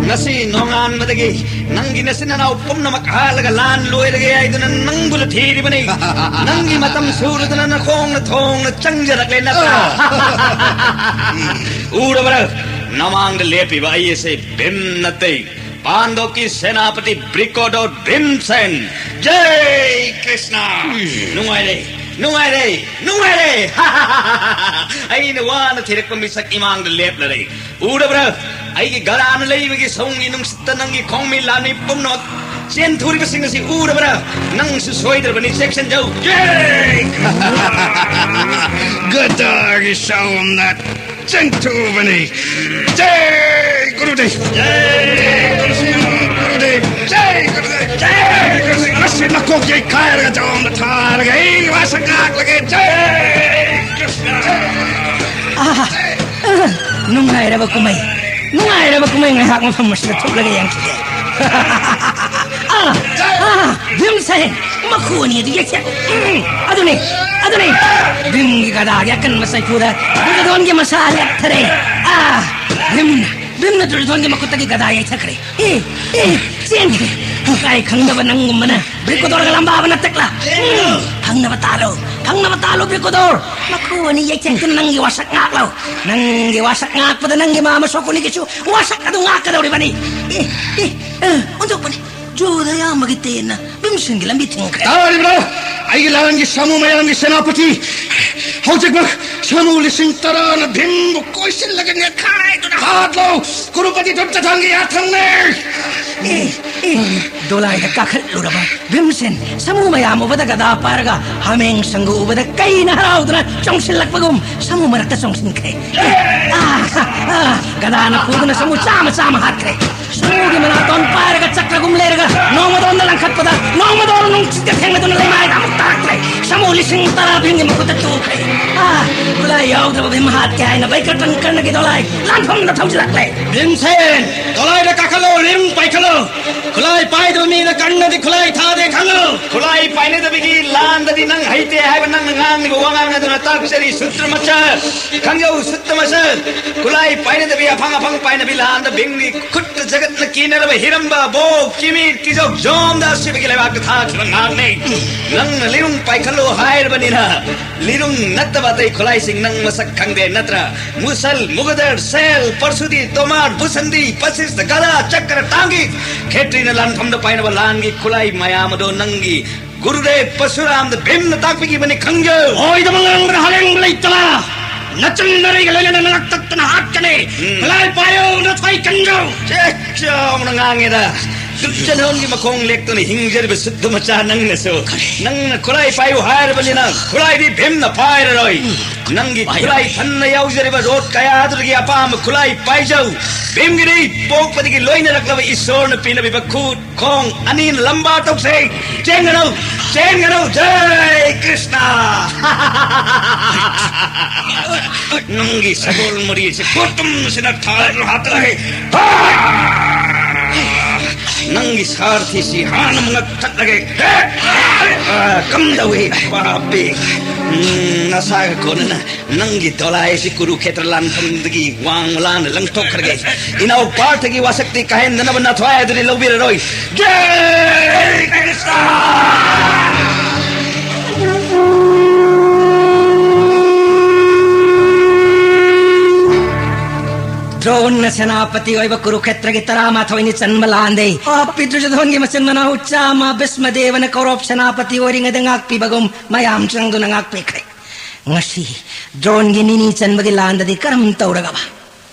ꯉꯁꯤ ꯅꯣꯡꯉꯥꯟꯕꯗꯒꯤ ꯅꯪꯒꯤ ꯅꯆꯤꯟ ꯅꯅꯥꯎ ꯄꯨꯝꯅꯃꯛ ꯍꯥꯠꯂꯒ ꯂꯥꯟ ꯂꯣꯏꯔꯒꯦ ꯍꯥꯏꯗꯨꯅ ꯅꯪꯕꯨ ꯊꯤꯔꯤꯕꯅꯤ꯫ ꯅꯪꯒꯤ ꯃꯇꯝ ꯁꯨꯔꯗꯨꯅ ꯅꯈꯣꯡꯅ ꯊꯣꯡꯅ ꯆꯪꯖꯔꯛꯂꯦ ꯅꯠꯇ꯭ꯔꯥ? ꯎꯔꯕ꯭ꯔꯥ? ꯅꯃꯥꯡꯗ ꯂꯦꯞꯄꯤꯕ ꯑꯩ ꯑꯁꯦ ꯚꯤꯝ ꯅꯠꯇꯦ꯫ ꯄꯥꯟꯗꯣꯞꯀꯤ ꯁꯦꯅꯥꯄꯇꯤ ꯕ꯭ꯔꯤꯀꯣꯗꯣ ꯚꯤꯝꯁꯦꯟ꯫ ꯖꯩ ꯀ꯭ꯔꯤꯁꯅ! ꯅꯨꯡꯉꯥꯏꯔꯦ, ꯅꯨꯡꯉꯥꯏꯔꯦ, ꯅꯨꯡꯉꯥꯏꯔꯦ! ꯑꯩꯅ ꯋꯥꯅ ꯊꯤꯔꯛꯄ ꯃꯤꯁꯛ ꯏꯃꯥꯡꯗ ꯂꯦꯞꯂꯔꯦ꯫ ꯎꯔꯕ꯭ꯔꯥ? ꯑꯩꯒꯤ ꯒꯗꯥꯅ ꯂꯩꯕꯒꯤ ꯁꯣꯝꯒꯤ ꯅꯨꯡꯁꯤꯠꯇ ꯅꯪꯒꯤ ꯈꯣꯡꯃꯤ ꯂꯥꯟꯃꯤ ꯄꯨꯝꯅꯃꯛ ꯆꯦꯟꯊꯣꯔꯤꯕꯁꯤꯡ ꯑꯁꯤ ꯎꯔꯕ꯭ꯔꯥ? ꯅꯪꯁꯨ ꯁꯣꯏꯗ꯭ꯔꯕꯅꯤ, ꯆꯦꯛꯁꯤꯟꯖꯧ꯫ ꯖꯩ ꯀ꯭ꯔꯤꯁꯅ! ꯒꯗꯥꯒꯤ ꯁꯥꯎꯝꯅ ꯆꯦꯟꯊꯨꯕꯅꯤ꯫ ꯖꯩ ꯒꯨꯔꯨꯗꯦꯕ! ꯖꯩ ꯒꯨꯔꯨꯗꯦꯕ! ꯖꯩ ꯒꯨꯔꯨꯗꯦꯕ! ꯖꯩ ꯒꯨꯔꯨꯗꯦꯕ! ꯉꯁꯤ ꯅꯀꯣꯛ ꯌꯩꯈꯥꯏꯔꯒ ꯖꯥꯎꯝꯗ ꯊꯥꯔꯒ ꯑꯩ ꯋꯥꯁꯛ ꯉꯥꯛꯂꯒꯦ꯫ ꯖꯩ ꯀ꯭ꯔꯤꯁꯅ! ꯑꯥ, ꯑꯥ, ꯅꯨꯡꯉꯥꯏꯔꯕ ꯀꯨꯝꯍꯩ, ꯅꯨꯡꯉꯥꯏꯔꯕ ꯀꯨꯝꯍꯩ ꯉꯥꯏꯍꯥꯛ ꯃꯐꯝ ꯑꯁꯤꯗ ꯊꯣꯛꯂꯒ ꯌꯦꯡꯈꯤꯒꯦ꯫ ꯑꯥ, ꯑꯥ, ꯚꯤꯝꯁꯦꯟ, ꯃꯈꯨ ꯑꯅꯤ ꯑꯗꯨ ꯌꯩꯊꯦꯛ-, ꯎꯝ, ꯑꯗꯨꯅꯤ, ꯑꯗꯨꯅꯤ꯫ ꯚꯤꯝꯒꯤ ꯒꯗꯥꯒꯤ ꯑꯀꯟꯕ ꯁꯥꯏꯐꯨꯗ ꯗꯨꯔꯌꯣꯙꯟꯒꯤ ꯃꯁꯥ ꯂꯦꯞꯊꯔꯦ꯫ ꯑꯥ, ꯚꯤꯝꯅ, ꯚꯤꯝꯅ ꯗꯨꯔꯌꯣꯙꯟꯒꯤ ꯃꯈꯨꯠꯇꯒꯤ ꯒꯗꯥ ꯌꯩꯊꯈ꯭ꯔꯦ꯫ ꯑꯦ, ꯑꯦ, ꯆꯦꯟꯈ꯭ꯔꯦ꯫ ꯏꯀꯥꯏ ꯈꯪꯗꯕ ꯅꯪꯒꯨꯝꯕꯅ ꯕ꯭ꯔꯤꯀꯣꯗꯣꯔꯒ ꯂꯝꯕꯥꯕ ꯅꯠꯇꯦꯛꯂꯥ? ꯎꯝ, ꯐꯪꯅꯕ ꯇꯥꯜꯂꯨ, ꯐꯪꯅꯕ ꯇꯥꯜꯂꯨ, ꯕ꯭ꯔꯤꯀꯣꯗꯣꯔ꯫ ꯃꯈꯨ ꯑꯅꯤ ꯌꯩꯊꯦꯛꯇꯨꯅ ꯅꯪꯒꯤ ꯋꯥꯁꯛ ꯉꯥꯛꯂꯣ꯫ ꯅꯪꯒꯤ ꯋꯥꯁꯛ ꯉꯥꯛꯄꯗ ꯅꯪꯒꯤ ꯃꯃꯥ ꯃꯁꯣꯛ ꯑꯅꯤꯒꯤꯁꯨ ꯋꯥꯁꯛ ꯑꯗꯨ ꯉꯥꯛꯀꯗꯧꯔꯤꯕꯅꯤ꯫ ꯑꯦ, ꯑꯦ, ꯑꯦ, ꯑꯣꯟꯊꯣꯛꯄꯅꯤ꯫ ꯖꯣꯙ ꯑꯌꯥꯝꯕꯒꯤ ꯇꯦꯟꯅ ꯚꯤꯝꯁꯦꯟꯒꯤ ꯂꯝꯕꯤ ꯊꯤꯡꯈ꯭ꯔꯦ꯫ ꯇꯥꯔꯤꯕ꯭ꯔꯥ? ꯑꯩꯒꯤ ꯂꯥꯟꯒꯤ ꯁꯥꯃꯨ ꯃꯌꯥꯝꯒꯤ ꯁꯦꯅꯥꯄꯇꯤ! ꯍꯧꯖꯤꯛꯃꯛ ꯁꯥꯃꯨ ꯂꯤꯁꯤꯡ ꯇꯔꯥꯅ ꯚꯤꯝꯕꯨ ꯀꯣꯏꯁꯤꯜꯂꯒ ꯅꯦꯠꯈꯥꯏꯗꯨꯅ ꯍꯥꯠꯂꯣ! ꯀꯨꯔꯨꯄꯇꯤ ꯗꯨꯠꯇ ꯊꯥꯡꯒꯤ ꯌꯥꯊꯪꯅꯦ! ꯑꯦ, ꯑꯦ, ꯗꯣꯂꯥꯏꯗ ꯀꯥꯈꯠꯂꯨꯔꯕ ꯚꯤꯝꯁꯦꯟ ꯁꯥꯃꯨ ꯃꯌꯥꯝ ꯎꯕꯗ ꯒꯗꯥ ꯄꯥꯏꯔꯒ ꯍꯥꯃꯦꯡ ꯁꯪꯒꯨ ꯎꯕꯗ ꯀꯩꯅ ꯍꯔꯥꯎꯗꯨꯅ ꯆꯣꯡꯁꯤꯜꯂꯛꯄꯒꯨꯝ ꯁꯥꯃꯨ ꯃꯔꯛꯇ ꯆꯣꯡꯁꯤꯟꯈ꯭ꯔꯦ꯫ ꯑꯥ, ꯑꯥ, ꯒꯗꯥꯅ ꯄꯨꯗꯨꯅ ꯁꯥꯃꯨ ꯆꯥꯝꯃ ꯆꯥꯝꯃ ꯍꯥꯠꯈ꯭ꯔꯦ꯫ ꯁꯥꯃꯨꯒꯤ ꯃꯅꯥꯇꯣꯟ ꯄꯥꯏꯔꯒ ꯆꯠꯈ꯭ꯔꯒꯨꯝ ꯂꯩꯔꯒ ꯅꯣꯡꯃꯗꯣꯟꯗ ꯂꯪꯈꯠꯄꯗ ꯅꯣꯡꯃꯗꯣꯟ ꯅꯨꯡꯁꯤꯠꯀ ꯊꯦꯡꯅꯗꯨꯅ ꯂꯩꯃꯥꯏꯗ ꯑꯃꯨꯛ ꯇꯥꯔꯛꯈ꯭ꯔꯦ꯫ ꯁꯥꯃꯨ ꯂꯤꯁꯤꯡ ꯇꯔꯥ ꯚꯤꯝꯒꯤ ꯃꯈꯨꯠꯇ ꯇꯨꯈ꯭ꯔꯦ꯫ ꯑꯥ, ꯈꯨꯠꯂꯥꯏ ꯌꯥꯎꯗ꯭ꯔꯕ ꯚꯤꯝ ꯍꯥꯠꯀꯦ ꯍꯥꯏꯅ ꯕꯩꯀ꯭ꯔꯇꯟ ꯀꯔꯅꯒꯤ ꯗꯣꯂꯥꯏ ꯂꯥꯟꯐꯝꯗ ꯊꯧꯖꯤꯜꯂꯛꯂꯦ꯫ ꯚꯤꯝꯁꯦꯟ, ꯗꯣꯂꯥꯏꯗ ꯀꯥꯈꯠꯂꯣ, ꯂꯤꯔꯨꯡ ꯄꯥꯏꯈꯠꯂꯣ꯫ ꯈꯨꯠꯂꯥꯏ ꯄꯥꯏꯗꯕ ꯃꯤꯅ ꯀꯔꯅꯗꯤ ꯈꯨꯠꯂꯥꯏ ꯊꯥꯗꯦ ꯈꯪꯉꯨ꯫ ꯈꯨꯠꯂꯥꯏ ꯄꯥꯏꯅꯗꯕꯒꯤ ꯂꯥꯟꯗꯗꯤ ꯅꯪ ꯍꯩꯇꯦ ꯍꯥꯏꯕ ꯅꯪꯅ ꯉꯥꯡꯂꯤꯕ ꯋꯥꯉꯥꯡ ꯑꯗꯨꯅ ꯇꯥꯛꯆꯔꯤ ꯁꯨꯇ꯭ꯔꯃꯆ꯫ ꯈꯪꯖꯧ ꯁꯨꯇ꯭ꯔꯃꯆ꯫ ꯈꯨꯠꯂꯥꯏ ꯄꯥꯏꯅꯗꯕꯤ ꯑꯐꯪ ꯑꯐꯪ ꯄꯥꯏꯅꯕꯤ ꯂꯥꯟꯗ ꯚꯤꯝꯒꯤ ꯈꯨꯠꯇ ꯖꯒꯠꯅ ꯀꯤꯅꯔꯕ ꯍꯤꯔꯝꯕ ꯕꯣ ꯀꯤꯃꯤ ꯇꯤꯖꯧ ꯖꯣꯝꯗ ꯑꯁꯤꯕꯒꯤ ꯂꯩꯕꯥꯛꯇ ꯊꯥꯈꯤꯕ ꯉꯥꯛꯅꯤ꯫ ꯅꯪꯅ ꯂꯤꯔꯨꯡ ꯄꯥꯏꯈꯠꯂꯣ ꯍꯥꯏꯔꯕꯅꯤꯅ ꯂꯤꯔꯨꯡ ꯅꯠꯇꯕ ꯑꯇꯩ ꯈꯨꯠꯂꯥꯏꯁꯤꯡ ꯅꯪ ꯃꯁꯛ ꯈꯪꯗꯦ ꯅꯠꯇ꯭ꯔꯥ? ꯃꯨꯁꯜ, ꯃꯨꯒꯗꯔ, ꯁꯦꯜ, ꯄꯔꯁꯨꯗꯤ, ꯇꯣꯃꯥꯔ, ꯕꯨꯁꯟꯗꯤ, ꯄꯁꯤꯁ, ꯒꯗꯥ, ꯆꯀ꯭ꯔ, ꯇꯥꯡꯒꯤ, ꯈꯦꯇ꯭ꯔꯤꯅ ꯂꯥꯟꯐꯝꯗ ꯄꯥꯏꯅꯕ ꯂꯥꯟꯒꯤ ꯈꯨꯠꯂꯥꯏ ꯃꯌꯥꯝ ꯑꯗꯣ ꯅꯪꯒꯤ ꯒꯨꯔꯨꯗꯦꯕ ꯄꯔꯁꯨꯔꯥꯝꯗ ꯚꯤꯝꯅ ꯇꯥꯛꯄꯤꯈꯤꯕꯅꯤ ꯈꯪꯖꯧ꯫ ꯑꯣꯏꯗꯕ ꯉꯥꯡꯕꯗ ꯍꯂꯦꯡꯕ ꯂꯩꯇꯅ ꯅꯆꯟ ꯅꯔꯩꯒ ꯂꯣꯏꯅꯅ ꯅꯉꯛ ꯇꯛꯇꯅ ꯍꯥꯠꯀꯅꯤ꯫ ꯎꯝ꯫ ꯈꯨꯠꯂꯥꯏ ꯄꯥꯏꯌꯣ ꯅꯊ꯭ꯋꯥꯏ ꯀꯟꯖꯧ꯫ ꯆꯦ ꯆꯥꯎꯅ ꯉꯥꯡꯉꯦꯗ꯫ ꯗꯨꯠꯆꯅꯣꯟꯒꯤ ꯃꯈꯣꯡ ꯂꯦꯛꯇꯨꯅ ꯍꯤꯡꯖꯔꯤꯕ ꯁꯨꯠꯇ ꯃꯆꯥ ꯅꯪꯅꯁꯨ꯫ ꯅꯪꯅ ꯈꯨꯠꯂꯥꯏ ꯄꯥꯏꯌꯨ ꯍꯥꯏꯔꯕꯅꯤꯅ ꯈꯨꯠꯂꯥꯏꯗꯤ ꯚꯤꯝꯅ ꯄꯥꯏꯔꯔꯣꯏ꯫ ꯅꯪꯒꯤ ꯈꯨꯠꯂꯥꯏ ꯊꯟꯅ ꯌꯥꯎꯖꯔꯤꯕ ꯔꯣꯠ ꯀꯌꯥꯗꯨꯗꯒꯤ ꯑꯄꯥꯝꯕ ꯈꯨꯠꯂꯥꯏ ꯄꯥꯏꯖꯧ꯫ ꯚꯤꯝꯒꯤꯗꯤ ꯄꯣꯛꯄꯗꯒꯤ ꯂꯣꯏꯅꯔꯛꯂꯕ ꯏꯁꯣꯔꯅ ꯄꯤꯅꯕꯤꯕ ꯈꯨꯠ ꯈꯣꯡ ꯑꯅꯤꯅ ꯂꯝꯕꯥ ꯇꯧꯁꯦ꯫ ꯆꯦꯟꯒꯅꯨ, ꯆꯦꯟꯒꯅꯨ, ꯖꯩ ꯀ꯭ꯔꯤꯁꯅ꯫ ꯅꯪꯒꯤ ꯁꯒꯣꯜ ꯃꯔꯤꯁꯦ ꯈꯨꯇꯨꯝꯁꯤꯅ ꯊꯥꯔ ꯍꯥꯠꯇ꯭ꯔꯦ꯫ ꯅꯪꯒꯤ ꯁꯥꯔꯊꯤꯁꯤ ꯍꯥꯟꯅ ꯃꯉꯛ ꯊꯠꯂꯒꯦ꯫ ꯀꯝꯗꯧꯏ ꯄꯥꯄꯤ? ꯎꯝ, ꯅꯁꯥꯒ ꯀꯣꯟꯅꯅ ꯅꯪꯒꯤ ꯗꯣꯂꯥꯏ ꯑꯁꯤ ꯀꯨꯔꯨꯈꯦꯇ꯭ꯔ ꯂꯥꯟꯐꯝꯗꯒꯤ ꯋꯥꯡ ꯂꯥꯟꯅ ꯂꯪꯊꯣꯛꯈ꯭ꯔꯒꯦ꯫ ꯏꯅꯥꯎ ꯄꯥꯔꯊꯒꯤ ꯋꯥꯁꯛꯇꯤ ꯀꯥꯏꯍꯟꯗꯅꯕ ꯅꯊ꯭ꯋꯥꯏ ꯑꯗꯨꯗꯤ ꯂꯧꯕꯤꯔꯔꯣꯏ꯫ ꯖꯩ ꯀ꯭ꯔꯤꯁꯅ! ꯗ꯭ꯔꯣꯟꯅ ꯁꯦꯅꯥꯄꯇꯤ ꯑꯣꯏꯕ ꯀꯨꯔꯨꯈꯦꯇ꯭ꯔꯒꯤ ꯇꯔꯥꯃꯥꯊꯣꯏꯅꯤ ꯆꯟꯕ ꯂꯥꯟꯗꯩ ꯄꯥꯄꯤ ꯗꯨꯔꯖꯣꯙꯣꯟꯒꯤ ꯃꯆꯤꯟ ꯃꯅꯥꯎ ꯆꯥꯝꯃ ꯚꯤꯁꯃꯗꯦꯕꯅ ꯀꯧꯔꯣꯞ ꯁꯦꯅꯥꯄꯇꯤ ꯑꯣꯏꯔꯤꯉꯩꯗ ꯉꯥꯛꯄꯤꯕꯒꯨꯝ ꯃꯌꯥꯝ ꯆꯪꯗꯨꯅ ꯉꯥꯛꯄꯤꯈ꯭ꯔꯦ꯫ ꯉꯁꯤ ꯗ꯭ꯔꯣꯟꯒꯤ ꯅꯤꯅꯤ ꯆꯟꯕꯒꯤ ꯂꯥꯟꯗꯗꯤ ꯀꯔꯝ ꯇꯧꯔꯒꯕ?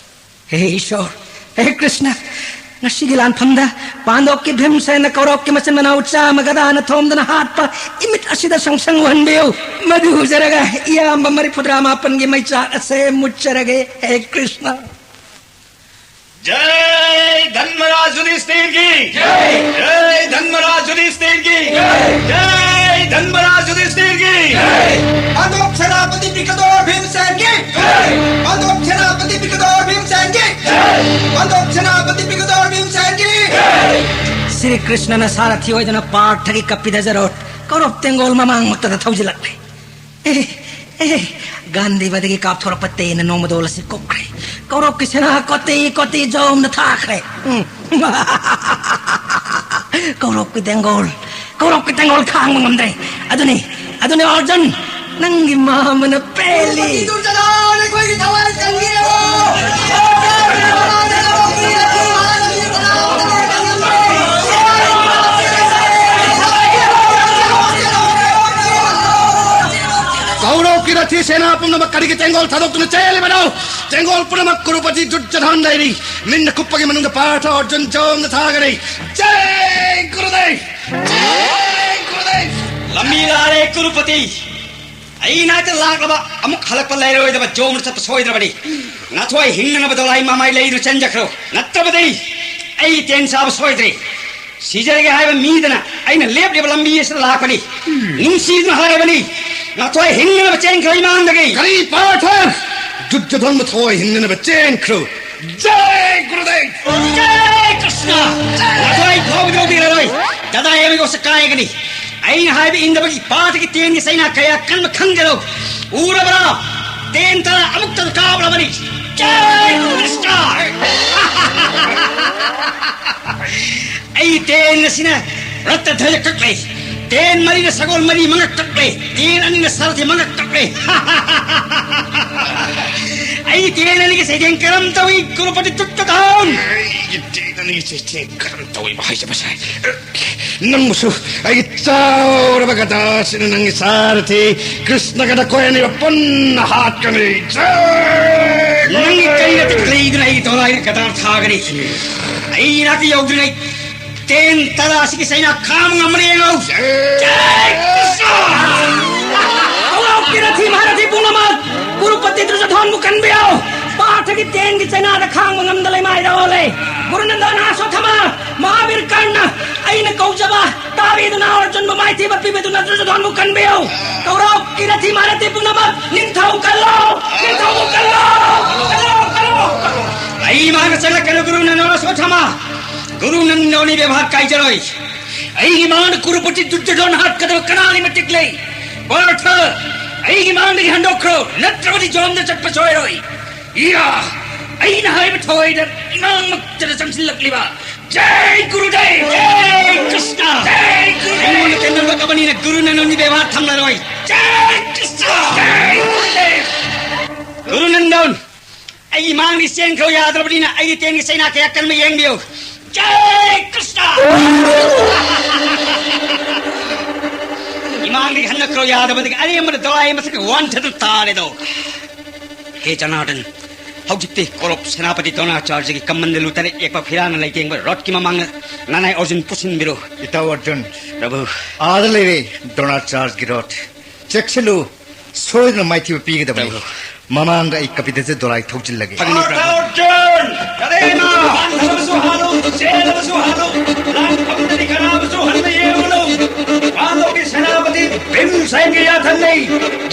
ꯍꯦ ꯏꯁꯣꯔ, ꯍꯦ ꯀ꯭ꯔꯤꯁꯅ, ꯉꯁꯤꯒꯤ ꯂꯥꯟꯐꯝꯗ ꯄꯥꯟꯗꯣꯞꯀꯤ ꯚꯤꯝꯁꯦꯟꯅ ꯀꯧꯔꯣꯞꯀꯤ ꯃꯆꯤꯟ ꯃꯅꯥꯎ ꯆꯥꯝꯃ ꯒꯗꯥꯅ ꯊꯣꯝꯗꯅ ꯍꯥꯠꯄ ꯏꯃꯤꯠ ꯑꯁꯤꯗ ꯁꯪꯁꯪ ꯎꯍꯟꯕꯤꯌꯨ꯫ ꯃꯗꯨ ꯎꯖꯔꯒ ꯏꯌꯥꯝꯕ ꯃꯔꯤꯐꯨꯇꯔꯥ ꯃꯥꯄꯟꯒꯤ ꯃꯩꯆꯥꯛ ꯑꯁꯦ ꯃꯨꯠꯆꯔꯒꯦ꯫ ꯍꯦ ꯀ꯭ꯔꯤꯁꯅ꯫ जय धर्मराज युधिष्ठिर की। जय। जय धर्मराज युधिष्ठिर की। जय। जय धर्मराज युधिष्ठिर की। जय। बंदूक सेनापति बिकदोर भीमसेन की। जय। बंदूक सेनापति बिकदोर भीमसेन की। जय। बंदूक सेनापति बिकदोर भीमसेन की। जय। ꯁ꯭ꯔꯤ ꯀ꯭ꯔꯤꯁꯅꯅ ꯁꯥꯔꯊꯤ ꯑꯣꯏꯗꯨꯅ ꯄꯥꯔꯊꯒꯤ ꯀꯄꯤꯗꯖꯔꯣꯠ ꯀꯧꯔꯞ ꯇꯦꯡꯒꯣꯜ ꯃꯃꯥꯡꯃꯛꯇꯗ ꯊꯧꯖꯤꯜꯂꯛꯂꯦ꯫ ꯑꯦ, ꯑꯦ, ꯒꯥꯟꯙꯤꯕꯗꯒꯤ ꯀꯥꯞꯊꯣꯔꯛꯄ ꯇꯦꯟꯅ ꯅꯣꯡꯃꯗꯣꯜ ꯑꯁꯤ ꯀꯨꯞꯈ꯭ꯔꯦ꯫ ꯀꯧꯔꯣꯞꯀꯤ ꯁꯦꯅꯥ ꯀꯣꯇꯤ ꯀꯣꯇꯤ ꯖꯣꯝꯅ ꯊꯥꯈ꯭ꯔꯦ꯫ ꯎꯝ꯫ ꯀꯧꯔꯣꯞꯀꯤ ꯇꯦꯡꯒꯣꯜ, ꯀꯧꯔꯣꯞꯀꯤ ꯇꯦꯡꯒꯣꯜ ꯈꯥꯡꯕ ꯉꯝꯗ꯭ꯔꯦ꯫ ꯑꯗꯨꯅꯤ, ꯑꯗꯨꯅꯤ ꯑꯔꯖꯨꯟ, ꯅꯪꯒꯤ ꯃꯥꯃꯅ ꯄꯦꯜꯂꯤ꯫ ꯃꯗꯨ ꯆꯠꯂꯣ, ꯑꯩꯈꯣꯏꯒꯤ ꯊꯋꯥꯏ ꯆꯪꯕꯤꯔꯣ꯫ ꯀꯧꯔꯧꯒꯤ ꯔꯊꯤ ꯁꯦꯅꯥ ꯄꯨꯝꯅꯃꯛ ꯀꯔꯤꯒꯤ ꯇꯦꯡꯒꯣꯜ ꯊꯥꯗꯣꯛꯇꯨꯅ ꯆꯦꯜꯂꯤꯕꯅꯣ? ꯇꯦꯡꯒꯣꯜ ꯄꯨꯝꯅꯃꯛ ꯀꯨꯔꯨꯄꯇꯤ ꯗꯨꯔꯖꯣꯙꯟ ꯂꯩꯔꯤ꯫ ꯃꯤꯟꯅ ꯀꯨꯞꯄꯒꯤ ꯃꯅꯨꯡꯗ ꯄꯥꯔꯊ ꯑꯔꯖꯨꯟ ꯖꯣꯝꯅ ꯊꯥꯒꯅꯤ꯫ ꯖꯩ ꯒꯨꯔꯨꯗꯦꯕ! ꯖꯩ ꯒꯨꯔꯨꯗꯦꯕ! ꯂꯝꯕꯤ ꯂꯥꯔꯦ ꯀꯨꯔꯨꯄꯇꯤ꯫ ꯑꯩ ꯅꯥꯛꯇ ꯂꯥꯛꯂꯕ ꯑꯃꯨꯛ ꯍꯜꯂꯛꯄ ꯂꯩꯔꯣꯏꯗꯕ ꯖꯣꯝꯅ ꯆꯠꯄ ꯁꯣꯏꯗ꯭ꯔꯕꯅꯤ꯫ ꯅꯥꯊꯣꯏ ꯍꯤꯡꯅꯅꯕ ꯗꯣꯂꯥꯏ ꯃꯃꯥꯏ ꯂꯩꯗꯨꯅ ꯆꯦꯟꯖꯈ꯭ꯔꯣ꯫ ꯅꯠꯇ꯭ꯔꯕꯗꯤ ꯑꯩ ꯇꯦꯟ ꯁꯥꯕ ꯁꯣꯏꯗ꯭ꯔꯦ꯫ ꯁꯤꯖꯔꯒꯦ ꯍꯥꯏꯕ ꯃꯤꯗꯅ ꯑꯩꯅ ꯂꯦꯞꯂꯤꯕ ꯂꯝꯕꯤ ꯑꯁꯤꯗ ꯂꯥꯛꯄꯅꯤ꯫ ꯅꯨꯡꯁꯤꯗꯨꯅ ꯍꯥꯏꯔꯕꯅꯤ, ꯅꯥꯊꯣꯏ ꯍꯤꯡꯅꯅꯕ ꯆꯦꯟꯈ꯭ꯔꯣ ꯏꯃꯥꯡꯗꯒꯤ꯫ ꯀꯔꯤ ꯄꯥꯔꯊ? ꯗꯨꯔꯖꯣꯙꯟ ꯅꯥꯊꯣꯏ ꯍꯤꯡꯅꯅꯕ ꯆꯦꯟꯈ꯭ꯔꯣ꯫ ꯖꯩ ꯒꯨꯔꯨꯗꯦꯕ! ꯖꯩ ꯀ꯭ꯔꯤꯁꯅ! ꯅꯥꯊꯣꯏ ꯐꯥꯎꯕ ꯌꯧꯕꯤꯔꯔꯣꯏ꯫ ꯗꯗꯥ ꯑꯦꯝ ꯑꯦꯒꯣꯁ ꯀꯥꯏꯒꯅꯤ꯫ ꯑꯩꯅ ꯍꯥꯏꯕ ꯏꯟꯗꯕꯒꯤ ꯄꯥꯔꯊꯒꯤ ꯇꯦꯟꯒꯤ ꯆꯩꯅꯥ ꯀꯌꯥ ꯀꯟꯕ ꯈꯪꯗꯔꯣ? ꯎꯔꯕ꯭ꯔꯥ? ꯇꯦꯟ ꯇꯔꯥ ꯑꯃꯨꯛꯇ ꯀꯥꯞꯂꯕꯅꯤ꯫ ꯖꯩ ꯀ꯭ꯔꯤꯁꯅ! ꯑꯩ ꯇꯦꯟ ꯑꯁꯤꯅ ꯔꯠꯇ ꯙ꯭ꯋꯖ ꯀꯛꯂꯦ꯫ ꯇꯦꯟ ꯃꯔꯤꯅ ꯁꯒꯣꯜ ꯃꯔꯤ ꯃꯉꯛ ꯀꯛꯂꯦ꯫ ꯇꯦꯟ ꯑꯅꯤꯅ ꯁꯥꯔꯊꯤ ꯃꯉꯛ ꯀꯛꯂꯦ꯫ ꯑꯩ ꯇꯦꯟ ꯑꯅꯤꯒꯤ ꯆꯩꯊꯦꯡ ꯀꯔꯝ ꯇꯧꯏ, ꯀꯨꯔꯨꯄꯇꯤ ꯗꯨꯠꯇ ꯊꯥꯎꯟ? ꯑꯩꯒꯤ ꯇꯦꯟ ꯑꯅꯤꯒꯤ ꯆꯩꯊꯦꯡ ꯀꯔꯝ ꯇꯧꯏꯕ ꯍꯥꯏꯖꯕꯁꯦ? ꯅꯪꯕꯨꯁꯨ ꯑꯩꯒꯤ ꯆꯥꯎꯔꯕ ꯒꯗꯥꯁꯤꯅ ꯅꯪꯒꯤ ꯁꯥꯔꯊꯤ ꯀ꯭ꯔꯤꯁꯅ ꯒꯗꯥ ꯈꯣꯏ ꯑꯅꯤꯕꯨ ꯄꯨꯟꯅ ꯍꯥꯠꯀꯅꯤ꯫ ꯖꯩ! ꯅꯪꯒꯤ ꯀꯔꯤ ꯅꯠꯇꯦ ꯂꯩꯗꯨꯅ ꯑꯩꯒꯤ ꯀꯗꯥ ꯊꯥꯒꯅꯤ꯫ ꯑꯩ ꯏꯅꯥꯛꯇ ꯌꯧꯗ꯭ꯔꯤꯉꯩ ꯇꯦꯟ ꯇꯔꯥ ꯑꯁꯤꯒꯤ ꯆꯩꯅꯥ ꯈꯥꯡꯕ ꯉꯝꯕ꯭ꯔꯥ ꯌꯦꯡꯉꯨ꯫ ꯖꯩ ꯀ꯭ꯔꯤꯁꯅ! ꯀꯧꯔꯛꯀꯤ ꯔꯊꯤ ꯃꯍꯥꯔꯊꯤ ꯄꯨꯝꯅꯃꯛ ꯀꯨꯔꯨꯄꯇꯤ ꯗꯨꯔꯖꯣꯙꯟꯕꯨ ꯀꯟꯕꯤꯌꯨ꯫ ꯄꯥꯔꯊꯒꯤ ꯇꯦꯟꯒꯤ ꯆꯩꯅꯥꯗ ꯈꯥꯡꯕ ꯉꯝꯗ ꯂꯩꯃꯥꯏꯗ ꯑꯣꯜꯂꯦ꯫ ꯒꯨꯔꯨꯅꯟꯗꯟ, ꯑꯁ꯭ꯋꯠꯊꯥꯃꯥ, ꯃꯍꯥꯕꯤꯔ ꯀꯔꯅ, ꯑꯩꯅ ꯀꯧꯖꯕ ꯇꯥꯕꯤꯗꯨꯅ ꯑꯔꯖꯨꯟꯕꯨ ꯃꯥꯏꯊꯤꯕ ꯄꯤꯕꯤꯗꯨꯅ ꯗꯨꯔꯖꯣꯙꯟꯕꯨ ꯀꯟꯕꯤꯌꯨ꯫ ꯀꯧꯔꯛꯀꯤ ꯔꯊꯤ ꯃꯍꯥꯔꯊꯤ ꯄꯨꯝꯅꯃꯛ ꯅꯤꯡꯊꯧ ꯀꯜꯂꯣ! ꯅꯤꯡꯊꯧꯕꯨ ꯀꯜꯂꯣ! ꯀꯜꯂꯣ! ꯀꯜꯂꯣ! ꯑꯩ ꯃꯥꯅ ꯆꯠꯂꯛꯀꯅꯨ ꯒꯨꯔꯨꯅꯟꯗꯟ, ꯑꯁ꯭ꯋꯠꯊꯥꯃꯥ꯫ ꯒꯨꯔꯨꯅꯟꯗꯟ ꯏꯕꯦꯚꯥꯔ ꯀꯥꯏꯖꯔꯣꯏ꯫ ꯑꯩꯒꯤ ꯃꯥꯡꯗ ꯀꯨꯔꯨꯄꯇꯤ ꯗꯨꯔꯖꯣꯙꯟ ꯍꯥꯠꯀꯗꯕ ꯀꯅꯥꯒꯤ ꯃꯇꯤꯛ ꯂꯩ? ꯄꯥꯔꯊ, ꯑꯩꯒꯤ ꯃꯥꯡꯗꯒꯤ ꯍꯟꯗꯣꯛꯈ꯭ꯔꯣ, ꯅꯠꯇ꯭ꯔꯕꯗꯤ ꯖꯣꯝꯗ ꯆꯠꯄ ꯁꯣꯏꯔꯣꯏ꯫ ꯏꯌꯥ! ꯑꯩꯅ ꯍꯥꯏꯕ ꯊꯋꯥꯏꯗ ꯏꯃꯥꯡꯃꯛꯇꯗ ꯆꯪꯁꯤꯜꯂꯛꯂꯤꯕ꯫ ꯖꯩ ꯒꯨꯔꯨꯗꯦꯕ! ꯖꯩ ꯀ꯭ꯔꯤꯁꯅ! ꯖꯩ ꯒꯨꯔꯨꯗꯦꯕ! ꯑꯩꯉꯣꯟꯗ ꯀꯩꯅꯣ ꯂꯥꯛꯂꯕꯅꯤꯅ ꯒꯨꯔꯨꯅꯟꯗꯟꯒꯤ ꯕꯦꯕꯥꯔ ꯊꯝꯂꯔꯣꯏ꯫ ꯖꯩ ꯀ꯭ꯔꯤꯁꯅ! ꯖꯩ ꯒꯨꯔꯨꯗꯦꯕ! ꯒꯨꯔꯨꯅꯟꯗꯟ! ꯑꯩꯒꯤ ꯃꯥꯡꯗꯒꯤ ꯆꯦꯟꯈ꯭ꯔꯣ ꯌꯥꯗ꯭ꯔꯕꯅꯤꯅ ꯑꯩꯒꯤ ꯇꯦꯟꯒꯤ ꯆꯩꯅꯥ ꯀꯌꯥ ꯀꯟꯕ ꯌꯦꯡꯕꯤꯌꯨ꯫ ꯖꯩ ꯀ꯭ꯔꯤꯁꯅ! ꯏꯃꯥꯡꯗꯒꯤ ꯍꯟꯅꯈ꯭ꯔꯣ ꯌꯥꯗꯕꯗꯒꯤ ꯑꯔꯦꯝꯕꯗ ꯗꯣꯂꯥꯏ ꯃꯊꯛꯇ ꯋꯥꯟꯊꯗꯨ ꯇꯥꯔꯦꯗꯣ꯫ ꯍꯦ ꯖꯅꯥꯔꯗꯟ, ꯍꯧꯖꯤꯛꯇꯤ ꯀꯧꯔꯞ ꯁꯦꯅꯥꯄꯇꯤ ꯗ꯭ꯔꯣꯅꯥꯆꯥꯔꯖꯒꯤ ꯀꯃꯟꯗ ꯂꯨꯇꯔꯦ ꯌꯦꯛꯄ ꯐꯤꯔꯥꯅ ꯂꯩꯇꯦꯡꯕ ꯔꯣꯠꯀꯤ ꯃꯃꯥꯡꯗ ꯅꯅꯥꯏ ꯑꯔꯖꯨꯟ ꯄꯨꯁꯤꯟꯕꯤꯔꯣ꯫ ꯏꯇꯥꯎ ꯑꯔꯖꯨꯟ, ꯄ꯭ꯔꯚꯨ꯫ ꯑꯥꯗ ꯂꯩꯔꯦ ꯗ꯭ꯔꯣꯅꯥꯆꯥꯔꯖꯒꯤ ꯔꯣꯠ꯫ ꯆꯦꯛꯁꯤꯜꯂꯨ, ꯁꯣꯏꯗꯅ ꯃꯥꯏꯊꯤꯕ ꯄꯤꯒꯗꯕꯅꯤ꯫ ꯄ꯭ꯔꯚꯨ꯫ ꯃꯃꯥꯡꯗ ꯑꯩ ꯀꯄꯤꯗꯁꯦ ꯗꯣꯂꯥꯏ ꯊꯧꯖꯤꯜꯂꯒꯦ꯫ ꯐꯒꯅꯤ, ꯄ꯭ꯔꯚꯨ꯫ ꯑꯔꯖꯨꯟ! ꯀꯗꯩꯅꯣ? ꯍꯥꯟꯊꯕꯁꯨ ꯍꯥꯜꯂꯨ, ꯆꯦꯜꯂꯕꯁꯨ ꯍꯥꯜꯂꯨ, ꯂꯥꯟꯐꯝꯗꯗꯤ ꯀꯅꯥꯕꯨꯁꯨ ꯍꯟꯅ ꯌꯦꯡꯉꯨꯅꯨ꯫ ꯄꯥꯟꯗꯧꯒꯤ ꯁꯦꯅꯥꯄꯇꯤ ꯚꯤꯝꯁꯦꯟꯒꯤ ꯌꯥꯊꯪꯅꯤ꯫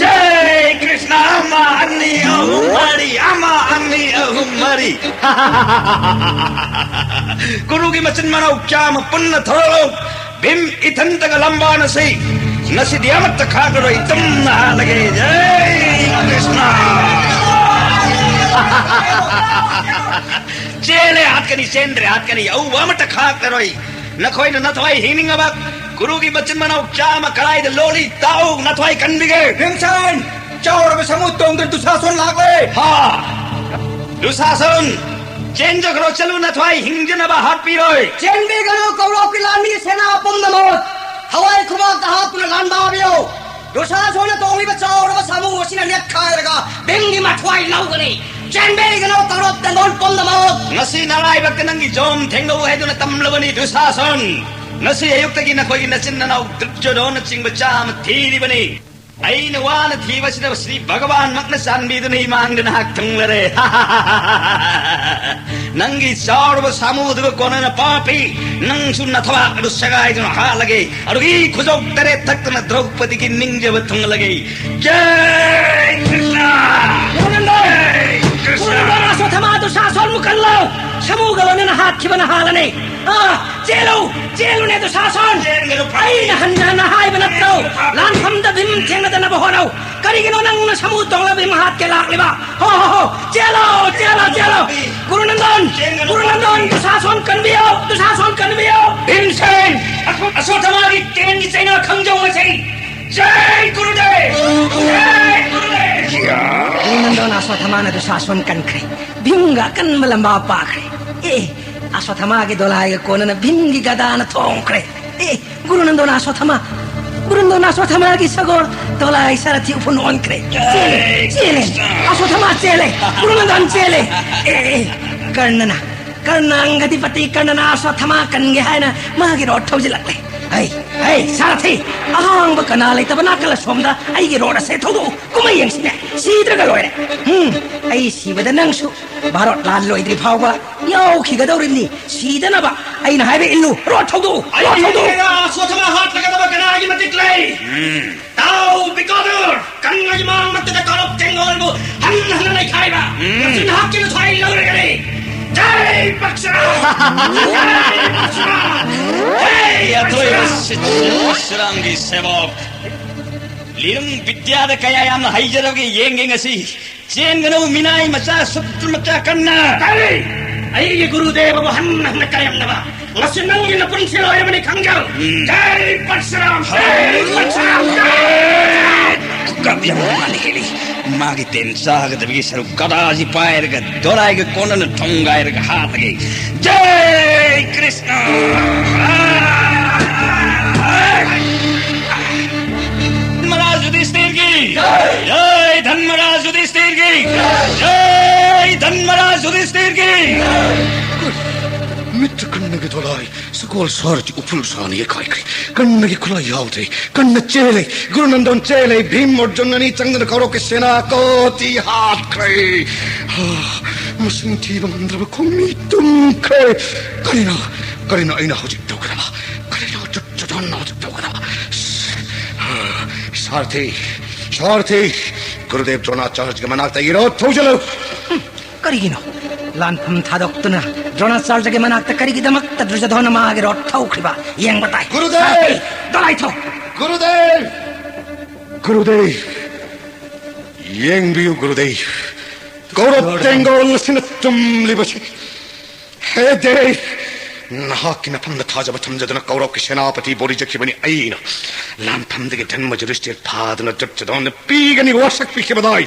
ꯖꯩ ꯀ꯭ꯔꯤꯁꯅ! ꯑꯃ, ꯑꯅꯤ, ꯑꯍꯨꯝ, ꯃꯔꯤ꯫ ꯑꯃ, ꯑꯅꯤ, ꯑꯍꯨꯝ, ꯃꯔꯤ꯫ ꯀꯨꯔꯨꯒꯤ ꯃꯆꯤꯟ ꯃꯅꯥꯎ ꯆꯥꯝꯃ ꯄꯨꯟꯅ ꯊꯣꯔꯛꯂꯣ꯫ ꯚꯤꯝ ꯏꯊꯟꯇꯒ ꯂꯝꯕꯥꯅꯁꯤ꯫ ꯉꯁꯤꯗꯤ ꯑꯃꯠꯇ ꯈꯥꯛꯂꯔꯣꯏ, ꯇꯨꯝꯅ ꯍꯥꯠꯂꯒꯦ꯫ ꯖꯩ ꯀ꯭ꯔꯤꯁꯅ! ꯆꯦꯜꯂꯦ ꯍꯥꯠꯀꯅꯤ, ꯆꯦꯟꯗ꯭ꯔꯦ ꯍꯥꯠꯀꯅꯤ, ꯑꯎꯕ ꯑꯃꯠꯇ ꯈꯥꯛꯂꯔꯣꯏ꯫ ꯅꯈꯣꯏꯅ ꯅꯊ꯭ꯋꯥꯏ ꯍꯤꯡꯅꯤꯡꯉꯕ ꯀꯨꯔꯨꯒꯤ ꯃꯆꯤꯟ ꯃꯅꯥꯎ ꯆꯥꯝꯃ ꯀꯗꯥꯏꯗ ꯂꯣꯜꯂꯤ? ꯇꯥꯎ, ꯅꯊ꯭ꯋꯥꯏ ꯀꯟꯕꯤꯒꯦ꯫ ꯚꯤꯝꯁꯦꯟ! ꯆꯥꯎꯔꯕ ꯁꯥꯃꯨ ꯇꯣꯡꯗꯨꯅ ꯗꯨꯁꯥꯁꯣꯟ ꯂꯥꯛꯂꯦ꯫ ꯍꯥ! ꯗꯨꯁꯥꯁꯣꯟ! ꯆꯦꯟꯖꯈ꯭ꯔꯣ, ꯆꯠꯂꯨ, ꯅꯊ꯭ꯋꯥꯏ ꯍꯤꯡꯖꯅꯕ ꯍꯥꯠꯄꯤꯔꯣꯏ꯫ ꯆꯦꯟꯕꯤꯒꯅꯨ, ꯀꯧꯔꯣꯛꯀꯤ ꯂꯥꯟꯃꯤ ꯁꯦꯅꯥ ꯄꯨꯝꯅꯃꯛ ꯊꯋꯥꯏ ꯈꯨꯕꯥꯛꯇ ꯍꯥꯞꯇꯨꯅ ꯂꯥꯟꯗꯥꯕꯤꯌꯨ꯫ ꯗꯨꯁꯥꯁꯣꯟꯅ ꯇꯣꯡꯂꯤꯕ ꯆꯥꯎꯔꯕ ꯁꯥꯃꯨ ꯑꯁꯤꯅ ꯅꯦꯠꯈꯥꯏꯔꯒ ꯚꯤꯝꯒꯤ ꯃꯊ꯭ꯋꯥꯏ ꯂꯧꯒꯅꯤ꯫ ꯆꯦꯟꯕꯤꯒꯅꯨ, ꯀꯧꯔꯣꯛ ꯇꯦꯡꯒꯣꯜ ꯄꯨꯝꯅꯃꯛ꯫ ꯑꯁꯤ ꯅꯔꯥꯏꯕꯛꯇ ꯅꯪꯒꯤ ꯖꯣꯝ ꯊꯦꯡꯅꯧ ꯍꯥꯏꯗꯨꯅ ꯇꯝꯂꯕꯅꯤ ꯗꯨꯁꯥꯁꯟ꯫ ꯉꯁꯤ ꯑꯌꯨꯛꯇꯒꯤ ꯅꯈꯣꯏꯒꯤ ꯅꯆꯤꯟ ꯅꯅꯥꯎ ꯗꯨꯔꯖꯣꯙꯣꯟꯅꯆꯤꯡꯕ ꯆꯥꯝꯃ ꯊꯤꯔꯤꯕꯅꯤ꯫ ꯑꯩꯅ ꯋꯥꯅ ꯊꯤꯕꯁꯤꯗ ꯁ꯭ꯔꯤ ꯚꯒꯋꯥꯟꯃꯛꯅ ꯆꯥꯟꯕꯤꯗꯨꯅ ꯏꯃꯥꯡꯗ ꯅꯍꯥꯛ ꯊꯨꯡꯂꯔꯦ꯫ ꯅꯪꯒꯤ ꯆꯥꯎꯔꯕ ꯁꯥꯃꯨꯗꯨꯒ ꯀꯣꯟꯅꯅ ꯄꯥꯄꯤ, ꯅꯪꯁꯨ ꯅꯊꯕꯥꯛ ꯑꯗꯨ ꯁꯦꯒꯥꯏꯗꯨꯅ ꯍꯥꯠꯂꯒꯦ꯫ ꯑꯗꯨꯒꯤ ꯈꯨꯖꯧ ꯇꯔꯦꯠ ꯊꯛꯇꯅ ꯗ꯭ꯔꯧꯄꯗꯤꯒꯤ ꯅꯤꯡꯖꯕ ꯊꯨꯡꯂꯒꯦ꯫ ꯖꯩ ꯀ꯭ꯔꯤꯁꯅ! ꯀꯨꯔꯨꯅꯟꯗꯣꯟ! ꯖꯩ ꯀ꯭ꯔꯤꯁꯅ! ꯀꯨꯔꯨꯅꯟꯗꯣꯟ ꯑꯁ꯭ꯋꯠꯊꯥꯃꯥ ꯗꯨꯁꯥꯁꯣꯟꯕꯨ ꯀꯜꯂꯣ! ꯁꯥꯃꯨꯒ ꯂꯣꯏꯅꯅ ꯍꯥꯠꯈꯤꯕꯅ ꯍꯥꯜꯂꯅꯤ! ꯑꯥ! ꯆꯦꯜꯂꯨ! ꯆꯦꯜꯂꯨꯅꯦ ꯗꯨꯁꯥꯁꯣꯟ! ꯆꯦꯟꯒꯅꯨ ꯄꯥꯄꯤ! ꯑꯩꯅ ꯍꯟꯅ ꯍꯟꯅ ꯍꯥꯏꯕ ꯅꯠꯇ꯭ꯔꯣ? ꯆꯦꯟꯒꯅꯨ ꯄꯥꯄꯤ! ꯂꯥꯟꯐꯝꯗ ꯚꯤꯝ ꯊꯦꯡꯅꯗꯅꯕ ꯍꯣꯠꯅꯧ! ꯀꯔꯤꯒꯤꯅꯣ ꯅꯪꯅ ꯁꯥꯃꯨ ꯇꯣꯡꯂ ꯚꯤꯝ ꯍꯥꯠꯀꯦ ꯂꯥꯛꯂꯤꯕ? ꯍꯣ, ꯍꯣ, ꯍꯣ! ꯆꯦꯜꯂꯣ! ꯆꯦꯜꯂꯣ! ꯆꯦꯜꯂꯣ! ꯀꯨꯔꯨꯅꯟꯗꯣꯟ! ꯆꯦꯟꯒꯅꯨ ꯀꯨꯔꯨꯅꯟꯗꯣꯟ! ꯄꯥꯄꯤ! ꯗꯨꯁꯥꯁꯣꯟ ꯀꯟꯕꯤꯌꯣ! ꯗꯨꯁꯥꯁꯣꯟ ꯀꯟꯕꯤꯌꯣ! ꯚꯤꯝꯁꯦꯟ! ꯑꯁ꯭ꯋ-, ꯑꯁ꯭ꯋꯠꯊꯥꯃꯥꯒꯤ ꯀꯦꯟꯒꯤ ꯆꯩꯅꯥ ꯈꯪꯖꯧ ꯉꯁꯤ! ꯖꯩ ꯒꯨꯔꯨꯗꯦꯕ! ꯖꯩ ꯒꯨꯔꯨꯗꯦꯕ! ꯀꯨꯔꯨꯅꯟꯗꯣꯟ ꯑꯁ꯭ꯋꯠꯊꯥꯃꯥꯅ ꯗꯨꯁꯥꯁꯣꯟ ꯀꯟꯈ꯭ꯔꯦ꯫ ꯚꯤꯝꯒ ꯑꯀꯟꯕ ꯂꯝꯕꯥ ꯄꯥꯈ꯭ꯔꯦ꯫ ꯑꯦ, ꯑꯁ꯭ꯋꯠꯊꯥꯃꯥꯒꯤ ꯗꯣꯂꯥꯏꯒ ꯀꯣꯟꯅꯅ ꯚꯤꯝꯒꯤ ꯒꯗꯥꯅ ꯊꯣꯡꯈ꯭ꯔꯦ꯫ ꯑꯦ, ꯒꯨꯔꯨꯅꯟꯗꯣꯟ ꯑꯁ꯭ꯋꯠꯊꯥꯃꯥ, ꯒꯨꯔꯨꯅꯟꯗꯣꯟ ꯑꯁ꯭ꯋꯠꯊꯥꯃꯥꯒꯤ ꯁꯒꯣꯜ ꯗꯣꯂꯥꯏ ꯁꯥꯔꯊꯤ ꯎꯐꯨꯟ ꯑꯣꯟꯈ꯭ꯔꯦ꯫ ꯆꯦꯜꯂꯦ, ꯆꯦꯜꯂꯦ, ꯑꯁ꯭ꯋꯠꯊꯥꯃꯥ ꯆꯦꯜꯂꯦ, ꯒꯨꯔꯨꯅꯟꯗꯣꯟ ꯆꯦꯜꯂꯦ꯫ ꯑꯦ, ꯑꯦ, ꯀꯔꯅꯅ, ꯀꯔꯅ ꯑꯪꯒꯗꯤꯄꯇꯤ ꯀꯔꯅꯅ ꯑꯁ꯭ꯋꯠꯊꯥꯃꯥ ꯀꯟꯒꯦ ꯍꯥꯏꯅ ꯃꯥꯒꯤ ꯔꯣꯠ ꯊꯧꯖꯤꯜꯂꯛꯂꯦ꯫ ꯍꯩ, ꯍꯩ, ꯁꯥꯔꯊꯤ! ꯑꯍꯥꯡꯕ ꯀꯅꯥ ꯂꯩꯇꯕ ꯅꯥꯀꯜ ꯑꯁꯣꯝꯗ ꯑꯩꯒꯤ ꯔꯣꯠ ꯑꯁꯦ ꯊꯧꯗꯣꯛꯎ꯫ ꯀꯨꯝꯍꯩ ꯌꯦꯡꯁꯤꯅꯦ꯫ ꯁꯤꯗ꯭ꯔꯒ ꯂꯣꯏꯔꯦ꯫ ꯍꯨꯝ, ꯑꯩ ꯁꯤꯕꯗ ꯅꯪꯁꯨ ꯚꯥꯔꯣꯠ ꯂꯥꯟ ꯂꯣꯏꯗ꯭ꯔꯤ ꯐꯥꯎꯕ ꯌꯥꯎꯈꯤꯒꯗꯧꯔꯤꯕꯅꯤ꯫ ꯁꯤꯗꯅꯕ ꯑꯩꯅ ꯍꯥꯏꯕ ꯏꯜꯂꯨ꯫ ꯔꯣꯠ ꯊꯧꯗꯣꯛꯎ꯫ ꯔꯣꯠ ꯊꯧꯗꯣꯛꯎ꯫ ꯑꯩ ꯁꯣꯊꯅ ꯍꯥꯠꯂꯒꯗꯕ ꯀꯅꯥꯒꯤ ꯃꯇꯤꯛ ꯂꯩ? ꯎꯝ꯫ ꯇꯥꯎ, ꯕꯤꯀꯣꯗꯨꯔ! ꯀꯪꯂꯩ ꯃꯥꯡ ꯃꯇꯗ ꯀꯧꯔꯛ ꯇꯦꯡꯒꯣꯜꯕꯨ ꯍꯟꯅ ꯍꯟꯅ ꯅꯩꯈꯥꯏꯕ꯫ ꯎꯝ꯫ ꯉꯁꯤ ꯅꯍꯥꯛꯀꯤ ꯅꯊ꯭ꯋꯥꯏ ꯂꯧꯔꯒꯅꯤ꯫ ꯖꯩ ꯄꯛꯁꯔꯥꯝ! ꯖꯩ ꯄꯛꯁꯔꯥꯝ! ꯖꯩ ꯑꯊꯣꯏꯕ ꯄꯛꯁꯔꯥꯝ! ꯁꯤꯠ-, ꯁꯤꯠ-, ꯁꯤꯠꯁꯤꯔꯥꯝꯒꯤ ꯁꯦꯕꯣꯛ꯫ ꯂꯤꯔꯨꯡ ꯕꯤꯗ꯭ꯌꯥꯗ ꯀꯌꯥ ꯌꯥꯝꯅ ꯍꯩꯖꯔꯕꯒꯦ ꯌꯦꯡꯒꯦ ꯉꯁꯤ꯫ ꯆꯦꯟꯒꯅꯨ ꯃꯤꯅꯥꯏ ꯃꯆꯥ, ꯁꯨꯠ ꯃꯆꯥ ꯀꯟꯅ꯫ ꯀꯔꯤ? ꯑꯩꯒꯤ ꯒꯨꯔꯨꯗꯦꯕꯕꯨ ꯍꯟꯅ ꯍꯟꯅ ꯀꯔꯦꯝꯅꯕ꯫ ꯉꯁꯤ ꯅꯪꯒꯤ ꯅꯄꯨꯟꯁꯤ ꯂꯣꯏꯔꯕꯅꯤ ꯈꯪꯖꯧ꯫ ꯎꯝ꯫ ꯖꯩ ꯄꯔꯁꯨꯔꯥꯝ! ꯖꯩ ꯄꯔꯁꯨꯔꯥꯝ! ꯖꯩ! ꯈꯨꯀꯥꯞ ꯌꯥꯝ ꯃꯥꯅ ꯍꯦꯜꯂꯤ꯫ ꯃꯥꯒꯤ ꯇꯦꯟ ꯆꯥꯒꯗꯕꯒꯤ ꯁꯔꯨꯛ ꯒꯗꯥꯁꯤ ꯄꯥꯏꯔꯒ ꯗꯣꯂꯥꯏꯒ ꯀꯣꯟꯅꯅ ꯊꯣꯡꯒꯥꯏꯔꯒ ꯍꯥꯠꯂꯒꯦ꯫ ꯖꯩ ꯀ꯭ꯔꯤꯁꯅ! ꯃꯍꯥꯔꯥꯖ ꯌꯨꯙꯤꯁꯇꯤꯔꯒꯤ! ꯖꯩ! ꯖꯩ ꯙꯟꯃꯔꯥꯖ ꯌꯨꯙꯤꯁꯇꯤꯔꯒꯤ! ꯖꯩ! ꯙꯟꯃꯔꯥꯖ ꯌꯨꯙꯤꯁꯇꯤꯔꯒꯤ! ꯁꯒꯣꯜ ꯁꯥꯔꯁꯤ ꯎꯐꯨꯜ ꯁꯥꯅ ꯌꯩꯈꯥꯏꯈ꯭ꯔꯦ꯫ ꯀꯟꯅꯒꯤ ꯈꯨꯠꯂꯥꯏ ꯌꯥꯎꯗ꯭ꯔꯦ꯫ ꯀꯟꯅ ꯆꯦꯜꯂꯦ꯫ ꯒꯨꯔꯨ ꯅꯟꯗꯣꯟ ꯆꯦꯜꯂꯦ꯫ ꯚꯤꯝ ꯑꯔꯖꯨꯟ ꯑꯅꯤ ꯆꯪꯗꯅ ꯀꯧꯔꯧꯀꯤ ꯁꯦꯅꯥ ꯀꯣꯇꯤ ꯍꯥꯠꯈ꯭ꯔꯦ꯫ ꯍꯥ, ꯃꯁꯤꯡ ꯊꯤꯕ ꯉꯝꯗ꯭ꯔꯕ ꯈꯣꯡꯃꯤ ꯇꯨꯝꯈ꯭ꯔꯦ꯫ ꯀꯔꯤꯅꯣ, ꯀꯔꯤꯅꯣ ꯑꯩꯅ ꯍꯧꯖꯤꯛ ꯇꯧꯒꯗꯕ? ꯀꯔꯤꯅꯣ ꯗꯨꯔꯖꯣꯙꯟꯅ ꯍꯧꯖꯤꯛ ꯇꯧꯒꯗꯕ? ꯍꯥ, ꯁꯥꯔꯊꯤ, ꯁꯥꯔꯊꯤ, ꯒꯨꯔꯨꯗꯦꯕ ꯗ꯭ꯔꯣꯅꯥꯆꯥꯔꯌꯒꯤ ꯃꯅꯥꯛꯇ ꯏꯔꯣ ꯊꯧꯖꯤꯜꯂꯨ꯫ ꯀꯔꯤꯒꯤꯅꯣ? ꯂꯥꯟꯐꯝ ꯊꯥꯗꯣꯛꯇꯨꯅ ꯗ꯭ꯔꯣꯅꯥꯆꯥꯔꯌꯒꯤ ꯃꯅꯥꯛꯇ ꯀꯔꯤꯒꯤꯗꯃꯛꯇ ꯗꯨꯔꯖꯣꯙꯅ ꯃꯥꯒꯤ ꯔꯣꯠ ꯊꯧꯈ꯭ꯔꯤꯕ? ꯌꯦꯡꯕ ꯇꯥꯏ꯫ ꯒꯨꯔꯨꯗꯦꯕ! ꯁꯥꯔꯊꯤ, ꯗꯣꯂꯥꯏ ꯊꯧ! ꯒꯨꯔꯨꯗꯦꯕ! ꯒꯨꯔꯨꯗꯦꯕ! ꯌꯦꯡꯕꯤꯌꯨ ꯒꯨꯔꯨꯗꯦꯕ꯫ ꯀꯧꯔꯕ ꯇꯦꯡꯒꯣꯜ ꯑꯁꯤꯅ ꯇꯨꯝꯂꯤꯕꯁꯤ꯫ ꯍꯦ ꯗꯦꯕ! ꯅꯍꯥꯛꯀꯤ ꯅꯐꯝꯗ ꯊꯥꯖꯕ ꯊꯝꯖꯗꯨꯅ ꯀꯧꯔꯕꯀꯤ ꯁꯦꯅꯥꯄꯇꯤ ꯕꯣꯔꯤ ꯆꯠꯈꯤꯕꯅꯤ ꯑꯩꯅ꯫ ꯂꯥꯟꯐꯝꯗꯒꯤ ꯙꯔꯃ ꯖꯨꯔꯤꯁꯇꯤꯔ ꯐꯥꯗꯨꯅ ꯗꯨꯔꯖꯣꯙꯅ ꯄꯤꯒꯅꯤ ꯋꯥꯁꯛ ꯄꯤꯈꯤꯕꯗꯥꯏ꯫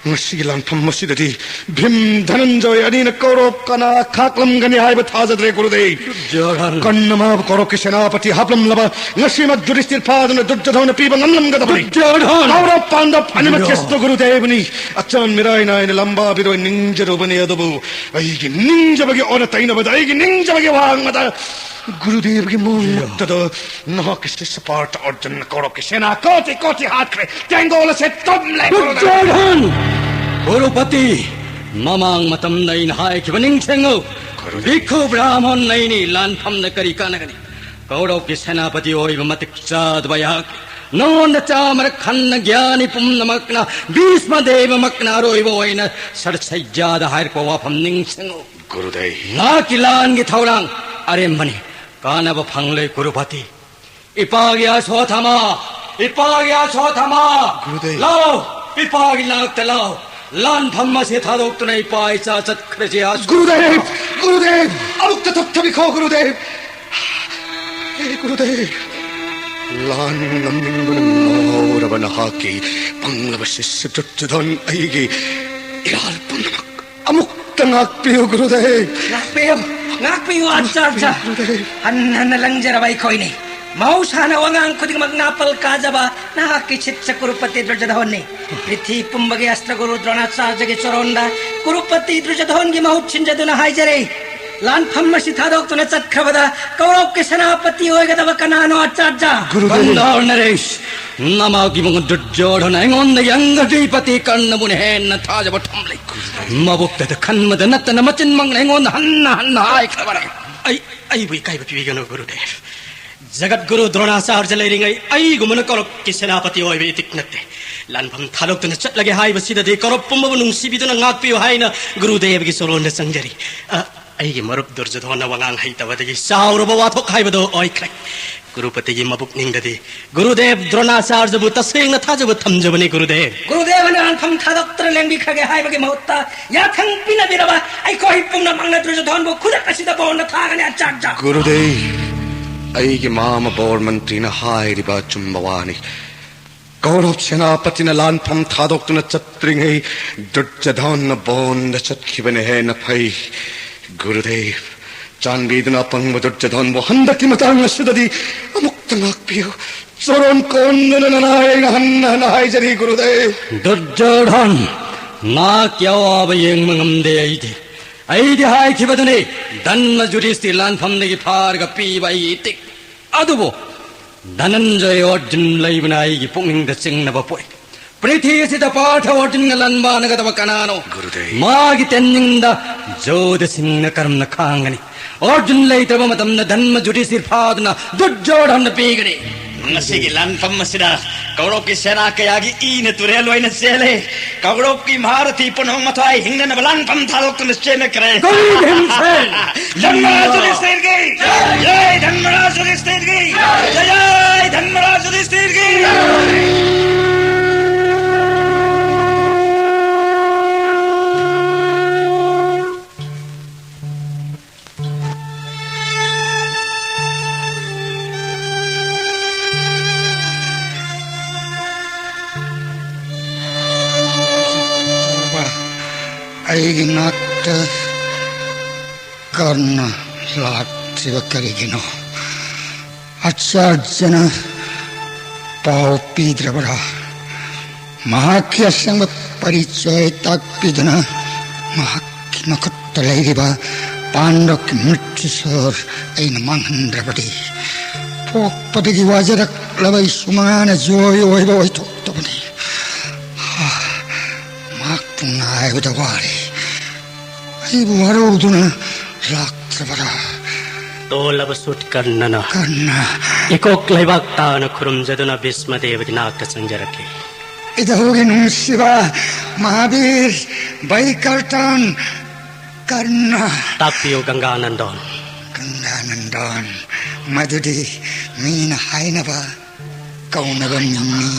ꯉꯁꯤꯒꯤ ꯂꯥꯟꯐꯝ ꯑꯁꯤꯗꯗꯤ ꯚꯤꯝ ꯙꯅꯟꯖꯣꯏ ꯑꯅꯤꯅ ꯀꯧꯔꯕ ꯀꯅꯥ ꯈꯥꯛꯂꯝꯒꯅꯤ ꯍꯥꯏꯕ ꯊꯥꯖꯗ꯭ꯔꯦ ꯒꯨꯔꯨꯗꯦꯕ꯫ ꯗꯨꯔꯖꯣꯙꯟ! ꯀꯟꯅ ꯃꯥꯕꯨ ꯀꯧꯔꯕꯀꯤ ꯁꯦꯅꯥꯄꯇꯤ ꯍꯥꯞꯂꯝꯂꯕ ꯉꯁꯤꯃꯛ ꯖꯨꯔꯤꯁꯇꯤꯔ ꯐꯥꯗꯨꯅ ꯗꯨꯔꯖꯣꯙꯅ ꯄꯤꯕ ꯉꯝꯂꯝꯒꯗꯕꯅꯤ꯫ ꯗꯨꯔꯖꯣꯙꯟ! ꯀꯧꯔꯕ ꯄꯥꯟꯗꯕ ꯑꯅꯤꯃꯛ ꯗꯨꯔꯖꯣꯙꯟ! ꯈ꯭ꯔꯤꯁꯇ ꯒꯨꯔꯨꯗꯦꯕꯅꯤ꯫ ꯑꯆꯥꯟ ꯃꯤꯔꯥꯏ ꯅꯥꯏꯅ ꯂꯝꯕꯥ ꯕꯤꯔꯣꯏ ꯅꯤꯡꯖꯔꯨꯕꯅꯤ, ꯑꯗꯨꯕꯨ ꯑꯩꯒꯤ ꯅꯤꯡꯖꯕꯒꯤ ꯑꯣꯟꯅ ꯇꯩꯅꯕꯗ, ꯑꯩꯒꯤ ꯅꯤꯡꯖꯕꯒꯤ ꯋꯥꯡꯃꯗ ꯒꯨꯔꯨꯗꯦꯕꯒꯤ ꯃꯣꯡꯃꯛꯇꯗ ꯅꯍꯥꯛꯀꯤ ꯁꯤꯁ ꯄꯥꯔꯊ ꯑꯔꯖꯨꯟꯅ ꯀꯧꯔꯕꯀꯤ ꯁꯦꯅꯥ ꯀꯣꯇꯤ ꯀꯣꯇꯤ ꯍꯥꯠꯈ꯭ꯔꯦ꯫ ꯇꯦꯡꯒꯣꯜ ꯑꯁꯦ ꯇꯨꯝꯂꯦ꯫ ꯗꯨꯔꯖꯣꯙꯟ! ꯀꯨꯔꯨꯄꯇꯤ, ꯃꯃꯥꯡ ꯃꯇꯝꯗ ꯑꯩꯅ ꯍꯥꯏꯈꯤꯕ ꯅꯤꯡꯁꯤꯡꯉꯨ꯫ ꯒꯨꯔꯨꯗꯦꯕ꯫ ꯚꯤꯛꯈꯨ ꯕ꯭ꯔꯥꯍꯃꯟ ꯑꯩꯅꯤ, ꯂꯥꯟꯐꯝꯗ ꯀꯔꯤ ꯀꯥꯟꯅꯒꯅꯤ? ꯀꯧꯔꯕꯀꯤ ꯁꯦꯅꯥꯄꯇꯤ ꯑꯣꯏꯕ ꯃꯇꯤꯛ ꯆꯥꯗꯕ ꯑꯩꯍꯥꯛ ꯅꯉꯣꯟꯗ ꯆꯥꯃꯔꯛ ꯍꯟꯅ ꯒ꯭ꯌꯥꯅꯤ ꯄꯨꯝꯅꯃꯛꯅ, ꯚꯤꯁꯃ ꯗꯦꯕꯃꯛꯅ ꯑꯔꯣꯏꯕ ꯑꯣꯏꯅ ꯁꯔꯁꯩꯖꯥꯗ ꯍꯥꯏꯔꯛꯄ ꯋꯥꯐꯝ ꯅꯤꯡꯁꯤꯡꯉꯨ꯫ ꯒꯨꯔꯨꯗꯦꯕ꯫ ꯅꯍꯥꯛꯀꯤ ꯂꯥꯟꯒꯤ ꯊꯧꯔꯥꯡ ꯑꯔꯦꯝꯕꯅꯤ, ꯀꯥꯟꯅꯕ ꯐꯪꯂꯣꯏ ꯀꯨꯔꯨꯄꯇꯤ꯫ ꯏꯄꯥꯒꯤ ꯑꯁꯣꯊꯃꯥ, ꯏꯄꯥꯒꯤ ꯑꯁꯣꯊꯃꯥ, ꯒꯨꯔꯨꯗꯦꯕ꯫ ꯂꯥꯎ, ꯏꯄꯥꯒꯤ ꯅꯥꯛꯇ ꯂꯥꯎ꯫ ꯂꯥꯟꯐꯝ ꯑꯁꯤ ꯊꯥꯗꯣꯛꯇꯨꯅ ꯏꯄꯥ ꯏꯆꯥ ꯆꯠꯈ꯭ꯔꯁꯤ ꯑꯁꯣꯊꯃꯥ꯫ ꯒꯨꯔꯨꯗꯦꯕ, ꯒꯨꯔꯨꯗꯦꯕ, ꯑꯃꯨꯛꯇ ꯊꯣꯛꯊꯕꯤꯈꯣ ꯒꯨꯔꯨꯗꯦꯕ꯫ ꯍꯦ ꯒꯨꯔꯨꯗꯦꯕ, ꯂꯥꯟ ꯉꯝꯅꯤꯡꯕꯅ ꯉꯥꯎꯔꯕ ꯅꯍꯥꯛꯀꯤ ꯄꯪꯂꯕ ꯁꯤꯁ ꯗꯨꯔꯖꯣꯙꯟ ꯑꯩꯒꯤ ꯏꯔꯥꯜ ꯄꯨꯝꯅꯃꯛ ꯑꯃꯨꯛꯇ ꯉꯥꯛꯄꯤꯌꯨ ꯒꯨꯔꯨꯗꯦꯕ꯫ ꯉꯥꯛꯄꯤꯌꯨ, ꯉꯥꯛꯄꯤꯌꯨ ꯑꯆꯥꯔꯌ꯫ ꯒꯨꯔꯨꯗꯦꯕ꯫ ꯍꯟꯅ ꯍꯟꯅ ꯂꯪꯖꯔꯕ ꯑꯩꯈꯣꯏꯅꯤ꯫ ꯃꯍꯧꯁꯥꯅ ꯋꯥꯉꯥꯡ ꯈꯨꯗꯤꯡꯃꯛ ꯅꯥꯄꯜ ꯀꯥꯖꯕ ꯅꯍꯥꯛꯀꯤ ꯁꯤꯁ ꯀꯨꯔꯨꯄꯇꯤ ꯗꯨꯔꯖꯣꯙꯟꯅꯤ꯫ ꯄ꯭ꯔꯤꯊꯤ ꯄꯨꯝꯕꯒꯤ ꯑꯁꯇ꯭ꯔ ꯒꯨꯔꯨ ꯗ꯭ꯔꯣꯅꯥꯆꯥꯔꯌꯒꯤ ꯆꯔꯣꯟꯗ ꯀꯨꯔꯨꯄꯇꯤ ꯗꯨꯔꯖꯣꯙꯟꯒꯤ ꯃꯍꯨꯠ ꯁꯤꯟꯖꯗꯨꯅ ꯍꯥꯏꯖꯔꯤ꯫ ꯂꯥꯟꯐꯝ ꯑꯁꯤ ꯊꯥꯗꯣꯛꯇꯨꯅ ꯆꯠꯈ꯭ꯔꯕꯗ ꯀꯧꯔꯕꯀꯤ ꯁꯦꯅꯥꯄꯇꯤ ꯑꯣꯏꯒꯗꯕ ꯀꯅꯥꯅꯣ, ꯑꯆꯥꯔꯖ? ꯒꯨꯔꯨꯗꯦꯕ꯫ ꯈꯟꯗꯥꯔꯅꯔꯦꯁ, ꯅꯃꯥꯒꯤ ꯃꯉꯣꯟ ꯗꯨꯔꯖꯣꯙꯅ ꯑꯩꯉꯣꯟꯗꯒꯤ ꯑꯪꯒꯗꯤꯄꯇꯤ ꯀꯔꯅꯕꯨꯅ ꯍꯦꯟꯅ ꯊꯥꯖꯕ ꯊꯝꯂꯤ꯫ ꯃꯕꯨꯛꯇꯗ ꯈꯟꯕꯗ ꯅꯠꯇꯅ ꯃꯆꯤꯟꯃꯛꯅ ꯑꯩꯉꯣꯟꯗ ꯍꯟꯅ ꯍꯟꯅ ꯍꯥꯏꯈ꯭ꯔꯕꯅꯤ꯫ ꯑꯩ, ꯑꯩꯕꯨ ꯏꯀꯥꯏꯕ ꯄꯤꯕꯤꯒꯅꯨ, ꯒꯨꯔꯨꯗꯦꯕ꯫ ꯖꯒꯠ ꯒꯨꯔꯨ ꯗ꯭ꯔꯣꯅꯥꯆꯥꯔꯖ ꯂꯩꯔꯤꯉꯩ ꯑꯩꯒꯨꯝꯕꯅ ꯀꯧꯔꯕꯀꯤ ꯁꯦꯅꯥꯄꯇꯤ ꯑꯣꯏꯕ ꯏꯇꯤꯛ ꯅꯠꯇꯦ꯫ ꯂꯥꯟꯐꯝ ꯊꯥꯗꯣꯛꯇꯨꯅ ꯆꯠꯂꯒꯦ ꯍꯥꯏꯕꯁꯤꯗꯗꯤ ꯀꯧꯔꯕ ꯄꯨꯝꯕꯕꯨ ꯅꯨꯡꯁꯤꯕꯤꯗꯨꯅ ꯉꯥꯛꯄꯤꯌꯨ ꯍꯥꯏꯅ ꯒꯨꯔꯨꯗꯦꯕꯒꯤ ꯆꯔꯣꯟꯗ ꯆꯪꯖꯔꯤ꯫ ꯑ, ꯑꯩꯒꯤ ꯃꯔꯨꯞ ꯗꯨꯔꯖꯣꯙꯣꯟꯅ ꯋꯥꯉꯥꯡ ꯍꯩꯇꯕꯗꯒꯤ ꯆꯥꯎꯔꯕ ꯋꯥꯊꯣꯛ ꯍꯥꯏꯕꯗꯨ ꯑꯣꯏꯈ꯭ꯔꯦ꯫ ꯒꯨꯔꯨꯄꯇꯤꯒꯤ ꯃꯕꯨꯛꯅꯤꯡꯗꯗꯤ ꯒꯨꯔꯨꯗꯦꯕ ꯗ꯭ꯔꯣꯅꯥꯆꯥꯔꯖꯕꯨ ꯇꯁꯦꯡꯅ ꯊꯥꯖꯕ ꯊꯝꯖꯕꯅꯤ, ꯒꯨꯔꯨꯗꯦꯕ꯫ ꯒꯨꯔꯨꯗꯦꯕꯅ ꯂꯥꯟꯐꯝ ꯊꯥꯗꯣꯛꯇꯨꯅ ꯂꯦꯡꯕꯤꯈ꯭ꯔꯒꯦ ꯍꯥꯏꯕꯒꯤ ꯃꯍꯨꯠꯇ ꯌꯥꯊꯪ ꯄꯤꯅꯕꯤꯔꯕ ꯑꯩꯈꯣꯏ ꯄꯨꯝꯅꯃꯛꯅ ꯗꯨꯔꯖꯣꯙꯣꯟꯕꯨ ꯈꯨꯗꯛ ꯑꯁꯤꯗ ꯕꯣꯟꯗ ꯊꯥꯒꯅꯤ, ꯑꯆꯥꯔꯖ꯫ ꯒꯨꯔꯨꯗꯦꯕ, ꯑꯩꯒꯤ ꯃꯥꯃ ꯕꯣꯔ ꯃꯟꯇ꯭ꯔꯤꯅ ꯍꯥꯏꯔꯤꯕ ꯑꯆꯨꯝꯕ ꯋꯥꯅꯤ꯫ ꯀꯧꯔꯕ ꯁꯦꯅꯥꯄꯇꯤꯅ ꯂꯥꯟꯐꯝ ꯊꯥꯗꯣꯛꯇꯨꯅ ꯆꯠꯇ꯭ꯔꯤꯉꯩ ꯗꯨꯔꯖꯣꯙꯣꯟꯅ ꯕꯣꯟꯗ ꯆꯠꯈꯤꯕꯅ ꯍꯦꯟꯅ ꯐꯩ꯫ ꯒꯨꯔꯨꯗꯦꯕ, ꯆꯥꯟꯕꯤꯗꯨꯅ ꯑꯄꯪꯕ ꯗꯨꯔꯖꯣꯙꯣꯟꯕꯨ ꯍꯟꯗꯛꯀꯤ ꯃꯇꯥꯡ ꯑꯁꯤꯗꯗꯤ ꯑꯃꯨꯛꯇ ꯉꯥꯛꯄꯤꯌꯨ꯫ ꯆꯔꯣꯟ ꯀꯣꯟꯗꯨꯅ ꯅꯅꯥꯏ ꯑꯩꯅ ꯍꯟꯅ ꯍꯟꯅ ꯍꯥꯏꯖꯔꯤ, ꯒꯨꯔꯨꯗꯦꯕ꯫ ꯗꯨꯔꯖꯣꯙꯟ, ꯅꯍꯥꯛꯀꯤ ꯑꯋꯥꯕ ꯌꯦꯡꯕ ꯉꯝꯗꯦ ꯑꯩꯗꯤ꯫ ꯑꯩꯗꯤ ꯍꯥꯏꯈꯤꯕꯗꯨꯅꯤ, ꯙꯟꯃ ꯌꯨꯙꯤꯁꯊꯤꯔ ꯂꯥꯟꯐꯝꯗꯒꯤ ꯐꯥꯔꯒ ꯄꯤꯕ ꯑꯩ ꯏꯇꯤꯛ꯫ ꯑꯗꯨꯕꯨ ꯙꯅꯟꯖꯌ ꯑꯔꯖꯨꯟ ꯂꯩꯕꯅ ꯑꯩꯒꯤ ꯄꯨꯛꯅꯤꯡꯗ ꯆꯤꯡꯅꯕ ꯄꯣꯛꯏ꯫ ꯄ꯭ꯔꯤꯊꯤ ꯑꯁꯤꯗ ꯄꯥꯔꯊ ꯑꯔꯖꯨꯟꯒ ꯂꯥꯟꯕꯥꯟꯅꯒꯗꯕ ꯀꯅꯥꯅꯣ? ꯒꯨꯔꯨꯗꯦꯕ꯫ ꯃꯥꯒꯤ ꯇꯦꯟꯅꯤꯡꯗ ꯖꯣꯙꯁꯤꯡꯅ ꯀꯔꯝꯅ ꯈꯥꯡꯒꯅꯤ? ꯑꯔꯖꯨꯟ ꯂꯩꯇ꯭ꯔꯕ ꯃꯇꯝꯗ ꯙꯟꯃ ꯌꯨꯙꯤꯁꯊꯤꯔ ꯐꯥꯗꯨꯅ ꯗꯨꯔꯖꯣꯙꯟꯗ ꯄꯤꯒꯅꯤ꯫ ꯉꯁꯤꯒꯤ ꯂꯥꯟꯐꯝ ꯑꯁꯤꯗ ꯀꯧꯔꯕꯀꯤ ꯁꯦꯅꯥ ꯀꯌꯥꯒꯤ ꯏꯅ ꯇꯨꯔꯦꯜ ꯑꯣꯏꯅ ꯆꯦꯜꯂꯦ꯫ ꯀꯧꯔꯕꯀꯤ ꯃꯍꯥꯔꯊꯤ ꯄꯨꯝꯅꯃꯛ ꯃꯊ꯭ꯋꯥꯏ ꯍꯤꯡꯅꯅꯕ ꯂꯥꯟꯐꯝ ꯊꯥꯗꯣꯛꯇꯨꯅ ꯆꯦꯟꯅꯈ꯭ꯔꯦ꯫ ꯀꯔꯤ ꯍꯤꯡꯁꯦ? ꯙꯔꯃꯔꯥꯖ ꯌꯨꯙꯤꯁꯊꯤꯔꯒꯤ ꯖꯌ! ꯙꯔꯃꯔꯥꯖ ꯌꯨꯙꯤꯁꯊꯤꯔꯒꯤ ꯖꯌ! ꯙꯔꯃꯔꯥꯖ ꯌꯨꯙꯤꯁꯊꯤꯔꯒꯤ ꯖꯌ! ꯑꯩꯒꯤ ꯅꯥꯛꯇ ꯀꯔꯅ ꯂꯥꯛꯇ꯭ꯔꯤꯕ ꯀꯔꯤꯒꯤꯅꯣ? ꯑꯆꯥꯔꯖꯅ ꯄꯥꯎ ꯄꯤꯗ꯭ꯔꯕꯔꯥ? ꯃꯍꯥꯛꯀꯤ ꯑꯁꯦꯡꯕ ꯄꯔꯤꯆꯣꯏ ꯇꯥꯛꯄꯤꯗꯨꯅ ꯃꯍꯥꯛꯀꯤ ꯃꯈꯨꯠꯇ ꯂꯩꯔꯤꯕ ꯄꯥꯟꯗꯕꯀꯤ ꯃ꯭ꯔꯤꯇ꯭ꯌꯨ ꯁꯣꯔ ꯑꯩꯅ ꯃꯥꯡꯍꯟꯗ꯭ꯔꯕꯗꯤ, ꯄꯣꯛꯄꯗꯒꯤ ꯋꯥꯖꯔꯛꯂꯕ ꯏꯁꯨ ꯃꯉꯥꯅ ꯖꯣꯏ ꯑꯣꯏꯕ ꯑꯣꯏꯊꯣꯛꯇꯕꯅꯤ꯫ ꯍꯥ, ꯃꯍꯥꯛꯄꯨ ꯉꯥꯏꯕꯗ ꯋꯥꯔꯦ꯫ ꯑꯩꯕꯨ ꯋꯥꯔꯧꯗꯨꯅ ꯂꯥꯛꯇ꯭ꯔꯕꯔꯥ? ꯇꯣꯜꯂꯕ ꯁꯨꯠ ꯀꯔꯅꯅ ꯀꯔꯅ꯫ ꯏꯀꯣꯛ ꯂꯩꯕꯥꯛ ꯇꯥꯅ ꯈꯨꯔꯨꯝꯖꯗꯨꯅ ꯚꯤꯁꯃ ꯗꯦꯕꯒꯤ ꯅꯥꯛꯇ ꯆꯪꯖꯔꯛꯈꯤ꯫ ꯏꯙꯧꯒꯤ ꯅꯨꯡꯁꯤꯕ ꯃꯍꯥꯕꯤꯔ ꯕꯩꯀꯔꯇꯟ ꯀꯔꯅ꯫ ꯇꯥꯛꯄꯤꯌꯨ ꯒꯪꯒꯥ ꯅꯟꯗꯣꯟ꯫ ꯒꯪꯒꯥ ꯅꯟꯗꯣꯟ, ꯃꯗꯨꯗꯤ ꯃꯤꯅ ꯍꯥꯏꯅꯕ ꯀꯧꯅꯕ ꯃꯤꯡꯅꯤ,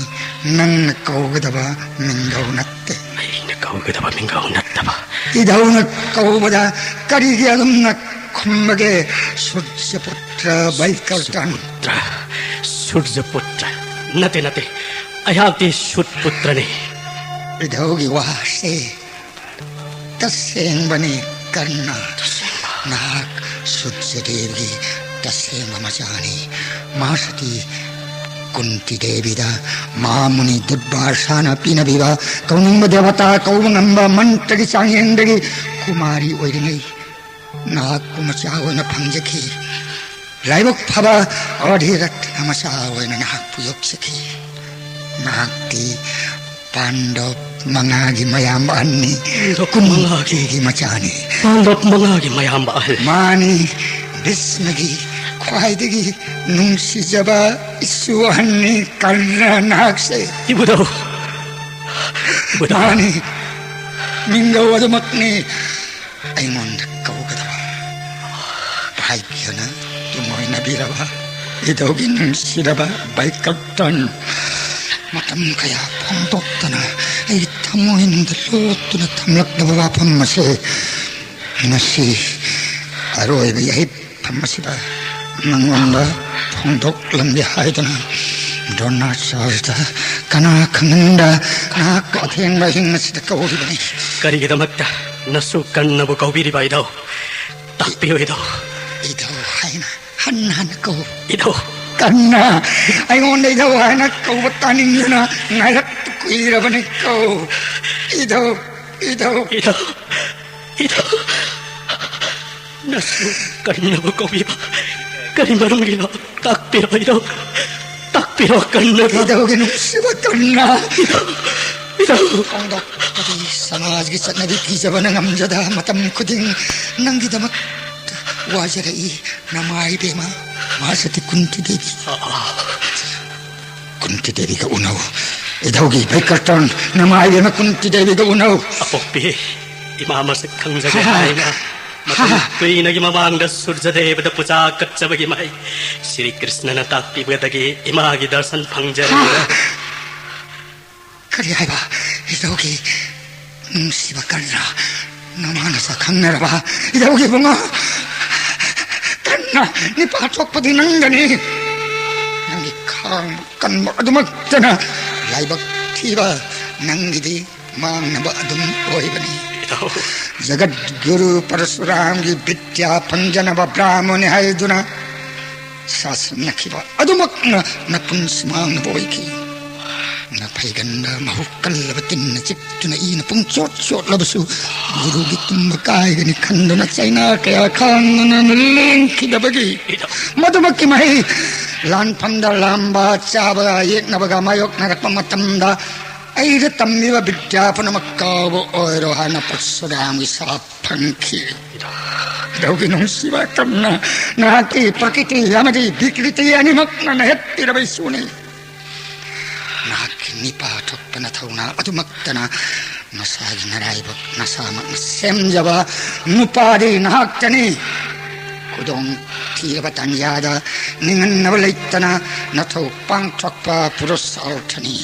ꯅꯪꯅ ꯀꯧꯒꯗꯕ ꯃꯤꯡꯒꯧ ꯅꯠꯇꯦ꯫ ꯑꯩꯅ ꯀꯧꯒꯗꯕ ꯃꯤꯡꯒꯧ ꯅꯠꯇꯕ꯫ ꯏꯙꯧꯅ ꯀꯧꯕꯗ ꯀꯔꯤꯒꯤ ꯑꯗꯨꯝꯅ ꯈꯨꯝꯕꯒꯦ? ꯁꯨꯔꯖꯄꯨꯇ꯭ꯔ ꯕꯩꯀꯔꯇꯟ꯫ ꯁꯨꯔꯖꯄꯨꯇ꯭ꯔ, ꯁꯨꯔꯖꯄꯨꯇ꯭ꯔ꯫ ꯅꯠꯇꯦ, ꯅꯠꯇꯦ, ꯑꯩꯍꯥꯛꯇꯤ ꯁꯨꯠꯄꯨꯇ꯭ꯔꯅꯤ꯫ ꯏꯙꯧꯒꯤ ꯋꯥꯁꯦ ꯇꯁꯦꯡꯕꯅꯤ ꯀꯔꯅ꯫ ꯇꯁꯦꯡꯕ꯫ ꯅꯍꯥꯛ ꯁꯨꯔꯖꯗꯦꯕꯒꯤ ꯇꯁꯦꯡꯕ ꯃꯆꯥꯅꯤ꯫ ꯃꯍꯥꯁꯇꯤ ꯀꯨꯟꯇꯤ ꯗꯦꯕꯤꯗ ꯃꯍꯥꯃꯨꯅꯤ ꯗꯨꯔꯕꯥꯁꯥꯅ ꯄꯤꯅꯕꯤꯕ ꯀꯧꯅꯤꯡꯕ ꯗꯦꯕꯇꯥ ꯀꯧꯕ ꯉꯝꯕ ꯃꯟꯇ꯭ꯔꯒꯤ ꯆꯥꯡꯌꯦꯡꯗꯒꯤ ꯀꯨꯃꯥꯔꯤ ꯑꯣꯏꯔꯤꯉꯩ ꯅꯍꯥꯛꯄꯨ ꯃꯆꯥ ꯑꯣꯏꯅ ꯐꯪꯖꯈꯤ꯫ ꯂꯥꯏꯕꯛ ꯐꯕ ꯑꯣꯙꯤꯔꯠꯅ ꯃꯆꯥ ꯑꯣꯏꯅ ꯅꯍꯥꯛꯄꯨ ꯌꯣꯛꯆꯈꯤ꯫ ꯅꯍꯥꯛꯇꯤ ꯄꯥꯟꯗꯕ ꯃꯉꯥꯒꯤ ꯃꯌꯥꯝꯕ ꯑꯍꯟꯅꯤ꯫ ꯄꯥꯟꯗꯕ ꯃꯉꯥꯒꯤ ꯀꯨꯟꯇꯤꯒꯤ ꯃꯆꯥꯅꯤ꯫ ꯄꯥꯟꯗꯕ ꯃꯉꯥꯒꯤ ꯃꯌꯥꯝꯕ ꯑꯍꯜ꯫ ꯃꯥꯅꯤ, ꯚꯤꯁꯃꯒꯤ ꯈ꯭ꯋꯥꯏꯗꯒꯤ ꯅꯨꯡꯁꯤꯖꯕ ꯏꯁꯨ ꯑꯍꯟꯅꯤ ꯀꯔꯅ ꯅꯍꯥꯛꯁꯦ꯫ ꯏꯕꯨꯙꯧ! ꯏꯕꯨꯙꯧ! ꯃꯥꯅꯤ, ꯃꯤꯡꯒꯧ ꯑꯗꯨꯃꯛꯅꯤ꯫ ꯑꯩꯉꯣꯟꯗ ꯀꯧꯒꯗꯕ ꯚꯥꯏꯕꯤꯌꯣꯅ ꯇꯨꯡꯑꯣꯏꯅꯕꯤꯔꯕ ꯏꯙꯧꯒꯤ ꯅꯨꯡꯁꯤꯔꯕ ꯕꯩꯀꯔꯇꯟ꯫ ꯃꯇꯝ ꯀꯌꯥ ꯐꯣꯡꯗꯣꯛꯇꯅ ꯑꯩꯒꯤ ꯊꯃꯣꯏꯅꯨꯡꯗ ꯂꯣꯠꯇꯨꯅ ꯊꯝꯂꯛꯂꯕ ꯋꯥꯐꯝ ꯑꯁꯦ ꯉꯁꯤ ꯑꯔꯣꯏꯕ ꯌꯥꯏꯐꯝ ꯑꯁꯤꯗ ꯅꯉꯣꯟꯗ ꯐꯣꯡꯗꯣꯛꯂꯝꯒꯦ ꯍꯥꯏꯗꯨꯅ ꯗ꯭ꯔꯣꯅꯥꯆꯥꯔꯌꯗ ꯀꯅꯥ ꯈꯪꯍꯟꯗ ꯅꯍꯥꯛꯄꯨ ꯑꯊꯦꯡꯕ ꯑꯍꯤꯡ ꯑꯁꯤꯗ ꯀꯧꯔꯤꯕꯅꯤ꯫ ꯀꯔꯤꯒꯤꯗꯃꯛꯇ ꯅꯁꯨ ꯀꯔꯅꯕꯨ ꯀꯧꯕꯤꯔꯤꯕ ꯏꯙꯧ? ꯇꯥꯛꯄꯤꯌꯨ ꯏꯙꯧ꯫ ꯏꯙꯧ ꯍꯥꯏꯅ ꯍꯟꯅ ꯍꯟꯅ ꯀꯧ꯫ ꯏꯙꯧ꯫ ꯀꯔꯅ, ꯑꯩꯉꯣꯟꯗ ꯏꯙꯧ ꯍꯥꯏꯅ ꯀꯧꯕ ꯇꯥꯅꯤꯡꯗꯨꯅ ꯉꯥꯏꯔꯛꯄ ꯀꯨꯏꯔꯕꯅꯤ꯫ ꯀꯧ꯫ ꯏꯙꯧ, ꯏꯙꯧ꯫ ꯏꯙꯧ, ꯏꯙꯧ꯫ ꯑꯁꯨꯛ ꯀꯟꯅꯕ ꯀꯧꯕꯤꯕ ꯀꯔꯤ ꯃꯔꯝꯒꯤꯅꯣ? ꯇꯥꯛꯄꯤꯔꯣ, ꯏꯙꯧ꯫ ꯇꯥꯛꯄꯤꯔꯣ, ꯀꯟꯅꯕ꯫ ꯏꯙꯧꯒꯤ ꯅꯨꯡꯁꯤꯕ ꯀꯔꯅ꯫ ꯏꯙꯧ, ꯏꯙꯧ꯫ ꯐꯣꯡꯗꯣꯛꯄꯗꯤ ꯁꯃꯥꯖꯒꯤ ꯆꯠꯅꯕꯤ ꯀꯤꯖꯕꯅ ꯉꯝꯖꯗ ꯃꯇꯝ ꯈꯨꯗꯤꯡ ꯅꯪꯒꯤꯗꯃꯛ ꯋꯥꯖꯔꯛꯏ, ꯅꯃꯥ ꯏꯕꯦꯝꯃ ꯃꯍꯥꯁꯇꯤ ꯀꯨꯟꯇꯤ ꯗꯦꯕꯤ꯫ ꯑꯥ, ꯑꯥ꯫ ꯀꯨꯟꯇꯤ ꯗꯦꯕꯤꯒ ꯎꯅꯧ꯫ ꯏꯙꯧꯒꯤ ꯕꯩꯀꯔꯇꯟ ꯅꯃꯥ ꯏꯕꯦꯝꯃ ꯀꯨꯟꯇꯤ ꯗꯦꯕꯤꯒ ꯎꯅꯧ꯫ ꯑꯄꯣꯛꯄꯤ ꯏꯃꯥ ꯃꯁꯛ ꯈꯪꯖꯒꯦ ꯍꯥꯏꯅ ꯃꯇꯝ ꯀꯨꯏꯅꯒꯤ ꯃꯃꯥꯡꯗ ꯁꯨꯔꯖꯗꯦꯕꯗ ꯄꯨꯖꯥ ꯀꯠꯆꯕꯒꯤ ꯃꯍꯩ ꯁ꯭ꯔꯤ ꯀ꯭ꯔꯤꯁꯅꯅ ꯇꯥꯛꯄꯤꯕꯗꯒꯤ ꯏꯃꯥꯒꯤ ꯗꯔꯁꯟ ꯐꯪꯖꯔꯦ꯫ ꯀꯔꯤ ꯍꯥꯏꯕ? ꯏꯙꯧꯒꯤ ꯅꯨꯡꯁꯤꯕ ꯀꯔꯅ ꯅꯃꯥ ꯅꯁꯥ ꯈꯪꯅꯔꯕ? ꯏꯙꯧꯒꯤ ꯏꯕꯨꯡꯉꯣ, ꯀꯔꯅ ꯅꯤꯄꯥ ꯊꯣꯛꯄꯗꯤ ꯅꯪꯗꯅꯤ꯫ ꯅꯪꯒꯤ ꯈꯥꯡꯕ ꯀꯟꯕ ꯑꯗꯨꯃꯛꯇꯅ ꯂꯥꯏꯕꯛ ꯊꯤꯕ ꯅꯪꯒꯤꯗꯤ ꯃꯥꯡꯅꯕ ꯑꯗꯨꯝ ꯑꯣꯏꯕꯅꯤ꯫ ꯏꯙꯧ꯫ ꯖꯒꯠ ꯒꯨꯔꯨ ꯄꯔꯁꯨꯔꯥꯝꯒꯤ ꯕꯤꯗ꯭ꯌꯥ ꯐꯪꯖꯅꯕ ꯕ꯭ꯔꯥꯍꯃꯣꯅꯤ ꯍꯥꯏꯗꯨꯅ ꯁꯥꯁꯟꯅꯈꯤꯕ ꯑꯗꯨꯃꯛꯅ ꯅꯄꯨꯟꯁꯤ ꯃꯥꯡꯅꯕ ꯑꯣꯏꯈꯤ꯫ ꯅꯐꯩꯒꯟꯗ ꯃꯍꯨ ꯀꯜꯂꯕ ꯇꯤꯟꯅ ꯆꯤꯛꯇꯨꯅ ꯏꯅ ꯄꯨꯡ ꯆꯣꯠ ꯆꯣꯠꯂꯕꯁꯨ ꯒꯨꯔꯨꯒꯤ ꯇꯨꯝꯕ ꯀꯥꯏꯒꯅꯤ ꯈꯟꯗꯨꯅ ꯆꯩꯅꯥ ꯀꯌꯥ ꯈꯥꯡꯗꯨꯅ ꯂꯦꯡꯈꯤꯗꯕꯒꯤ ꯃꯗꯨꯃꯛꯀꯤ ꯃꯍꯩ ꯂꯥꯟꯐꯝꯗ ꯂꯥꯝꯕ, ꯆꯥꯕꯒ ꯌꯦꯛꯅꯕꯒ ꯃꯥꯌꯣꯛꯅꯔꯛꯄ ꯃꯇꯝꯗ ꯑꯩꯗ ꯇꯝꯕꯤꯕ ꯕꯤꯗ꯭ꯌꯥ ꯄꯨꯝꯅꯃꯛ ꯀꯥꯎꯕ ꯑꯣꯏꯔꯣ ꯍꯥꯏꯅ ꯄꯔꯁꯨꯔꯥꯝꯒꯤ ꯁꯥꯞ ꯐꯪꯈꯤ꯫ ꯏꯙꯧꯒꯤ ꯅꯨꯡꯁꯤꯕ ꯀꯔꯅ, ꯅꯍꯥꯛꯀꯤ ꯄ꯭ꯔꯀꯤꯇꯤ ꯑꯃꯗꯤ ꯕꯤꯀ꯭ꯔꯤꯇꯤ ꯑꯅꯤꯃꯛꯅ ꯅꯍꯦꯠꯄꯤꯔꯕ ꯏꯁꯨꯅꯤ꯫ ꯅꯍꯥꯛꯀꯤ ꯅꯤꯄꯥ ꯊꯣꯛꯄ ꯅꯊꯧꯅꯥ ꯑꯗꯨꯃꯛꯇꯅ ꯅꯁꯥꯒꯤ ꯅꯔꯥꯏꯕꯛ ꯅꯁꯥꯃꯛꯅ ꯁꯦꯝꯖꯕ ꯅꯨꯄꯥꯗꯤ ꯅꯍꯥꯛꯇꯅꯤ꯫ ꯈꯨꯗꯣꯡ ꯊꯤꯔꯕ ꯇꯥꯟꯖꯥꯗ ꯅꯤꯡꯍꯟꯅꯕ ꯂꯩꯇꯅ ꯅꯊꯧ ꯄꯥꯡꯊꯣꯛꯄ ꯄꯨꯔꯨꯁꯥꯔꯊꯅꯤ꯫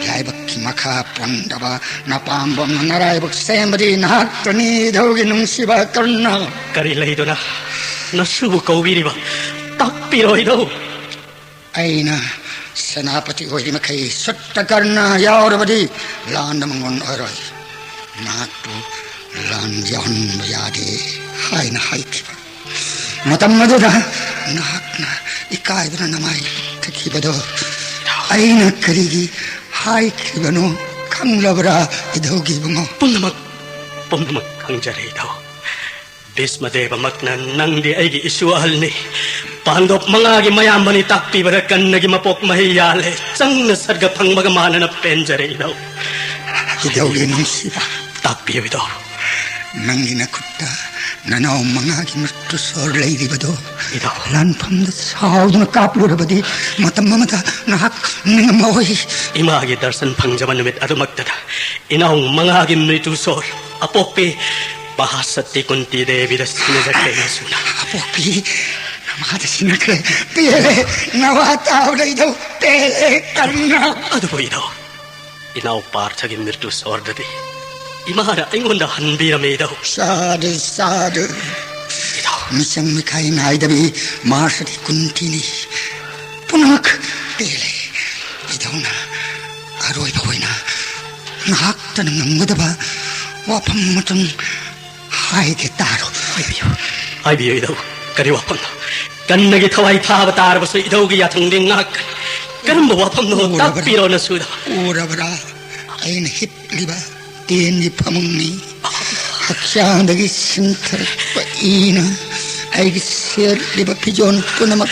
ꯂꯥꯏꯕꯛꯀꯤ ꯃꯈꯥ ꯄꯣꯟꯗꯕ ꯅꯄꯥꯝꯕꯣꯝꯅ ꯅꯔꯥꯏꯕꯛ ꯁꯦꯝꯕꯗꯤ ꯅꯍꯥꯛꯇꯅꯤ, ꯏꯙꯧꯒꯤ ꯅꯨꯡꯁꯤꯕ ꯀꯔꯅ꯫ ꯀꯔꯤ ꯂꯩꯗꯨꯅ ꯅꯁꯨꯕꯨ ꯀꯧꯕꯤꯔꯤꯕ? ꯇꯥꯛꯄꯤꯔꯣ, ꯏꯙꯧ꯫ ꯑꯩꯅ ꯁꯦꯅꯥꯄꯇꯤ ꯑꯣꯏꯔꯤ ꯃꯈꯩ ꯁꯨꯠꯇ ꯀꯔꯅ ꯌꯥꯎꯔꯕꯗꯤ ꯂꯥꯟꯗ ꯃꯉꯣꯟ ꯑꯣꯏꯔꯣꯏ꯫ ꯅꯍꯥꯛꯄꯨ ꯂꯥꯟ ꯌꯥꯎꯍꯟꯕ ꯌꯥꯗꯦ ꯍꯥꯏꯅ ꯍꯥꯏꯈꯤꯕ ꯃꯇꯝ ꯑꯗꯨꯗ ꯅꯍꯥꯛꯅ ꯏꯀꯥꯏꯕꯅ ꯅꯃꯥꯏ ꯊꯛꯈꯤꯕꯗꯣ ꯑꯩꯅ ꯀꯔꯤꯒꯤ ꯍꯥꯏꯈꯤꯕꯅꯣ ꯈꯪꯂꯕ꯭ꯔꯥ, ꯏꯙꯧꯒꯤ ꯏꯕꯨꯡꯉꯣ? ꯄꯨꯝꯅꯃꯛ, ꯄꯨꯝꯅꯃꯛ ꯈꯪꯖꯔꯦ, ꯏꯙꯧ꯫ ꯚꯤꯁꯃ ꯗꯦꯕꯃꯛꯅ ꯅꯪꯗꯤ ꯑꯩꯒꯤ ꯏꯁꯨ ꯑꯍꯜꯅꯤ, ꯄꯥꯟꯗꯣꯞ ꯃꯉꯥꯒꯤ ꯃꯌꯥꯝꯕꯅꯤ ꯇꯥꯛꯄꯤꯕꯗ ꯀꯟꯅꯒꯤ ꯃꯄꯣꯛ ꯃꯍꯩ ꯌꯥꯜꯂꯦ, ꯆꯪꯅ ꯁꯔꯒ ꯐꯪꯕꯒ ꯃꯥꯟꯅꯅ ꯄꯦꯟꯖꯔꯦ ꯏꯙꯧ꯫ ꯏꯙꯧꯒꯤ ꯅꯨꯡꯁꯤꯕ꯫ ꯇꯥꯛꯄꯤꯌꯨ ꯏꯙꯧ꯫ ꯅꯪꯒꯤ ꯅꯈꯨꯠꯇ ꯅꯅꯥꯎ ꯃꯉꯥꯒꯤ ꯃ꯭ꯔꯤꯇꯨ ꯁꯣꯔ ꯂꯩꯔꯤꯕꯗꯣ ꯏꯙꯧ꯫ ꯂꯥꯟꯐꯝꯗ ꯁꯥꯎꯗꯨꯅ ꯀꯥꯞꯂꯨꯔꯕꯗꯤ ꯃꯇꯝ ꯑꯃꯗ ꯅꯍꯥꯛ ꯅꯤꯡꯉꯝꯃꯣꯏ꯫ ꯏꯃꯥꯒꯤ ꯗꯔꯁꯟ ꯐꯪꯖꯕ ꯅꯨꯃꯤꯠ ꯑꯗꯨꯃꯛꯇꯗ ꯏꯅꯥꯎ ꯃꯉꯥꯒꯤ ꯃ꯭ꯔꯤꯇꯨ ꯁꯣꯔ ꯑꯄꯣꯛꯄꯤ ꯃꯍꯥꯁꯇꯤ ꯀꯨꯟꯇꯤ ꯗꯦꯕꯤꯗ ꯁꯤꯟꯅꯖꯈ꯭ꯔꯦ ꯏꯁꯨꯅ꯫ ꯑꯄꯣꯛꯄꯤ ꯅꯃꯥꯗ ꯁꯤꯟꯅꯈ꯭ꯔꯦ꯫ ꯄꯦꯜꯂꯦ꯫ ꯅꯋꯥ ꯇꯥꯕꯗ ꯏꯙꯧ ꯄꯦꯜꯂꯦ꯫ ꯀꯔꯨꯅꯥ꯫ ꯑꯗꯨꯕꯨ ꯏꯙꯧ, ꯏꯅꯥꯎ ꯄꯥꯔꯊꯒꯤ ꯃ꯭ꯔꯤꯇꯨ ꯁꯣꯔꯗꯗꯤ ꯏꯃꯥꯅ ꯑꯩꯉꯣꯟꯗ ꯍꯟꯕꯤꯔꯝꯃꯤ ꯏꯙꯧ꯫ ꯁꯥꯗꯨ ꯁꯥꯗꯨ꯫ ꯏꯙꯧ꯫ ꯃꯤꯆꯪ ꯃꯤꯈꯥꯏ ꯅꯥꯏꯗꯕꯤ ꯃꯍꯥꯁꯇꯤ ꯀꯨꯟꯇꯤꯅꯤ꯫ ꯄꯨꯝꯅꯃꯛ ꯄꯦꯜꯂꯦ꯫ ꯏꯙꯧꯅ ꯑꯔꯣꯏꯕ ꯑꯣꯏꯅ ꯉꯥꯏꯍꯥꯛꯇꯅ ꯉꯝꯒꯗꯕ ꯋꯥꯐꯝ ꯑꯃꯇꯪ ꯍꯥꯏꯒꯦ ꯇꯥꯔꯣ꯫ ꯍꯥꯏꯕꯤꯌꯨ꯫ ꯍꯥꯏꯕꯤꯌꯨ ꯏꯙꯧ꯫ ꯀꯔꯤ ꯋꯥꯐꯝꯅꯣ? ꯀꯟꯅꯒꯤ ꯊꯋꯥꯏ ꯊꯥꯕ ꯇꯥꯔꯕꯁꯨ ꯏꯙꯧꯒꯤ ꯌꯥꯊꯪꯗꯤ ꯉꯥꯛꯀꯅꯤ꯫ ꯀꯔꯝꯕ ꯋꯥꯐꯝꯅꯣ? ꯎꯔꯕ꯭ꯔꯥ? ꯇꯥꯛꯄꯤꯔꯣ ꯅꯁꯨꯗ꯫ ꯎꯔꯕ꯭ꯔꯥ? ꯑꯩꯅ ꯍꯤꯞꯂꯤꯕ ꯇꯦꯟꯒꯤ ꯐꯃꯨꯡꯅꯤ꯫ ꯍꯛꯆꯥꯡꯗꯒꯤ ꯁꯤꯟꯊꯔꯛꯄ ꯏꯅ ꯑꯩꯒꯤ ꯁꯦꯠꯂꯤꯕ ꯐꯤꯖꯣꯜ ꯄꯨꯝꯅꯃꯛ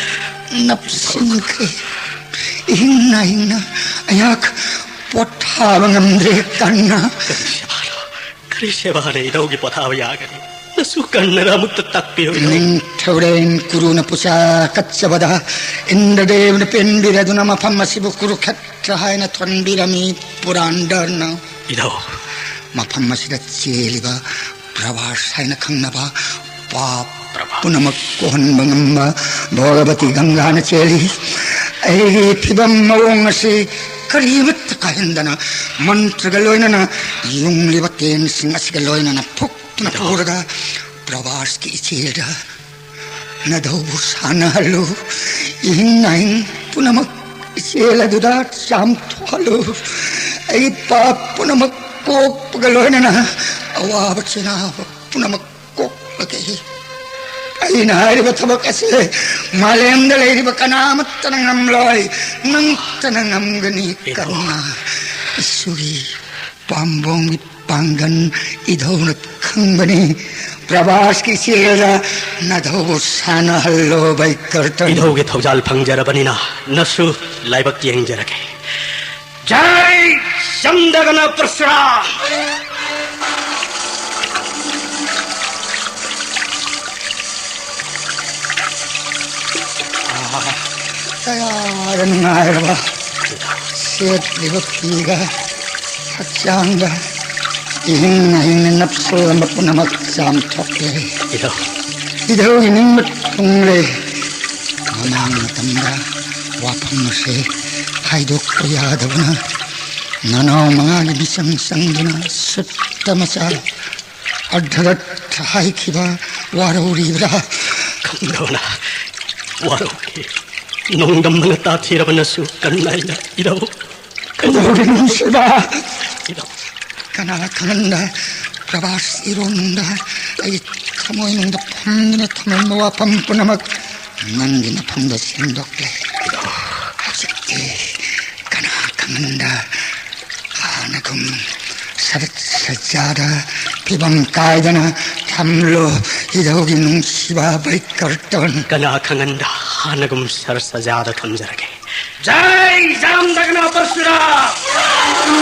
ꯅꯞꯁꯤꯟꯈ꯭ꯔꯦ꯫ ꯏꯍꯤꯡ ꯅꯥꯍꯤꯡꯅ ꯑꯩꯍꯥꯛ ꯄꯣꯊꯥꯕ ꯉꯝꯗ꯭ꯔꯦ꯫ ꯀꯟꯅ꯫ ꯀꯔꯤ ꯁꯦꯕꯥꯅꯣ? ꯀꯔꯤ ꯁꯦꯕꯥꯅ ꯏꯙꯧꯒꯤ ꯄꯣꯊꯥꯕ ꯌꯥꯒꯅꯤ? ꯅꯁꯨ ꯀꯟꯅꯗ ꯑꯃꯨꯛꯇ ꯇꯥꯛꯄꯤꯌꯨ ꯏꯙꯧ꯫ ꯅꯤꯡꯊꯧꯔꯦꯟ ꯀꯨꯔꯨꯅ ꯄꯨꯆꯥ ꯀꯠꯆꯕꯗ ꯏꯟꯗ꯭ꯔꯗꯦꯕꯅ ꯄꯦꯟꯕꯤꯔꯗꯨꯅ ꯃꯐꯝ ꯑꯁꯤꯕꯨ ꯀꯨꯔꯨꯈꯦꯇ꯭ꯔ ꯍꯥꯏꯅ ꯊꯣꯟꯕꯤꯔꯝꯃꯤ꯫ ꯄꯨꯔꯥꯟꯗꯔꯅ꯫ ꯏꯙꯧ꯫ ꯃꯐꯝ ꯑꯁꯤꯗ ꯆꯦꯜꯂꯤꯕ ꯄ꯭ꯔꯚꯥꯁ ꯍꯥꯏꯅ ꯈꯪꯅꯕ ꯄꯥꯞ ꯄ꯭ꯔꯚꯥꯁ꯫ ꯄꯨꯝꯅꯃꯛ ꯀꯣꯛꯍꯟꯕ ꯉꯝꯕ ꯚꯣꯒꯕꯇꯤ ꯒꯪꯒꯥꯅ ꯆꯦꯜꯂꯤ꯫ ꯑꯩꯒꯤ ꯐꯤꯕꯝ ꯃꯑꯣꯡ ꯑꯁꯤ ꯀꯔꯤꯃꯠꯇ ꯀꯥꯏꯍꯟꯗꯅ ꯃꯟꯇ꯭ꯔꯒ ꯂꯣꯏꯅꯅ ꯌꯨꯡꯂꯤꯕ ꯇꯦꯟꯁꯤꯡ ꯑꯁꯤꯒ ꯂꯣꯏꯅꯅ ꯐꯨꯛꯇꯨꯅ ꯏꯙꯧ꯫ ꯄꯨꯔꯒ ꯄ꯭ꯔꯚꯥꯁꯀꯤ ꯏꯆꯦꯜꯗ ꯅꯙꯧꯕꯨ ꯁꯥꯟꯅꯍꯜꯂꯨ꯫ ꯏꯍꯤꯡ ꯅꯥꯍꯤꯡ ꯄꯨꯝꯅꯃꯛ ꯏꯆꯦꯜ ꯑꯗꯨꯗ ꯆꯥꯝꯊꯣꯛꯍꯜꯂꯨ꯫ ꯑꯩ ꯄꯥꯞ ꯄꯨꯝꯅꯃꯛ ꯀꯣꯛꯄꯒ ꯂꯣꯏꯅꯅ ꯑꯋꯥꯕ ꯆꯩꯅꯥꯕ ꯄꯨꯝꯅꯃꯛ ꯀꯣꯛꯂꯒꯦ꯫ ꯑꯩꯅ ꯍꯥꯏꯔꯤꯕ ꯊꯕꯛ ꯑꯁꯤ ꯃꯥꯂꯦꯝꯗ ꯂꯩꯔꯤꯕ ꯀꯅꯥꯃꯠꯇꯅ ꯉꯝꯂꯣꯏ꯫ ꯅꯪꯇꯅ ꯉꯝꯒꯅꯤ꯫ ꯏꯙꯧ꯫ ꯀꯔꯨꯅꯥ꯫ ꯏꯁꯨꯒꯤ ꯄꯥꯝꯕꯣꯝꯒꯤ ꯄꯥꯡꯒꯟ ꯏꯙꯧꯅ ꯈꯪꯕꯅꯤ꯫ ꯄ꯭ꯔꯚꯥꯁꯀꯤ ꯏꯆꯦꯜꯗ ꯅꯙꯧꯕꯨ ꯁꯥꯟꯅꯍꯜꯂꯣ ꯕꯩꯀꯔꯇꯟ꯫ ꯏꯙꯧꯒꯤ ꯊꯧꯖꯥꯜ ꯐꯪꯖꯔꯕꯅꯤꯅ ꯅꯁꯨ ꯂꯥꯏꯕꯛ ꯌꯦꯡꯖꯔꯒꯦ꯫ ꯖꯥꯏ ꯆꯝꯗꯒꯅ ꯄ꯭ꯔꯁ꯭ꯔꯥ꯫ ꯀꯌꯥꯗ ꯅꯨꯡꯉꯥꯏꯔꯕ ꯁꯦꯠꯂꯤꯕ ꯐꯤꯒ ꯍꯛꯆꯥꯡꯗ ꯏꯍꯤꯡ ꯑꯍꯤꯡꯅ ꯅꯞꯁꯜꯂꯝꯕ ꯄꯨꯝꯅꯃꯛ ꯆꯥꯝꯊꯣꯛꯂꯦ꯫ ꯏꯙꯧ꯫ ꯏꯙꯧꯒꯤ ꯅꯤꯡꯕ ꯊꯨꯡꯂꯦ꯫ ꯃꯃꯥꯡ ꯃꯇꯝꯗ ꯋꯥꯐꯝ ꯑꯁꯤ ꯍꯥꯏꯗꯣꯛꯄ ꯌꯥꯗꯕꯅ ꯅꯅꯥꯎ ꯃꯉꯥꯒꯤ ꯃꯤꯆꯪ ꯆꯪꯗꯨꯅ ꯁꯨꯠꯇ ꯃꯆꯥ ꯑꯔꯙꯔꯠ ꯍꯥꯏꯈꯤꯕ ꯋꯥꯔꯧꯔꯤꯕ꯭ꯔꯥ? ꯈꯪꯗꯕꯅ ꯋꯥꯔꯧꯈꯤ꯫ ꯅꯣꯡꯗꯝꯕꯅ ꯇꯥꯊꯤꯔꯕꯅꯁꯨ ꯀꯟꯅ ꯑꯩꯅ ꯏꯙꯧ꯫ ꯀꯩꯗꯧꯔꯦ ꯅꯨꯡꯁꯤꯕ? ꯏꯙꯧ꯫ ꯀꯅꯥ ꯈꯪꯍꯟꯗ ꯄ꯭ꯔꯚꯥꯁ ꯏꯔꯣꯟꯅꯨꯡꯗ ꯑꯩ ꯊꯃꯣꯏꯅꯨꯡꯗ ꯐꯝꯗꯨꯅ ꯊꯝꯂꯝꯕ ꯋꯥꯐꯝ ꯄꯨꯝꯅꯃꯛ ꯅꯪꯒꯤ ꯅꯐꯝꯗ ꯁꯦꯡꯗꯣꯛꯂꯦ꯫ ꯍꯧꯖꯤꯛꯇꯤ ꯀꯅꯥ ꯈꯪꯍꯟꯗ ꯍꯥꯟꯅꯒꯨꯝ ꯁꯔꯠ ꯁꯖꯥꯗ ꯐꯤꯕꯝ ꯀꯥꯏꯗꯅ ꯊꯝꯂꯣ꯫ ꯏꯙꯧꯒꯤ ꯅꯨꯡꯁꯤꯕ ꯕꯩꯀꯔꯇꯟ꯫ ꯀꯅꯥ ꯈꯪꯍꯟꯗ ꯍꯥꯟꯅꯒꯨꯝ ꯁꯔꯠ ꯁꯖꯥꯗ ꯊꯝꯖꯔꯒꯦ꯫ ꯖꯥꯏ ꯖꯥꯝꯗꯒꯅ ꯄꯔꯁꯨꯔꯥꯝ꯫